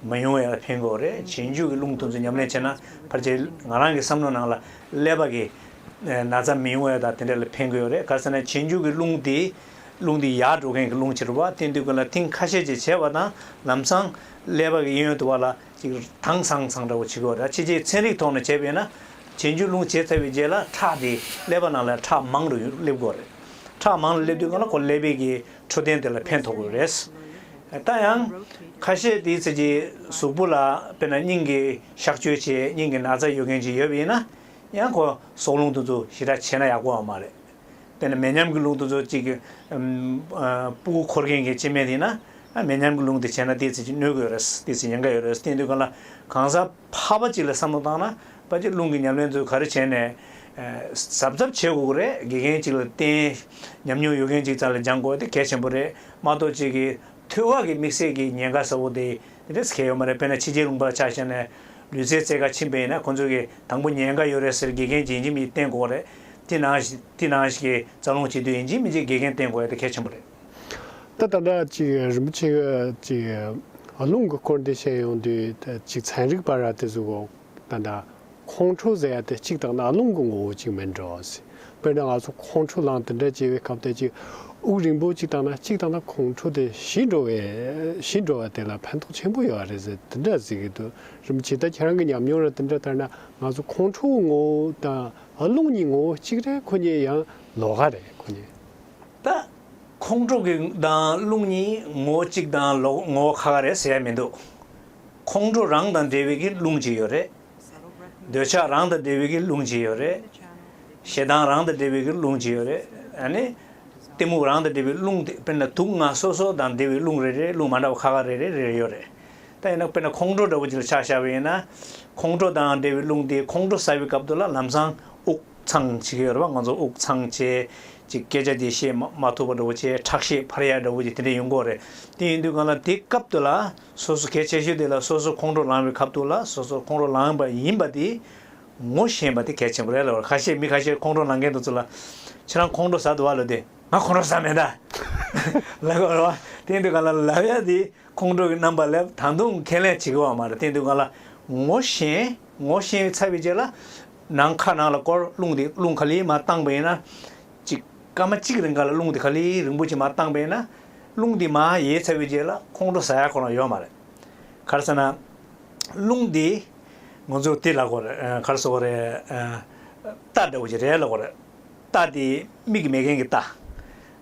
མི་ཡོང་བའི་ཕན་གྱི་ཡོད་རེད། གྱེན་འགྱུར་གྱི་རླུང་དེ་ཚོ་ཉམས་ལེན་བྱས་ན་ཕལ་ཆེར་ང་རང་གི་བསམ་བློ་ནང་ལ་ཀླད་པ་གི་ན་ཚ་མི་ཡོང་བ་དང་དེ་འདྲ་ལ་ཕན་གྱི་ཡོད་རེད། ག་རེ་ཟེར་ན་གྱེན་འགྱུར་གྱི་རླུང་དེ་རླུང་དེ་ཡར་འགྲོ་མཁན་གྱི་རླུང་ཅིག་རེད་པ། དེ་དུས་ཀྱི་ལ་ཐེངས་ཁ་ཤས་ཅིག་བྱས་པ་དང་ལམ་སང་ཀླད་པ་གི་གཡས་གཡོན་དུ་བ་ལ་ཅིག་དྭངས་སང་སང་འདྲ་བོ་བྱེད་ཀྱི་ཡོད་རེད། ཕྱི་རྒྱལ་ཚན་རིག་ཐོག་ནས་བྱས་པས་ན་ བྱེད་འཇུག་རླུང་བྱས་ཚར་བའི་རྗེས་ལ་ཁྲག་དེ་ཀླད་པ་ནང་ལ་ཁྲག་མང་རུ་སླེབས་དགོས་རེད། ཁྲག་མང་རུ་སླེབས་དུས་སྒང་ལ་ཁོ་ཀླད་པའི་གི་འཕྲོད་བསྟེན་དེ་ལ་ཕན་ཐོགས་ཀྱི་རེད། ད་ཡང་ཁ་ཤས་དེའི་ཚེ་གི་གཟུགས་པོ་ལ་དཔེར་ན་སྙིང་གི་གཤག་བཅོས་བྱས་སྙིང་གི་ན་ཚ་ཡོད་མཁན་ཅིག་ཡོད་པ་ཡིན་ན། ཡང་ཁོ་སྲོག་རླུང་དེ་ཚོ་ཞེ་དྲག་བྱས་ན་ཡག་པོ་ཡོད་མ་རེད། དཔེར་ན་མེ་མཉམ་གྱི་རླུང་དེ་ཚོ་གཅིག་གི་ཨམ་ཨ་སྤུ་གུ་འཁོར་མཁན་གྱི་སྐྱེ་དམན་དེ་ཡིན་ན། ཨ་མེ་མཉམ་གྱི་རླུང་དེ་བྱས་ན་དེའི་ཚེ་གཅིག་གནོད་ཀྱི་ཡོད་རེད། དེའི་ཚེ་ཉེན་ཁ་ཡོད་རེད། དེ་ཡིན་དུས་སྒང་ལ་གང་ཟག་ཕལ་པ་གཅིག་ལ་བསམ་བློ་བཏང་ན་ཕལ་ཆེར་རླུང་གི་ཉམས་ལེན་ཚོ་ག་རེ་བྱས་ནས་ཨ་གཟབ་གཟབ་བྱེད་དགོས་ཀྱི་རེད། དགེ་རྒན་གཅིག་ལ་བསྟེན། ཉམས་མྱོང་ཡོད་མཁན་གཅིག་རྩ་ལ་སྦྱང་དགོས་དེ་གལ་ཆེན་པོ་རེད་མ་གཏོགས་གཅིག་གི་ཐོད་པ་གི་དམིགས་བསལ་གྱི་ཉེན་ཁ་ཟེར་བ་དེ་དེ་འདྲས་གལ་ཡོད་མ་རེད། དཔེར་ན་ཕྱི་རྒྱལ་ལུང་པ་ལ་ཆ་བཞག་ན་ལུས་རྩལ་རྩེད་གར་ཕྱིན་པ་ཡིན་ན་ཁོང་ཚོ་གིས་དང་པོ་ཉེན་ཁ་ཡོད་རེད་ཟེར་དགེ་རྒན་ཡིན་གཅིག་མིན་གཅིག་བསྟེན་དགོས་རེད། དེ་ནང་བཞིན་དེ་ནང་བཞིན་གྱི་རྩ་རླུང་བྱེད་དུས་ཡིན་གཅིག་མིན་གཅིག་དགེ་རྒན་བསྟེན་དགོས་ཡ་དེ་གལ་ཆེན་པོ་རེད། ད་ད་ལྟ་ཅིག་རིན་པོ་ཆེ་གིས་ཅིག་རླུང་གི་སྐོར་འདི་བཤད་ཡོང་དུས་ད་ཅིག་ཚན་རིག་པ་ར་དེ་ཚོ་གོ་ད་ད་ཁོང་ཁྲོ་ཟེར་ཡ་དེ་གཅིག་བཏང་ན་རླུང་གི་ངོ་བོ་གཅིག་མིན་འགྲོ་ཟེར། དཔེར་ན་ང་ཚོ་ཁོང་ཁྲོ་ལངས་དེ་འདྲ་བྱེད་པའི་སྐབས་དེ་ཅིག་དབུགས་རིང་པོ་གཅིག་བཏང་ན་གཅིག་བཏང་ན་ཁོང་ཁྲོ་དེ་ཞི་འགྲོ་བའི་ཞི་འགྲོ་བ་དེ་ལ་ཕན་ཐོགས་ཆེན་པོ་ཡོད་རེད་ཟེར་དེ་འདྲ་ཟེར་གྱི་འདུག་རིན་པོ་ཆེ་ད་ཁྱེད་རང་གི་ཉམས་མྱོང་ར་དེ་འདྲ་ལྟར་ན་ང་ཚོ་ཁོང་ཁྲོའི་ངོ་བོ་དང་རླུང་གཉིས་ངོ་བོ་གཅིག་རེད། ཁོ་གཉིས་ཡང་ལོགས་ཀ་རེད་ཁོ་གཉིས། ད་ཁོང་ཁྲོ་གི་དང་རླུང་གཉིས་ངོ་བོ་གཅིག་དང་ལོགས་ངོ་བོ་ཁ་ཁ་རེད་ཟེར་ཡ་མི་འདུག་ཁོང་ཁྲོ་རང་དང་འབྲེལ་བའི་གི་རླུང་གཅིག་ཡོད་རེད། འདོད་ཆགས་རང་དང་འབྲེལ་བའི་གི་རླུང་གཅིག་ཡོད་རེད། ཞེ་སྡང་རང་དང་འབྲེལ་བའི་གི་རླུང་གཅིག་ཡོད་རེད། ཨ་ནི། གཏི་མུག་རང་དང་འབྲེལ་བའི་རླུང་དེ་དཔེར་ན་དུག་ལྔ་སོ་སོ་དང་འབྲེལ་བའི་རླུང་རེ་རེ་རླུང་མ་འདྲ་བ་ཁ་ཁ་རེ་རེ་རེ་རེ་ཡོད་རེད། ད་ཡིན་ན་དཔེར་ན་ཁོང་ཁྲོ་འདྲ་བོ་ཅིག་ལ་ཆ་བཞག་པ་ཡིན་ན། ཁོང་ཁྲོ་དང་འབྲེལ་བའི་རླུང་དེ་ཁོང་ཁྲོ་ཟ་བའི་སྐབས་དུ་ལ་ལམ་སང་དབུགས་འཚང་བྱེད་ཀྱི་ཡོད་རེད་བ། ང་ཚོ་དབུགས་འཚང་བྱས་ཅིག་སྐད་ཆ་དེ་བཤད་མ་མ་ཐུབ་པ་འདྲ་བོ་བྱས་ཁྲག་ཤེད་འཕར་ཡ་འདྲ་བོ་ཅིག་དེ་འདྲ་ཡོང་གི་ཡོད་རེད། དེ་ཡིན་དུས་སྒང་ལ་དེ་སྐབས་དུ་ལ་སོ་སོ་གལ་ཆེ་ཤོས་དེ་ལ་སོ་སོ་ཁོང་ཁྲོ་ལངས་པའི་སྐབས་དུ་ལ་སོ་སོ་ཁོང་ཁྲོ་ལངས་པ་ཡིན་པ་དེ་ངོ་ཤེས་པ་དེ་གལ་ཆེན་པོ་རེད་ལབ་པ་རེད། ཁ་ཤས་མི་ཁ་ཤས་ཁོང་ཁྲོ་ལངས་མཁན་དེ་ཚོ་ལ་ཁྱེད་རང་ཁོང་ཁྲོ་ཟ་འདུག་བ་ལབ་དུས་ང་ཁོང་ཁྲོ་ཟ་མེད་ད་ལབ་གི་ཡོད་རེད་བ། དེ་ཡིན་དུས་སྒང་ལ་ལབ་ཡ་དེ། ཁོང་ཁྲོ་གི་རྣམ་པ་ལ་ད་དུང་ཁས་ལེན་བྱེད་ཀྱི་ཡོད་མ་རེད། དེ་དུས་སྒང་ལ་ངོ་ཤེས་ངོ་ཤེས་ཚར་བའི་རྗེས་ལ་ནང་ཁ་ནང་ལ་སྐོར་རླུང་དེ་རླུང་ག་ལེར་མར་བཏང་པ་ཡིན་ན། ཅིག་སྐར་མ་གཅིག་རིང་ག་ལ་རླུང་དེ་ག་ལེར་རིང་པོ་ཅིག་མར་བཏང་པ་ཡིན་ན། རླུང་དེ་མར་ཡལ་ཚར་བའི་རྗེས་ལ་ཁོང་ཁྲོ་ཟ་ཡ་ཁོ་རང་ཡོད་མ་རེད། ག་རེ་ཟེར་ན། རླུང་དེ་ང་ཚོ་དེ་ལབ་དགོས་རེད། ག་རེ་ཟེར་དགོས་རེད། རྟ་འདྲ་བོ་ཅིག་རེད་ལབ་དགོས་རེད། རྟ་དེ་མིག་མེད་མཁན་གྱི་རྟ།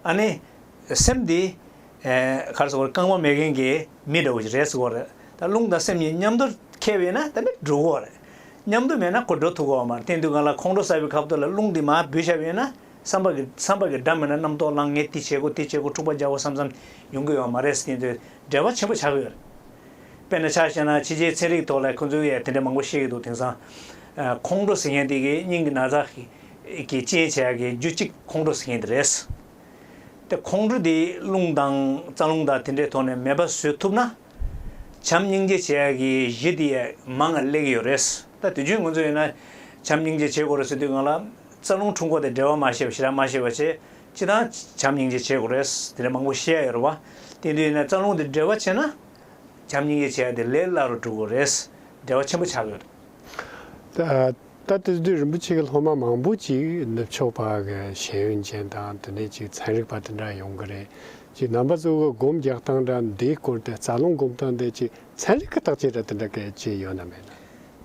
ཨ་ནི། སེམས་དེ། ཨེ། ག་རེ་ཟེར་དགོས་རེད། རྐང་པ་མེད་མཁན་གྱི་མི་འདྲ་བོ་ཞིག་རེད་ཟེར་དགོས་རེད། ད་རླུང་དང་སེམས་གཉིས་མཉམ་དུ་འཁྱེར་བ་ཡིན་ན་ད་ནི་འགྲོ་གི་ཡོད་རེད། མཉམ་དུ་མེད་ན་ཁོ་འགྲོ་ཐུབ་ཀྱི་ཡོད་མ་རེད། དེ་དུས་སྒང་ལ་ཁོང་ཁྲོ་ཟ་བའི་སྐབས་དུ་ལ་རླུང་དེ་མར་འབུད་བཞག་པ་ཡིན་ན་བསམ་པ་གི་བསམ་པ་གི་སྒྲ་མེད་ན་རྣམ་རྟོག་ལངས། ངས་དེ་བྱེད་དགོས་དེ་བྱེད་དགོས་འཁྲུག་པ་རྒྱག་དགོས་བསམ་བསམ་ཡོང་གི་ཡོད་མ་རེད་ཟེར། དེ་དུས་འབྲེལ་བ་ཆེན་པོ་ཆགས་ཀྱི་ཡོད་རེད། དཔེར་ན་ཆ་བཞག་ན་ཕྱི་རྒྱལ་ཚན་རིག་ཐོག་ལ་ཁོང་ཚོས་ཡ་དེ་འདྲ་མང་པོ་བཤད་ཀྱི་འདུག་དེང་སང་། ཨ། ཁོང་ཁྲོ་ཟེར་མཁན་དེ་གི་སྙིང་གི་ན་ཚ་གི་གི་རྐྱེན་བྱེད་ཡ་གི་རྒྱུ་གཅིག་ཁོང་ཁྲོ་ཟེར་མཁན་དེ་རེད། དེ་ཁོང་ཁྲོ་དེ་རླུང་དང་རྩ་རླུང་དང་དེ་འདྲའི་ཐོག་ནས་མེད་པ་བཟོ་ཐུབ་ན། བྱམས་སྙིང་རྗེ་བྱེད་ཡ་གི་གཞི་དེ་མང་ང་སླེབས་ཀྱི་ཡོད་རེད། ད་དུས་རྒྱུན་ང་ཚོ་ཡིན་ན་བྱམས་སྙིང་རྗེ་བྱེད་དགོས་རེད་ཟེར་དུས་སྒང་ལ་རྩ་རླུང་འཁྲུག་འགོག་དེ་འབྲེལ་བ་མ་ཤེས་པ་ཞེ་དྲག་མ་ཤེས་པ་བྱས་སྤྱི་བཏང་བྱམས་སྙིང་རྗེ་བྱེད་དགོས་རེད། དེ་འདྲ་མང་པོ་བཤད་ཡ་ཡོད་རེད་བ། དེ་དུས་ཡིན་ན་རྩ་རླུང་དེ་འབྲེལ་བ་བྱས་ན། བྱམས་སྙིང་རྗེ་བྱེད་ཡ་དེ་ལས་སླ་རུ་འགྲོ་གི་རེད། འབྲེལ་བ་ཆེན་པོ་ཆགས་ཡོད་རེད། ད་ད་དེ་དུས་རིན་པོ་ཆེ་གི་སློབ་མ་མང་པོ་ཅིག་ནུབ་ཕྱོགས་པ་གི་ཤེས་ཡོན་ཅན་དང་དེ་འདྲའི་ཅིག་ཚན་རིག་པ་དེ་འདྲ་ཡོང་གི་རེད། ཅིག་རྣམ་པ་ཚོ་གི་སྒོམ་རྒྱག་སྟངས་འདྲ་འདིའི་སྐོར་དེ་རྩ་རླུང་སྒོམ་སྟངས་དེ་ཅིག་ཚན་རིག་གི་བརྟག་དཔྱད་འདྲ་དེ་འདྲ་གི་ཅིག་ཡོད་ན་མེད་ན།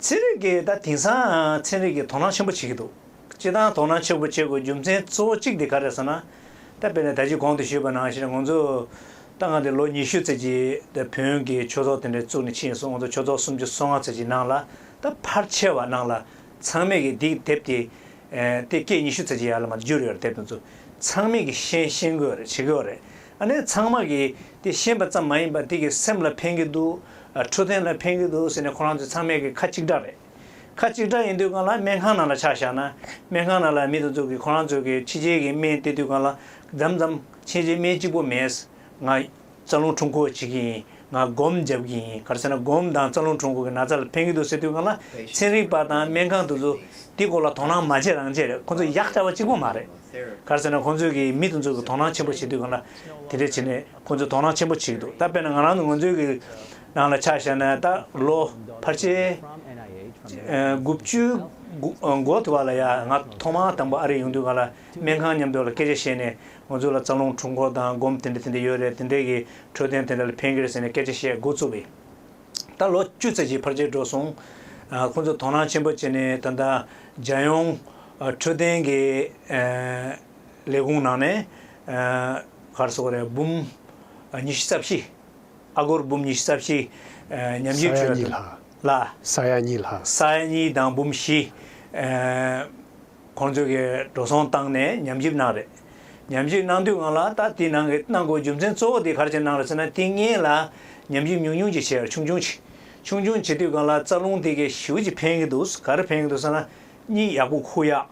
ཚན་རིག་གི་ད་དེང་སང་ཚན་རིག་གི་དོ་སྣང་ཆེན་པོ་བྱེད་ཀྱི་འདུག་སྤྱིར་བཏང་དོ་སྣང་ཆེན་པོ་བྱེད་དགོས་རྒྱུ་མཚན་གཙོ་བོ་གཅིག་དེ་ག་རེ་ཟེར་ན། ད་དཔེར་ན་ད་ཅི་གོང་དུ་ཞུས་པ་ནང་བཞིན་ང་ཚོ་ད་ང་དེ་ལོ་ཉི་ཤུ་ཙམ་ཅིག་ད་བོན་གྱི་ཆོས་ཚོགས་དེ་འདྲ་བཙུགས་ནས་ཕྱིན་སོང་། ང་ཚོ་ཆོས་ཚོགས་སུམ་ཅུ་སོ་ལྔ་ཙམ་ཅིག་ནང་ལ་ད་ཕལ་ཆེ་བ་ནང་ལ་ཚང་མས་ཀྱི་འདི་དེབ་དེ་དེ་སྐད་ཉི་ཤུ་ཙམ་ཅིག་ཡར་ལ་མར་བསྒྱུར་ཡོད་རེད། དེབ་དེ་ཚོ་ཚང་མས་ཀྱི་ཤེས་ཤེས་ཀྱི་ཡོད་རེད། བྱེད་ཀྱི་ཡོད་རེད། ཨ་ནི་ཚང་མ་གིས་དེ་ཤེས་པ་ཙམ་མ་ཡིན་པར་དེ་གི་སེམས་ལ་ཕན་གྱི་འདུག་འཕྲོད་བསྟེན་ལ་ཕན་གྱི་འདུག་ཟེར་ནས་ཁོ་རང་ཚོ་ཚང་མས་ཀྱི་ཁ་གཅིག་གྲགས་རེད། ཁ་གཅིག་གྲགས་ཡིན་དུས་སྒང་ལ་སྨན་ཁང་ནང་ལ་ཆ་བཞག་ན་སྨན་ཁང་ནང་ལ་མི་དེ་ཚོ་གིས་ཁོ་རང་ཚོ་གི་ཕྱི་རྒྱལ་གྱི་སྨན་སྟེར་དུས་སྒང་ལ་མཚམས་མཚམས་ཕྱི་རྒྱལ་སྨན་གཅིག་པོ་མེད། ང་རྩ་རླུང་འཁྲུག་འགོག་བྱེད་ཀྱི་ཡིན། ང་སྒོམ་རྒྱབ་ཀྱི་ཡིན། ག་རེ་ཟེར་ན་སྒོམ་དང་རྩ་རླུང་འཁྲུག་འགོག་གི་ན་ཚ་ལ་ཕན་གྱི་འདུག་ཟེར་དུས་སྒང་ལ་ཚན་རིག་པ་དང་སྨན་ཁང་དེ་ཚོ་དེ་སྐོར་ལ་དོ་སྣང་མ་བྱེད་རང་བྱེད་རེད། ཁོ་ཚོ་ཡག་ལྟ་བ་གཅིག་པོ་མ་རེད། ག་རེ་ཟེར་ན་ཁོང་ཚོས་ཀྱི་མི་དེ་ཚོ་གི་དོ་སྣང་ཆེན་པོ་བྱེད་དུས་སྒང་ལ་དེ་འདྲས་བྱས་ནས་ཁོང་ཚོས་དོ་སྣང་ཆེན་པོ་བྱེད་ཀྱི་འདུག་ད་དཔེར་ན་ང་རང་ཚོ་ང་ཚོའི་གི་ནང་ལ་ཆ་བཞག་ན་ད་ལོ་ཕལ་ཆེར་ཨ་དགུ་བཅུ་གོ་གོ་ཐུབ་པ་ལ་ཡ་ང་ཐོག་མ་དང་པོ་ཨ་རི་ཡོང་དུས་སྒང་ལ་སྨན་ཁང་མཉམ་དུ་ལ་སྐད་ཆ་བཤད་ནས་ང་ཚོ་ལ་རྩ་རླུང་འཁྲུག་འགོག་དང་སྒོམ་དེ་འདྲ་དེ་འདྲ་ཡོད་རེད། དེ་འདྲས་ཀྱི་འཕྲོད་བསྟེན་དེ་འདྲ་ལ་ཕན་གྱི་རེད་ཟེར་ནས་སྐད་ཆ་བཤད་འགོ་བཙུགས་པས། ད་ལོ་བཅུ་ཙམ་ཅིག་ཕལ་ཆེར་འགྲོ་སོང་། ཨ། ཁོང་ཚོས་དོ་སྣང་ཆེན་པོ་བྱས་ནས་ད་ལྟ་རྒྱལ་ཡོངས་ཨ་འཕྲོད་བསྟེན་གྱི་ཨ་ལས་ཁུངས་ནང་ནས་ཨ་ག་རེ་ཟེར་དགོས་རེད། འབུམ་ཨ་ཉི་ཤུ་རྩ་བཞི། ཨ་སྒོར་འབུམ་ཉི་ཤུ་རྩ་བཞི་ཨ་ཉམས་ཞིབ་ས་ཡ་བྱས་གཉིས་ཡོད་ལྷག་ལ། ས་ཡ་གཉིས་ལྷག་ས་ཡ་གཉིས་དང་འབུམ་བཞི་ཨ་ཁོང་ཚོས་ཀྱི་འགྲོ་སོང་བཏང་ནས་ཉམས་ཞིབ་གནང་རེད། ཉམས་ཞིབ་གནང་དུས་སྒང་ལ་ད་དེ་ནང་གི་གནང་དགོས་རྒྱུ་མཚན་གཙོ་བོ་དེ་ག་རེ་བྱས་གནང་རེད་ཟེར་ན། དེ་སྔོན་ལ་ཉམས་ཞིབ་ཉུང་ཉུང་ཅིག་བྱས། ཆུང་ཆུང་ཅིག་ཆུང་ཆུང་བྱེད་དུས་སྒང་ལ་རྩ་རླུང་དེ་གས་ཞེ་པོ་ཅིག་ཕན་གྱི་འདུག་ག་རེ་ཕན་གྱི་འདུག་ཟེར་ན། གཉིད་ཡག་པོ་ཁུག་ཡག་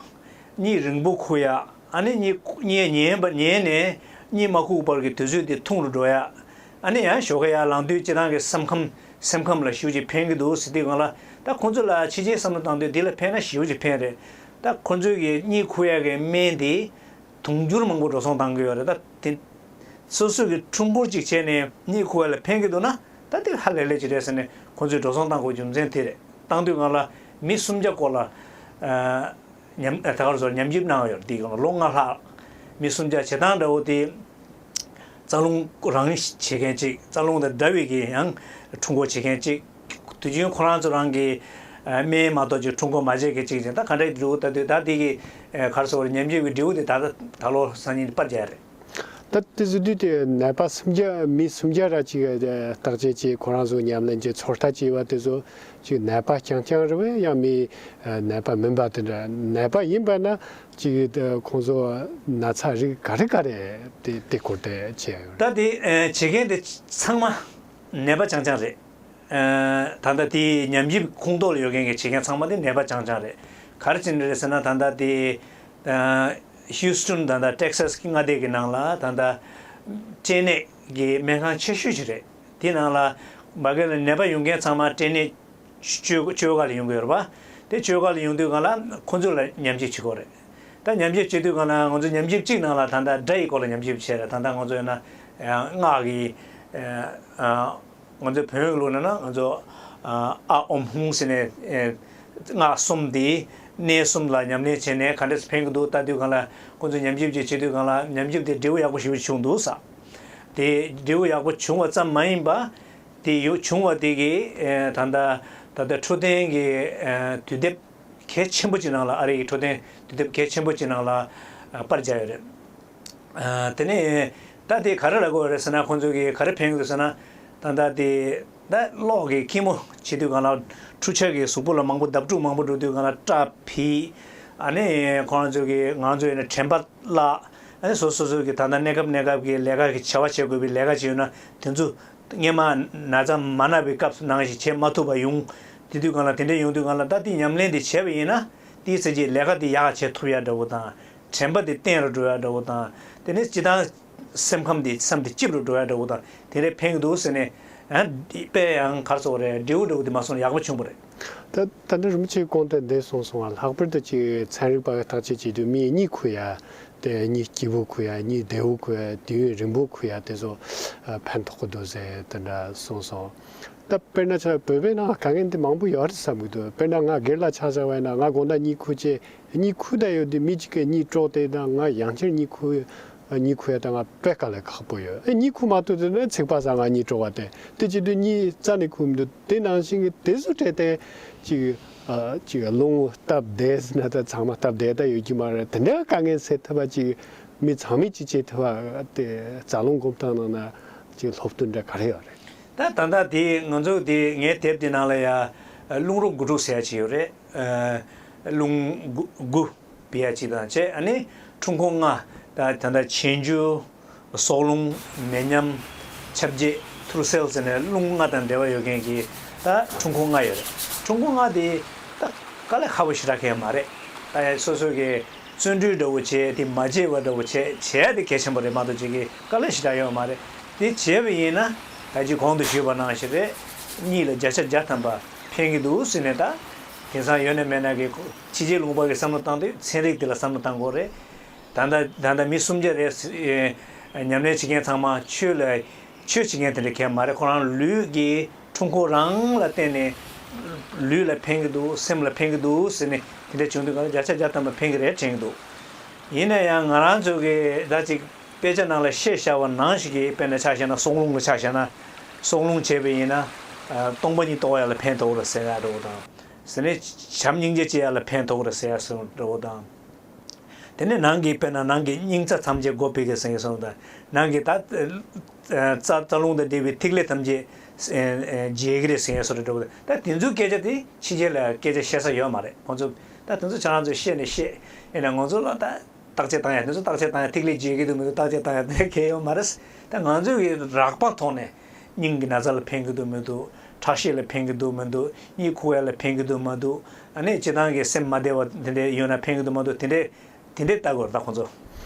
གཉིད་རིང་པོ་ཁུག་ཡག་ཨ་ནི་གཉིད་གཉིད་ཉལ་བ་ཉལ་ནས་གཉིད་མ་ཁུག་བར་གྱི་དུས་ཚོད་དེ་ཐུང་རུ་འགྲོ་ཡག་ཨ་ནི་ཡང་ཞོགས་ཀ་ཡར་ལངས་དུས་སྤྱིར་བཏང་གི་སེམས་ཁམས་སེམས་ཁམས་ལ་ཞེ་པོ་ཅིག་ཕན་གྱི་འདུག་ཟེར་དུས་སྒང་ལ། ད་ཁོང་ཚོ་ལ་ཕྱི་རྒྱལ་བསམ་བློ་བཏང་དུས་འདི་ལ་ཕན་ན་ཞེ་པོ་ཅིག་ཕན་རེད། ད་ཁོང་ཚོས་ཀྱི་གཉིད་ཁུག་ཡག་གི་སྨན་དེ་དུང་ཕྱུར་མང་པོ་འགྲོ་སོང་བཏང་གི་ཡོད་རེད། ད་དེ་སོ་སོ་གི་ཁྲོམ་སྐོར་ཅིག་བྱས་ནས་གཉིད་ཁུག་ཡག་ལ་ཕན་གྱི་འདུག་ན། ད་དེ་ཧ་ལས་ལས་ཅིག་རེད་ཟེར་ནས་ཁོང་ཚོས་འགྲོ་སོང་བཏང་དགོས་རྒྱུ་མཚན་དེ་རེད། བཏང་དུས་སྒང་ལ་མི་སུམ་བརྒྱ་སྐོར་ལ་ཨ་ཉམས་ཨ་ད་ག་རེ་ཟེར་ཉམས་ཞིབ་གནང་ཡོད་རེད། དེའི་སྒང་ལ་ལོ་ལྔ་ལྷག་མི་སུམ་བརྒྱ་བྱེད་སྟངས་འདྲ་བོ་དེ། རྩ་རླུང་རང་བྱེད་མཁན་གཅིག་རྩ་རླུང་དང་འདྲ་བའི་གི་ཡང་ཁྲོམ་སྐོར་བྱེད་མཁན་གཅིག་དུས་རྒྱུན་ཁོ་རང་ཚོ་རང་གི་ཨ་སྨན་མ་གཏོགས་ཀྱི་ཁྲོམ་སྐོར་མ་བྱེད་མཁན་གཅིག་ཅིག་ད་ག་འདྲ་འདུག་ལྟ་དུས་ད་དེ་གི་ཨ་ག་རེ་ཟེར་ཉམས་ཞིབ་ཀྱི་འབྲས་བུ་དེ་ད་ལྟ་ད་ལོ་སང་ཉིན་པར་རྒྱག་རེད། ད་དེ་ཚོ་དུས་དེ་ནད་པ་སུམ་བརྒྱ་མི་སུམ་བརྒྱ་ར་ཅིག་བརྟག་དཔྱད་བྱས། ཁོ་རང་ཚོ་ཉམས་ལེན་བྱས། ཚོད་ལྟ་བྱས་པ་དེ་ཚོ་ཅིག་ནད་པ་རྐྱང་རྐྱང་རེད་པས། ཡང་མི་ནད་པ་མིན་པ་དེ་འདྲ། ནད་པ་ཡིན་པ་ན་ཅིག་ཁོང་ཚོ་ན་ཚ་རིགས་ག་རེ་ག་རེ་དེ་དེ་སྐོར་དེ་བྱས་ཡོད་རེད། ད་དེ་ཨ་བྱེད་མཁན་དེ་ཚང་མ་ནད་པ་རྐྱང་རྐྱང་རེད། ཨ་ད་ལྟ་དེ་ཉམས་ཞིབ་ཁོངས་གཏོགས་ལ་ཡོད་མཁན་གྱི་བྱེད་མཁན་ཚང་མ་དེ་ནད་པ་རྐྱང་རྐྱང་རེད། ག་རེ་བྱས་ནས་རེད་ཟེར་ན། ད་ལྟ་དེ་ཨ་ཧིའུ་སི་ཊོན་ད་ལྟ་ཊེག་སཱ་སི་གི་མངའ་སྡེ་གི་ནང་ལ་ད་ལྟ་སྐྲན་ནད་ཀྱི་སྨན་ཁང་ཆེ་ཤོས་ཤིག་རེད། དེ་ནང་ལ་མ་གི་ལ་ནད་པ་ཡོང་མཁན་ཚང་མ་སྐྲན་ནད་བཅོས་བཅོས་ག་ལ་ཡོང་གི་ཡོད་རེད་པ། དེ་བཅོས་ག་ལ་ཡོང་དུས་སྒང་ལ་ཁོང་ཚོ་ལ་ཉམས་ཞིབ་བྱེད་དགོས་རེད། ད་ཉམས་ཞིབ་བྱེད་དུས་སྒང་ལ་ང་ཚོ་ཉམས་ཞིབ་གཅིག་ནང་ལ་ད་ལྟ་སྒྲ་ཡི་སྐོར་ལ་ཉམས་ཞིབ་བྱས་རེད། ད་ལྟ་ང་ཚོ་ཡིན་ན་ཨ་སྔགས་ཀྱི་ཨ་ང་ཚོའི་བོན་ཡིག་ལུགས་ནང་ན་ང་ཚོ་ཨ་ཨ་ཨོམ་ཧུང་ཟེར་ནས་ཨ་སྔགས་གསུམ་དེ་གནས་གསུམ་ལ་ཉམས་ལེན་བྱས་ནས་ག་འདྲས་ཕན་གྱི་འདུག་ལྟ་དུས་སྒང་ལ། ཁོང་ཚོས་ཉམས་ཞིབ་ཅིག་བྱེད་དུས་སྒང་ལ་ཉམས་ཞིབ་དེ་འབྲས་བུ་ཡག་པོ་ཞེ་པོ་བྱུང་འདུག་ཟེར། དེ་འབྲས་བུ་ཡག་པོ་བྱུང་བ་ཙམ་མ་ཡིན་པ། དེ་ཡོ་བྱུང་བ་དེ་གིས་ཨེ་ད་ལྟ་ད་ལྟ་འཕྲོད་བསྟེན་གྱི་ཨེ་དུས་དེབ་གལ་ཆེན་པོ་ཅིག་ནང་ལ། ཨ་རི་ཡི་འཕྲོད་བསྟེན་དུས་དེབ་གལ་ཆེན་པོ་ཅིག་ནང་ལ་ཨ་པར་བརྒྱབ་ཡོད་རེད། ཨ་དེ་ནས་ད་དེ་ག་རེ་ལབ་དགོས་རེད་ཟེར་ན། ཁོང་ཚོ་གིས་ག་རེ་ཕན་གྱི་འདུག་ཟེར་ན། ད་ལྟ་དེ་ད་གློག་གི་ཀི་མོ་བྱེད་དུས་སྒང་ལ་འཕྲུལ་ཆས་ཀྱི་གཟུགས་པོ་ལ་མང་པོ་བརྡབ་འཁྲུག་མང་པོ་འགྲོ་དུས་སྒང་ལ་སྐྲ་འཕེལ། ཨ་ནི་ཁོང་ཚོ་གིས་ང་ཚོ་ཡིན་ན་དྲན་པ་བརླག་ཨ་ནི་སོ་སོ་སོ་གི་ད་ལྟ་གནས་སྐབས་གནས་སྐབས་ཀྱི་ལས་ཀ་གི་བྱ་བ་བྱེད་དགོས་པའི་ལས་ཀ་བྱེད་ཡོད་ན། དེ་ཚོ་སྔོན་མ་ན་ཚ་མ་ན་བའི་སྐབས་སུ་ནང་བཞིན་བྱེད་མ་ཐུབ་པ་ཡོང་། དེ་དུས་སྒང་ལ་དེ་འདྲ་ཡོང་དུས་སྒང་ལ། ད་དེ་ཉམས་ལེན་དེ་བྱས་པ་ཡིན་ན། དེའི་ཚེ་གི་ལས་ཀ་དེ་ཡག་བྱེད་ཐུབ་ཡ་འདྲ་བོ་དང་། དྲན་པ་དེ་བརྟན་རུ་འགྲོ་ཡ་འདྲ་བོ་དང་། དེ་ནས་སྤྱི་བཏང་སེམས་ཁམས་དེ་བསམ་དེ་སྐྱིད་རུ་འགྲོ་ཡ་འདྲ་བོ་དང་། དེ་འདྲའི་ཕན་གྱི་འདུག་ཟེར་ནས། ཨ་དཔེ་ཡང་ག་རེ་ཟེར་དགོས་རེད། འབྲས་བུ་འདྲ་བོ་དེ་མ་སོང་ན་ཡག་པོ་བྱུང་བ་རེད། ད་ད་ནི་རིན་པོ་ཆེའི་དགོངས་དོན་འདི་གསུངས་སོང་བ། ལྷག་པར་དུ་ཅིག་ཚན་རིག་པ་གི་བརྟག་དཔྱད་བྱེད་དུས་མིའི་གཉིད་ཁུག་ཡ། དེ་གཉིད་སྐྱིད་པོ་ཁུག་ཡ། གཉིད་བདེ་བོ་ཁུག་ཡ། དུས་ཡུན་རིང་པོ་ཁུག་ཡ་དེ་ཚོ་ཨ་ཕན་ཐོགས་ཀྱི་འདུག་ཟེར་དེ་འདྲ་གསུངས་སོང་། ད་དཔེར་ན་ཆ་བོད་པའི་ནང་དཀའ་ངལ་འདི་མང་པོ་ཡོད་རེད་བསམ་གྱི་འདུག་དཔེར་ན་ང་སྒེར་ལ་ཆ་བཞག་པ་ཡིན་ན། ང་དགོང་དག་གཉིད་ཁུག་བྱས། གཉིད་ཁུག་བསྡད་ཡོད་དུས་མི་གཅིག་གིས་གཉིད་དཀྲོགས་ཏེ་དང་། ང་ཡང་བསྐྱར་གཉིད་ཁུག་གཉིད་ཁུག་ཡ་དང་ང་དཔེ་དཀའ་ལས་ཁག་པོ་ཡོད། ཨེ་གཉིད་ཁུག་མ་ཐུབ་དུས་ནི་ཚིག་པ་ཟ། ང་གཉིད་དཀྲོགས་པ་དེ་དེ་བྱེད་དུས་གཉིད་རྩ་ནས་ཁུག་མི་འདུག་དེ་ནང་བཞིན་གྱི་དེ་ཚོ་སྤྲད་དེ་ཅིག་ཨ་ཅིག་རླུང་སྟབས་བདེ་ཟེར་ན་ད་ཚང་མ་སྟབས་བདེ་ད་ཡོད་ཀྱི་མ་རེད། དེ་འདྲའི་དཀའ་ངལ་སེལ་ཐུབ་པ་ཅིག་མི་ཚང་མས་ཅིག་བྱེད་ཐུབ་པ་དེ་རྩ་རླུང་སྒོམ་སྟངས་ནང་ན་ཅིག་སློབ་སྟོན་འདྲ་ག་རེ་ཡོད་རེད། ད་ད་ལྟ་དེ་ང་ཚོ་དེ་ངའི་དེབ་དེ་ནང་ལ་ཡ་རླུང་རོ་དགུ་ཕྲུགས་ཟེར་ཡ་ཅིག་ཡོད་རེད། ཨ་རླུང་དགུ་དགུ་ཕྲུགས་ཡ་ཅིག་དང་བཅས། ཨ་ནི་འཁྲུལ་འཁོར་ལྔ། ད་ད་ལྟ་ཆེས་འགྱུར། སྲོག་རླུང་། མེ་མཉམ། ཁྱབ་འགྱེད། ཐུར་སེལ་ཟེར་ནས་རླུང་ལྔ་དང་འབྲེལ་བ་ཡོད་མཁན་གྱི་ད་འཁྲུལ་འཁོར་ལྔ་ཡོད་རེད། འཁྲུལ་འཁོར་ལྔ་དེ་ད་དཀའ་ལས་ཁག་པོ་ཞེ་དྲག་གང་ཡང་མ་རེད། ད་ཡ་སོ་སོ་གི་བརྩོན་འགྲུས་འདྲ་བོ་བྱས། དེ་མ་བརྗེད་པ་འདྲ་བོ་བྱས། བྱས་དེ་གལ་ཆེན་པོ་རེད་མ་གཏོགས་ཅིག་གི་དཀའ་ལས་ཞེ་དྲག་ཡོད་མ་རེད། དེ་བྱས་པ་ཡིན་ན་ད་ཅི་གོང་དུ་ཞུས་པ་ནང་བཞིན་རེད། གཉིད་ལ་བརྒྱ་ཆ་བརྒྱ་ཐམ་པ་ཕན་གྱི་འདུག་ཟེར་ནས། ད་དེང་སང་ཡོད་ན་མེད་ན་གི་ཕྱི་རྒྱལ་ལུང་པ་གི་བསམ་བློ་བཏང་དུས་ཚན་རིག་དེ་ལ་བསམ་བློ་བཏང་དགོས་རེད། ད་ལྟ་ད་ལྟ་མི་སུམ་བརྒྱ་རེད། ཨེ་ཉམས་ལེན་བྱེད་མཁན་ཚང་མ་ཆོས་ལ་ཆོས་བྱེད་མཁན་དེ་འདྲ་གང་ཡང་མ་རེད། ཁོ་རང་ལུས་ཀྱི་འཁྲུལ་འཁོར་རང་ལ་བརྟེན་ནས་ལུས་ལ་ཕན་གྱི་འདུག་སེམས་ལ་ཕན་གྱི་འདུག་ཟེར་ནས་དེ་འདྲ་བྱུང་དུས་གང་ལ་བརྒྱ་ཆ་བརྒྱ་ཐམ་པ་ཕན་གྱི་རེད་དྲན་གྱི་འདུག་ཡིན་ན་ཡང་ང་རང་ཚོ་གི་ད་ཅིག་དཔེ་ཆ་ནང་ལ་བཤད་བཞག་པ་ནང་བཞིན་གྱི་དཔེར་ན་ཆ་བཞག་ན་སྲོག་རླུང་ལ་ཆ་བཞག་ན། སྲོག་རླུང་བྱས་པ་ཡིན་ན་ཨ་སྟོང་པ་ཉིད་རྟོགས་ཡ་ལ་ཕན་ཐོགས་རེད་ཟེར་ཡ་འདྲ་བོ་དང་། ཟེར་ནས་བྱམས་སྙིང་རྗེ་ཅིག་ཡར་ལ་འཕེན་ཐུབ་ཀྱི་རེད་ཟེར་ཡ་སོང་འདྲ་བོ་དང་། དེ་ནས་ནང་གི་དཔེར་ན་ནང་གི་སྙིང་རྩ་ཐམས་ཅད་སྒོ་ཕྱེ་གི་ཟེར་ཡ་སོང་དང་། ནང་གི་ད་རྩ་རྩ་རླུང་དང་འབྲེལ་བའི་ཐིག་ལེ་ཐམས་ཅད་འབྱེད་ཀྱི་རེད་ཟེར་ཡ་སོང་འདྲ་བོ་དང་། ད་དེ་ཚོའི་སྐད་ཆ་དེ་ཕྱི་རྒྱལ་ལ་སྐད་ཆ་བཤད་ས་ཡོད་མ་རེད། ཁོང་ཚོ་ད་དེ་ཚོ་ཁྱེད་རང་ཚོས་བཤད་ནས་བཤད་ཡིན་ན། ང་ཚོ་ལ་ད་བརྟག་དཔྱད་བཏང་ཡ་དེ་ཚོ་བརྟག་དཔྱད་བཏང་ཡ། ཐིག་ལེ་འབྱེད་ཀྱི་འདུག་མི་འདུག་བརྟག་དཔྱད་བཏང་ཡ་དེ་གལ་ཡོད་མ་རེད། ད་ང་ཚོས་ཀྱི་རགས་པ་ཐོག་ནས། སྙིང་གི་ན་ཚ་ལ་ཕན་གྱི་འདུག་མི་འདུག་ཁྲག་ཤེད་ལ་ཕན་གྱི་འདུག་མི་འདུག་གཉིད་ཁུག་ཡ་ལ་ཕན་གྱི་འདུག་མ་འདུག་ཨ་ནི་སྤྱིར་བཏང་གི་སེམས་མ་བདེ་བ་དེ་འདྲ་ཡོད་ན་ཕན་གྱི་འདུག་མ་འདུག་དེ་འདྲ་དེ་འདྲ་ལྟ་དགོས་རེད་ད་ཁོང་ཚོ།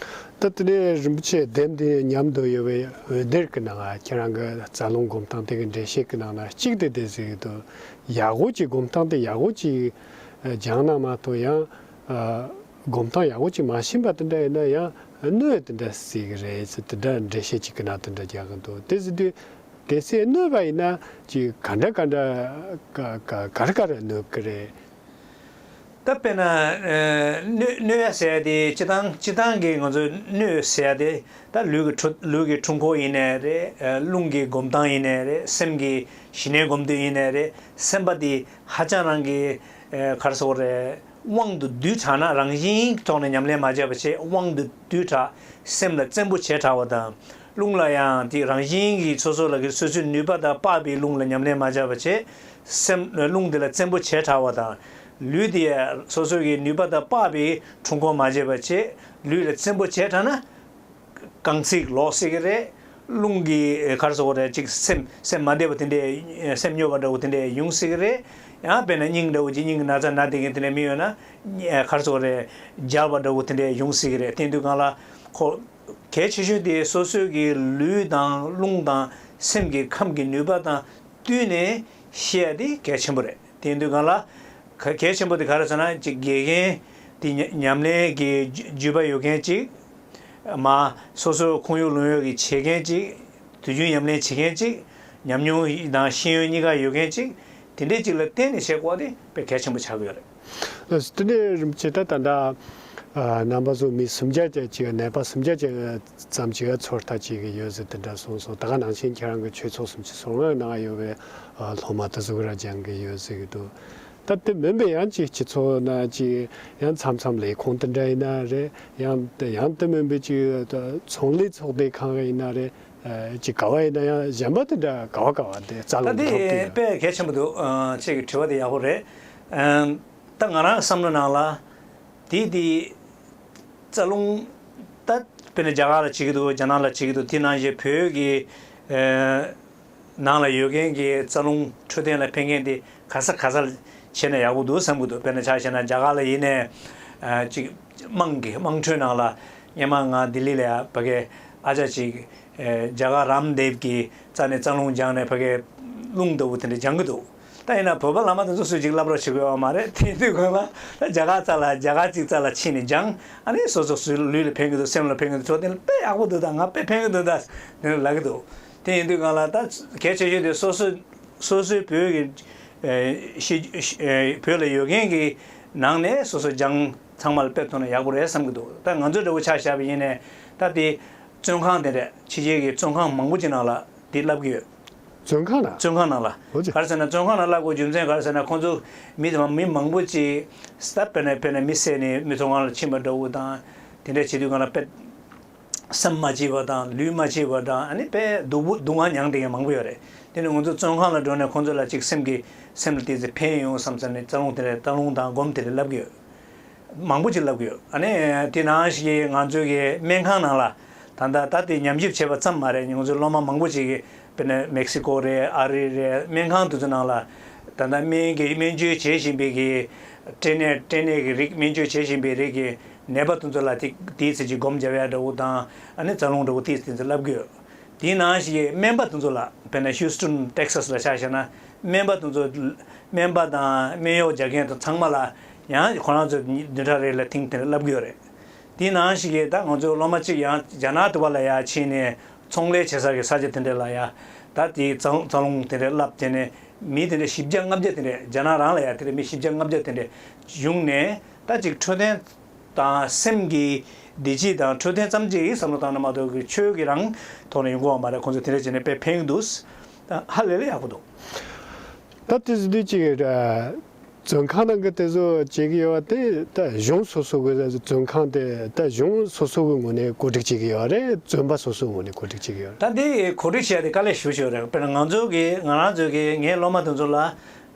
ད་དེ་ནས་རིན་པོ་ཆེ་དེབ་འདི་མཉམ་དུ་ཡོད་པའི་འོད་སྡེར་གྱི་ནང་ཁྱེད་རང་གི་རྩ་རླུང་སྒོམ་སྟངས་དེ་གི་འགྲེལ་བཤད་ཀྱི་ནང་ན་གཅིག་དེ་དེ་ཟེར་གྱི་འདུག་ཡག་པོ་ཅིག་སྒོམ་སྟངས་དེ་ཡག་པོ་ཅིག་སྦྱངས་ན་མ་གཏོགས་ཡང་སྒོམ་སྟངས་ཡག་པོ་ཅིག་མ་ཤེས་པ་དེ་འདྲ་ཡིན་ན་ཡང་གནོད་དེ་འདྲ་སྲིད་གི་རེད་ཟེར་དེ་འདྲ་འགྲེལ་བཤད་ཅིག་གི་ནང་དེ་འདྲ་རྒྱག་གི་འདུག་དེ་ཟེར་དུས། གལ་སྲིད་གནོད་པ་ཡིན་ན་ཅིག་ག་འདྲ་ག་འདྲ་ག་ག་ག་རེ་ག་རེ་གནོད་ཀྱི་རེད། ད་དཔེར་ན་ཨ་གནོད་གནོད་ཡ་ཟེར་ཡ་དེ་སྤྱིར་བཏང་སྤྱིར་བཏང་གི་ང་ཚོས་གནོད་ཟེར་ཡ་དེ་ད་ལུས་ཀྱི་འཁྲུ་ལུས་ཀྱི་འཁྲུལ་འཁོར་ཡིན་ནའི་རེད། ཨ་རླུང་གི་སྒོམ་སྟངས་ཡིན་ནའི་རེད། སེམས་ཀྱི་ཞི་གནས་སྒོམ་དུས་ཡིན་ནའི་རེད། སེམས་པ་དེ་ཧ་ཅང་རང་གི་ཨ་ག་རེ་ཟེར་དགོས་རེད། དབང་དུ་བསྡུས་དྲགས་ན། རང་བཞིན་གྱི་ཐོག་ནས་ཉམས་ལེན་མ་བྱས་པ་བྱས། དབང་དུ་བསྡུས་དྲགས། སེམས་ལ་བཙན་པོ་བྱས་དྲགས་པ་དང་། རླུང་ལ་ཡང་དེ་རང་བཞིན་གྱིས་སོ་སོ་ལ་གི་སོ་སོའི་ནུས་པ་དང་དཔག་པའི་རླུང་ལ་ཉམས་ལེན་མ་བྱས་པ་བྱས། སེམས་རླུང་དེ་ལ་བཙན་པོ་བྱས་དྲགས་པ་དང་། ལུས་དེ་ཡང་སོ་སོ་གི་ནུས་པ་དང་དཔག་པའི་འཁྲུལ་འཁོར་མ་བྱས་པ་བྱས། ལུས་ལ་བཙན་པོ་བྱས་དྲགས་ན། རྐང་ཚིགས་ལོག་སྲིད་ཀྱི་རེད། རླུང་གི་ག་རེ་ཟེར་དགོས་རེད། ཅིག་སེམས་སེམས་མ་བདེ་བ་དེ་འདྲས། སེམས་སྨྱོ་བ་འདྲ་བོ་དེ་འདྲས་ཡོང་སྲིད་ཀྱི་རེད། ཡང་དཔེར་ན་སྙིང་འདྲ་བོ་ཅིག་སྙིང་གི་ན་ཚ་ན་བསྡད་མཁན་དེ་འདྲས་མི་ཡོད་ན། ག་རེ་ཟེར་དགོས་རེད། འབྱར་བ་འདྲ་བོ་དེ་འདྲས་ཡོང་སྲིད་ཀྱི་རེད། དེ་དུས་སྒང་ལ་ཁོ་གལ་ཆེ་ཤོས་དེ་སོ་སོའི་གི་ལུས་དང་རླུང་དང་སེམས་ཀྱི་ཁམས་ཀྱི་ནུས་པ་དང་བསྟུན་ནས་ཤེས་ཡ་དེ་གལ་ཆེན་པོ་རེད། དེ་ཡིན་དུས་སྒང་ལ་ག་གལ་ཆེན་པོ་དེ་ག་རེ་ཟེར་ན། ཅིག་དགེ་རྒན་དེ་ཉ་ཉམས་ལེན་གྱི་རྒྱུ་རྒྱུས་པ་ཡོད་མཁན་ཅིག་མ་སོ་སོ་ཁོར་ཡུག་ལུང་ཡོད་ཀྱི་བྱེད་མཁན་ཅིག་དུས་རྒྱུན་ཉམས་ལེན་བྱེད་མཁན་ཅིག་ཉམས་མྱོང་དང་ཤེས་ཡོན་གཉིས་ཀ་ཡོད་མཁན་ཅིག་དེ་འདྲས་ཅིག་ལ་བརྟེན་ནས་བྱེད་དགོས་པ་དེ་དཔེ་གལ་ཆེན་པོ་ཆགས་ཀྱི་ཡོད་རེད། ལགས་སོ། དེ་ནས་རིན་པོ་ཆེ་ད་ད་ལྟ་ཨ་རྣམ་པ་ཚོ་མི་སུམ་བརྒྱ་ཅན་ཅིག་ནད་པ་སུམ་བརྒྱ་ཅན་ཙམ་ཅིག་ཚོད་ལྟ་བྱེད་ཀྱི་ཡོད་ཟེར་དེ་འདྲ་གསུངས་སོང་། ད་ག་ནང་བཞིན་ཁྱེད་རང་གི་ཆོས་ཚོགས་སུམ་ཅུ་སོ་ལྔ་ནང་ཡོད་པའི་ཨ་སློབ་མ་དེ་ཚོ་གི་ར་སྦྱང་གི་ཡོད་ཟེར་གྱི་འདུག་ད་དེ་མིན་པའི་ཡང་ཅིག་སྤྱི་ཚོགས་ན་ཅིག་ཡང་མཚམས་མཚམས་ལས་ཁུངས་དེ་འདྲ་ཡིན་ན་རེད། ཡང་ཡང་དེ་མིན་པའི་ཅིག་ཚོང་ལས་ཚོགས་སྡེ་ཁང་ཡིན་ན་རེད། ཅིག་ག་བ་ཡིན་ན་ཡང་གཞན་པ་དེ་འདྲ་ག་བ་ག་བ་དེ་རྩ་ད་རླུང་ཐོབ་དེ་ཀྱི་ཡོད། དཔེ་གལ་ཆེན་པོ་འདུག་ཨ་ཁྱེད་ཀྱི་དྲི་བ་དེ་ཡག་པོ་རེད། ཨམ། ད་ང་རང་བསམ་བློ་ནང་ལ་དེ་དེ་རྩ་རླུང་ད་དཔེར་ན་རྒྱ་གར་ལ་བྱེད་ཀྱི་འདུག་རྒྱ་ནག་ལ་བྱེད་ཀྱི་འདུག་དེ་ནང་བཞིན་བོད་ཀྱི་ཨ་ནང་ལ་ཡོད་མཁན་གྱི་རྩ་རླུང་འཕྲོད་བསྟེན་ལ་ཕན་མཁན་དེ་ག་ས་ག་ས་ལ་བྱས་ན་ཡག་པོ་འདུག་བསམ་གྱི་འདུག་དཔེར་ན་ཆ་བཞག་ན་རྒྱ་གར་ལ་ཡིན་ནའི་ཨ་ཅིག་དམངས་ཀྱི་དམངས་ཁྲོད་ནང་ལ་སྔོན་མ་ང་ལྡི་ལི་ལ་ཡ་ཕ་གི་ཨ་ཅག་ཅིག་ཨ་རྒྱ་གར་རམ་དེབ་ཀྱི་རྩ་ནས་རྩ་རླུང་སྦྱངས་ནས་ཕ་གི་རླུང་ལྟ་བུ་དེ་འདྲ་སྦྱང་གི་འདུག་ད་ཡིན་ན་བོད་པ་བླ་མ་དེ་ཚོ་སུས་ཅིག་བསླབ་རོགས་བྱེད་དགོས་པ་མ་རེད། དེ་དུས་ཁོ་ལ་ད་རྒྱ་གར་རྩ་ལ་རྒྱ་གར་གཅིག་རྩ་ལ་ཕྱིན་ནས་སྦྱངས། ཨ་ནི་སོ་སོ་སོའི་ལུས་ལ་ཕན་གྱི་འདུག་སེམས་ལ་ཕན་གྱི་འདུག་ཚོ་དེ་ལ་དཔེ་ཡག་པོ་འདུག་ད་ང་དཔེ་ཕན་གྱི་འདུག་ད་དེ་འདྲ་ལབ་ཀྱི་འདུག་དེ་ཡིན་དུས་སྒང་ལ་ད་གལ་ཆེ་ཤོས་དེ་སོ་སོ་སོ་སོའི་བོད་ཀྱི་ཨེ་ཤེས་ཨེ་བོད་ལ་ཡོད་མཁན་གྱི་ནང་ནས་སོ་སོ་སྦྱངས། ཚང་མ་ལ་དཔེ་ཐོག་ནས་ཡག་པོ་རེད་བསམ་གྱི་འདུག་ད་ང་ཚོའི་འདྲ་བོ་ཆ་བཞག་པ་ཡིན་ནའི་ད་དེ་བཙོན་ཁང་དེ་འདྲ་ཕྱི་རྒྱལ་གྱི་བཙོན་ཁང་མང་པོ་ཅིག་ནང་ལ་དེ་བསླབ་ཀྱི་ཡོད། བཙོན་ཁང་ན། བཙོན་ཁང་ནང་ལ། འོ་ཙི། ག་རེ་ཟེར་ན་བཙོན་ཁང་ནང་བསླབ་དགོས་རྒྱུ་མཚན་ག་རེ་ཟེར་ན་ཁོང་ཚོ་མི་དེ་མི་མང་པོ་ཅིག་ད་དཔེར་ན་དཔེར་ན་མི་བསད་ནས་མི་ཚོ་ཁང་ལ་ཕྱིན་པ་འདྲ་བོ་དང་། དེ་འདྲ་བྱེད་དུས་སྒང་ལ་དཔེ་སེམས་མ་སྐྱིད་པ་དང་ལུས་མ་སྐྱིད་པ་དང་ཨ་ནི་དཔེ་སྡུག་པོ་སྡུག་བསྔལ་མྱངས་བསྡད་མཁན་མང་པོ་ཡོད་རེད། དེ་ནི་ང་ཚོ་བཙོན་ཁང་ལ་འགྲོ་ནས་ཁོང་ཚོ་ལ་ཅིག་སེམས་ཀྱི་སེམས་ལ་ཏོག་ཙམ་ཕན་ཡོང་བསམ་ཙམ་ནས་རྩ་རླུང་དེ་འདྲ་རྩ་རླུང་དང་སྒོམ་དེ་འདྲ་བསླབ་ཀྱི་ཡོད། མང་པོ་ཅིག་བསླབ་ཀྱི་ཡོད། ཨ་ནི་དེ་ནང་བཞིན་ང་ཚོའི་གི་སྨན་ཁང་ནང་ལ་ད་ལྟ་ད་དེ་ཉམས་ཞིབ་བྱས་པ་ཙམ་མ་རེད། ང་ཚོའི་སློབ་མ་མང་པོ་ཅིག་གིས་དཔེར་ན་མེག་སི་ཀོ་རེད། ཨ་རི་རེད། སྨན་ཁང་དེ་ཚོ་ནང་ལ་ད་ལྟ་སྨན་གྱི་སྨན་བཅོས་བྱེད་བཞིན་པའི་གི་སྐྲན་ནད་སྐྲན་ནད་ཀྱི་རིགས་སྨན་བཅོས་བྱེད་བཞིན་པའི་རིགས་ཀྱི་ནད་པ་དེ་ཚོ་ལ་དེ་དེའི་ཚེ་གི་སྒོམ་རྒྱབ་ཡ་འདྲ་བོ་དང་ཨ་ནི་རྩ་རླུང་འདྲ་བོ་དེའི་ཚེ་བསླབ་ཀྱི་ཡོད། དེའི་ནང་བཞིན་སྨན་པ་དེ་ཚོ་ལ་དཔེར་ན་ཧིའུ་སི་ཊོན་ཊེག་སཱས་ལ་ཆ་བཞག་ན་སྨན་པ་དེ་ཚོ་སྨན་པ་དང་སྨན་གཡོག་རྒྱག་མཁན་དང་ཚང་མ་ལ་ཡང་ཁོ་རང་ཚོ་བདུན་ཕྲག་རེ་ལ་ཐེངས་དེ་འདྲ་བསླབ་ཀྱི་ཡོད་རེད། དེའི་ནང་བཞིན་གྱི་ད་ང་ཚོའི་སློབ་མ་གཅིག་ཡང་རྒྱ་ནག་དུ་བ་ལ་ཡར་ཕྱིན་ནས་ཚོང་ལས་བྱེད་ས་གི་ས་ཆ་དེ་འདྲ་ལ་ཡར་ད་དེའི་རྩ་རྩ་རླུང་དེ་འདྲ་བསླབ་བྱས་ནས་མི་དེ་འདྲ་བཞི་བརྒྱ་ལྔ་བརྒྱ་དེ་འདྲ་རྒྱ་ནག་རང་ལ་ཡར་དེ་འདྲ་མི་བཞི་བརྒྱ་ལྔ་བརྒྱ་དེ་འདྲ་བྱུང་ནས་ད་ཅིག་འཕྲོད་བསྟེན་དང་སེམས་ཀྱི་བདེ་སྐྱིད་དང་འཕྲོད་བསྟེན་ཙམ་ཅིག་བསམ་བློ་བཏང་ན་མ་གཏོགས་ཀྱི་ཆོས་ཀྱི་རང་ཐོག་ནས་ཡོང་གི་ཡོད་མ་རེད། ཁོང་ཚོ་དེ་འདྲ་བྱས་ནས་དཔེ་ཕན་གྱི་འདུག་ད་ཧ་ལས་ལས་ཡག་པོ་འདུག་ད་དེ་ཟེར་དུས་ཅིག་ཨ་ བཙོན་ཁང་ནང་གི་དེ་ཚོ་བྱེད་ཀྱི་ཡོད་པ་དེ་ད་གཞུང་སོ་སོ་གི་བཙོན་ཁང་དེ་ད་གཞུང་སོ་སོ་གི་ངོས་ནས་གོ་སྒྲིག་བྱེད་ཀྱི་ཡོད་རེད། བཙོན་པ་སོ་སོའི་ངོས་ནས་གོ་སྒྲིག་བྱེད་ཀྱི་ཡོད་རེད། ད་འདི་གོ་སྒྲིག་བྱས་ཏེ་དཀའ་ལས་ཞེ་པོ་ཅིག་ཡོད་རེད། དཔེར་ན་ང་ཚོ་གི་ང་རང་ཚོ་གི་ངའི་སློབ་མ་དེ་ཚོ་ལ་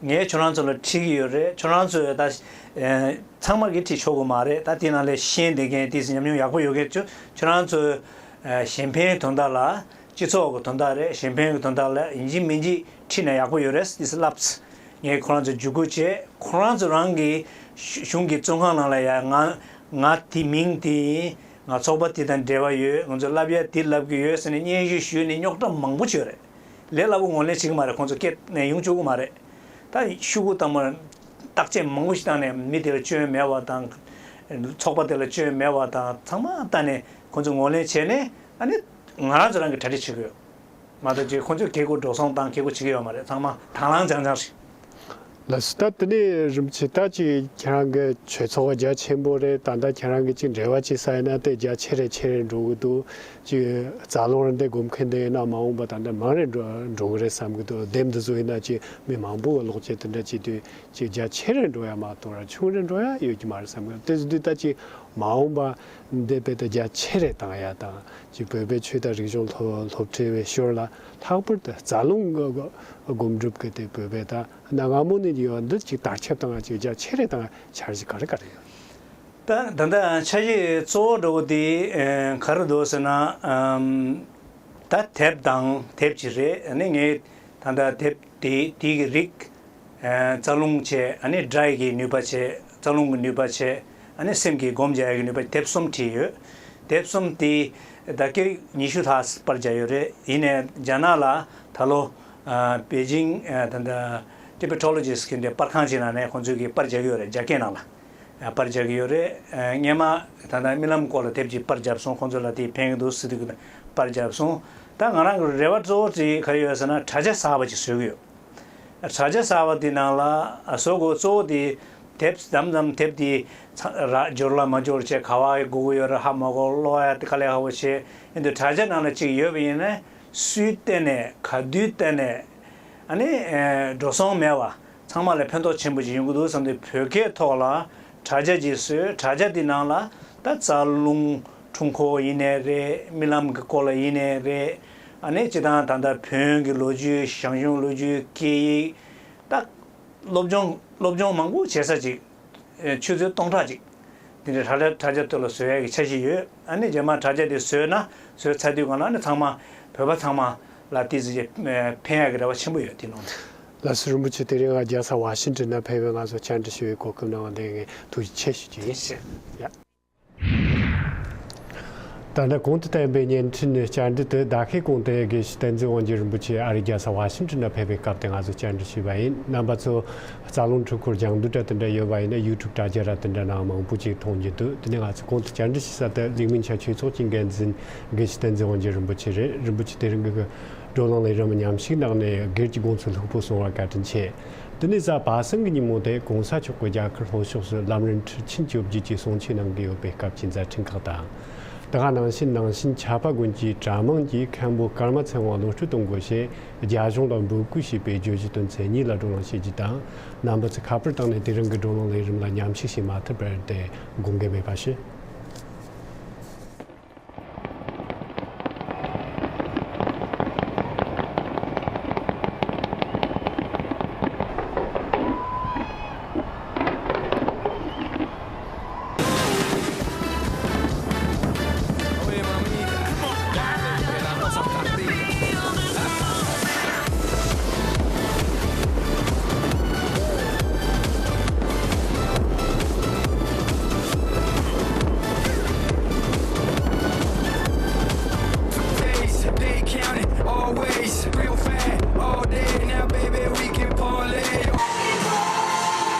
ངས་ཁྱོད་རང་ཚོ་ལ་ཁྲིད་ཀྱི་ཡོད་རེད། ཁྱོད་རང་ཚོས་ད་ཚང་མ་གིས་ཁྲིད་ཆོག་གི་མ་རེད། ད་དེ་ནང་ལས་ཤེས་བསྡད་མཁན་དེ་ཚོ་ཉམས་མྱོང་ཡག་པོ་ཡོད་མཁན་ཚོ་ཁྱོད་རང་ཚོས་གཞན་ཕན་དོན་དག་ལ། སྤྱི་ཚོགས་ཀྱི་དོན་དག་རེད། གཞན་ཕན་གྱི་དོན་དག་ལ་ཡིན་གཅིག་མིན་གཅིག་ཁྲིད་ན་ཡག་པོ་ཡོད་རེད་ཟེར་ལབ་ཚེ། ངས་ཁོ་རང་ཚོ་འཇུག་སྒོ་བྱས། ཁོ་རང་ཚོ་རང་གི་གཞུང་གི་བཙོན་ཁང་ནང་ལ་ཡ་ང་ང་དེ་མིང་དེ་ཡིན། ང་ཚོགས་པ་དེ་དང་འབྲེལ་བ་ཡོད། ང་ཚོ་བསླབ་ཡ་དེ་བསླབ་ཀྱི་ཡོད་ཟེར་ནས་སྙན་ཞུ་ཞུས་ནས་རྙོག་དྲ་མང་པོ་བྱས་རེད། ལས་སླ་པོ་ངོས་ལེན་བྱེད་ཀྱི་མ་རེད། ཁོང་ཚོ་སྐད་ནས་ཡོང་བཅུག་གི་མ་རེད། ད་ཤོག་གུ་དང་མ་བརྟག་དཔྱད་མང་པོ་ཞིག་བཏང་ནས་མི་དེ་ལ་སྐྱོན་མེད་པ་དང་། ཚོགས་པ་དེ་ལ་སྐྱོན་མེད་པ་དང་ཚང་མ་བལྟས་ནས་ཁོང་ཚོ་ངོས་ལེན་བྱས་ནས་ཨ་ནི་ང་རང་ཚོ་རང་གིས་གྲ་སྒྲིག་བྱེད་ཀྱི་ཡོད། མ་གཏོགས་ཅིག་ཁོང་ཚོས་ཁེ་གོ་འགྲོ་སོང་བཏང་ཁེ་གོ་བྱེད་ཀྱི་ཡོད་མ་རེད། ཚང་མ་དང་བླངས་རྐྱང་རྐྱང་རེད། ལགས་སོ། ད་དེ་ནས་རིན་པོ་ཆེ་ད་ཅིག་ཁྱེད་རང་གི་ཆོས་ཚོགས་རྒྱ་ཆེན་པོ་རེད། ད་ལྟ་ཁྱེད་རང་གིས་ཅིག་འབྲེལ་བ་བྱེད་ས་ཡིན་ན་དེ་རྒྱ་ཆེ་རེ་ཆེ་རེ་འགྲོ་གི་འདུག་ཅིག་རྩ་རླུང་རེ་འདི་སྒོམ་མཁན་འདི་ཡིན་ན་མ་འོངས་པ་ད་ལྟ་མང་རེ་འགྲོ་འགྲོ་གི་རེད་བསམ་གི་འདུག་དེབ་འདི་ཚོ་ཡིན་ན་ཅིག་མི་མང་པོ་གི་ལོག་བྱེད་དེ་འདྲ་བྱེད་དུས་ཅིག་རྒྱ་ཆེ་རེ་འགྲོ་ཡ་མ་གཏོགས་ར་ཆུང་རེ་འགྲོ་ཡ་ཡོད་ཀྱི་མ་རེད་བསམ་གི་འདུག་དེ་ཚོ་འདི་ད་ཅིག་མ་འོངས་པ་འདི་དཔེ་ད་རྒྱ་ཆེ་རེ་བཏང་ཡ་དང་ཅིག་བོད་པའི་ཆོས་དང་རིག་གཞུང་སློབ་སློབ་ཁྲིད་པའི་ཞོར་ལ་ལྷག་པར་དུ་རྩ་རླུང་གི་སྒོམ་སྒྲུབ་ཀྱི་དེ་བོད་པའི་ད་གནའ་སྔ་མོ་ནས་ཡོད་འདི་ཅིག་དར་ཁྱབ་བཏང་ཡ་ཅིག་རྒྱ་ཆེ་རེ་བཏང་ཡ་འཆར་གཞི་ག་རེ་ག་རེ་ཡོད། ད་ད་ལྟ་འཆར་གཞི་གཙོ་བོ་འགྲོ་གི་དེ་ཨ་ག་རེ་འདུག་ཟེར་ན། ཨམ། ད་དེབ་དང་དེབ་ཅིག་རེད། ཨ་ནི་ངས་ད་ལྟ་དེབ་དེ་དེ་གི་རིགས། ཨ་རྩ་རླུང་བྱས། ཨ་ནི་སྒྲ་ཡི་གི་ནུས་པ་བྱས། རྩ་རླུང་གི་ནུས་པ་བྱས། ཨ་ནི་སེམས་ཀྱི་སྒོམ་རྒྱག་ཡ་གི་ནུས་པ་དེབ་གསུམ་བྲིས་ཡོད། དེབ་གསུམ་དེ་ད་སྐད་ཉི་ཤུ་ལྷག་པར་བརྒྱབ་ཡོད་རེད། ཡིན་ནའི་རྒྱ་ནག་ལ་ད་ལོ་ཨ་པེ་ཅིང་ཨ་ད་ལྟ་Tibetologist་གི་འདྲ་པར་ཁང་ཅིག་ནང་ནས་ཁོང་ཚོས་ཀྱི་པར་རྒྱག་གི་ཡོད་རེད། རྒྱ་སྐད་ནང་ལ། པར་རྒྱག་གི་ཡོད་རེད། སྔོན་མ་ད་ལྟ་རྨི་ལམ་སྐོར་ལ་དེབ་ཅིག་པར་བརྒྱབ་སོང་། ཁོང་ཚོ་ལ་དེ་ཕན་གྱི་འདུག་ཟེར་དུས་པར་བརྒྱབ་སོང་། ད་ང་རང་གི་རེ་བ་གཙོ་བོ་དེ་ག་རེ་ཡོད་ཟེར་ན་དྲ་རྒྱ་གསར་པ་ཅིག་བཟོ་གི་ཡོད། དྲ་རྒྱ་གསར་པ་དེ་ནང་ལ་བཟོ་དགོས་གཙོ་བོ་དེ་དེབ་མཚམས་མཚམས་དེབ་དེ་ཚ་ར་འབྱོར་ལ་མ་འབྱོར་བྱས་ག་བ་དགོས་ཀྱི་ཡོད་རེད། ཧ་མ་གོ། ཀློག་ཡ་དེ་དཀའ་ལས་ཁག་པོ་བྱས། ཡིན་དུས་དྲ་རྒྱ་ནང་ལ་ཅིག་ཡོད་པ་ཡིན་ན་སུས་བལྟས་ནས་ག་དུས་བལྟས་ནས་ཨ་ནི་འགྲོ་སོང་མེད་པ། ཚང་མ་ལ་ཕན་ཐོགས་ཆེན་པོ་ཅིག་ཡོང་གི་འདུག་བསམ་སྟེ་བོད་སྐད་ཐོག་ལ་དྲ་རྒྱ་ཅིག་བཟོས། དྲ་རྒྱ་འདི་ནང་ལ་ད་རྩ་རླུང་འཁྲུངས་འཁོར་ཡིན་ནའི་རེད། རྨི་ལམ་གྱི་སྐོར་ལ་ཡིན་ནའི་རེད། ཨ་ནི་སྤྱིར་བཏང་ད་ལྟ་བོན་གྱི་ལོ་རྒྱུས། ཞང་ཞུང་ལོ་རྒྱུས། སྐད་ཡིག་ད་སློབ་སྦྱོང་སློབ་སྦྱོང་མང་པོ་བྱེད་ས་ཅིག་ཆུ་ཚོད་སྟོང་ཕྲག་ཅིག་འདི་འདྲའི་དྲ་རྒྱ་དྲ་རྒྱ་ཐོག་ལ་བཟོ་ཡ་གི་འཆར་གཞི་ཡོད། ཨ་ནི་རྗེས་མ་དྲ་རྒྱ་དེ་བཟོས་ན་བཟོས་ཚར་དུས་གང་ལ་ཨ་ནི་ཚང་མ་བོད་པ་ཚང་མ་ལ་དེ་ཚོ་ཕན་ཡ་གི་རེ་བ་ཆེན་པོ་ཡོད། དེ་ནང་དུ། ལགས་སོ། རིན་པོ་ཆེ་དེ་རིང་རྒྱལ་ས་ཝ་ཤིང་ཊོན་ནས་ཕེབས་པའི་ང་ཚོ་བཅར་འདྲི་ཞུ་བའི་གོ་སྐབས་གནང་བ་དེ་ངས་ཐུགས་རྗེ་ཆེ་ཞུ་རྒྱུ་ཡིན། ཡ། ད་ལྟ་གོང་དུ་བསྟན་པའི་བརྙན་འཕྲིན་ནས་བཅར་འདྲི་དེ་ཟླ་ཤས་གོང་དུ་དགེ་བཤེས་བསྟན་འཛིན་དབང་རྒྱལ་རིན་པོ་ཆེ་ཨ་རིའི་རྒྱལ་ས་ཝ་ཤིང་ཊོན་ནས་ཕེབས་པའི་སྐབས་དེ་ང་ཚོ་བཅར་འདྲི་ཞུས་པ་ཡིན། རྣམ་པ་ཚོ་རྩ་རླུང་འཁྲུལ་འཁོར་སྦྱང་དུས་དྲ་དེ་འདྲ་ཡོད་པ་ཡིན་ན་ཡུ་ཊུབ་དྲ་རྒྱ་ར་དེ་འདྲ་ནང་མང་པོ་ཅིག་མཐོང་རྒྱུ་འདུག་དེ་ནས་ང་ཚོ་གོང་དུ་བཅར་འདྲི་ཞུས་ས་དེ་ལིག་མིན་ཆ་ཆོས་ཚོགས་ཀྱི་འགན་འཛིན་དགེ་བཤེས་བསྟན་འཛིན་དབང་རྒྱལ་རིན་པོ་ཆེ་རེད། རིན་པོ་ཆེ་དེ་རིང་གི་བགྲོ་གླེང་ལས་རིམ་མཉམ་ཞུགས་གནང་ནས་སྒེར་གྱི་དགོངས་ཚུལ་ལྷུག་པོ་གསུངས་པར་བཀའ་དྲིན་ཆེ། དེ་ནས་གཟའ་པ་སངས་ཀྱི་ཉིན་མོ་དེ་གོང་ས་མཆོག་གིས་རྒྱ་གར་ལྷོ་ཕྱོགས་སུ་ལམ་རིམ་ཁྲིད་ཆེན་བཅོ་བརྒྱད་ཀྱི་གསུང་ཆོས་གནང་གི་ཡོད་པའི་སྐབས་ཀྱི་མཛད་འཕྲིན་ཁག་དང་། དེ་ག་ནང་བཞིན་ནང་བཞིན་ཆབ་པ་དགོན་གྱི་གྲྭ་མང་གིས་མཁན་པོ་ཀརྨ་ཚེ་དབང་བློ་གྲོས་གཏོང་དགོས་ཞེས་རྒྱ་གཞུང་ལ་འབོད་སྐུལ་བྱས་པའི་བརྗོད་གཞི་དོན་ཚན་གཉིས་ལ་བགྲོ་གླེང་བྱེད་རྒྱུ་དང་། རྣམ་པ་ཚོས་ཁ་པར་བཏང་ནས་དེ་རིང་གི་བགྲོ་གླེང་ལས་རིམ་ལ་མཉམ་ཞུགས་བྱེད་མ་ཐུབ་པར་དེ་དགོངས་འགལ་མེད་པ་ཞུ།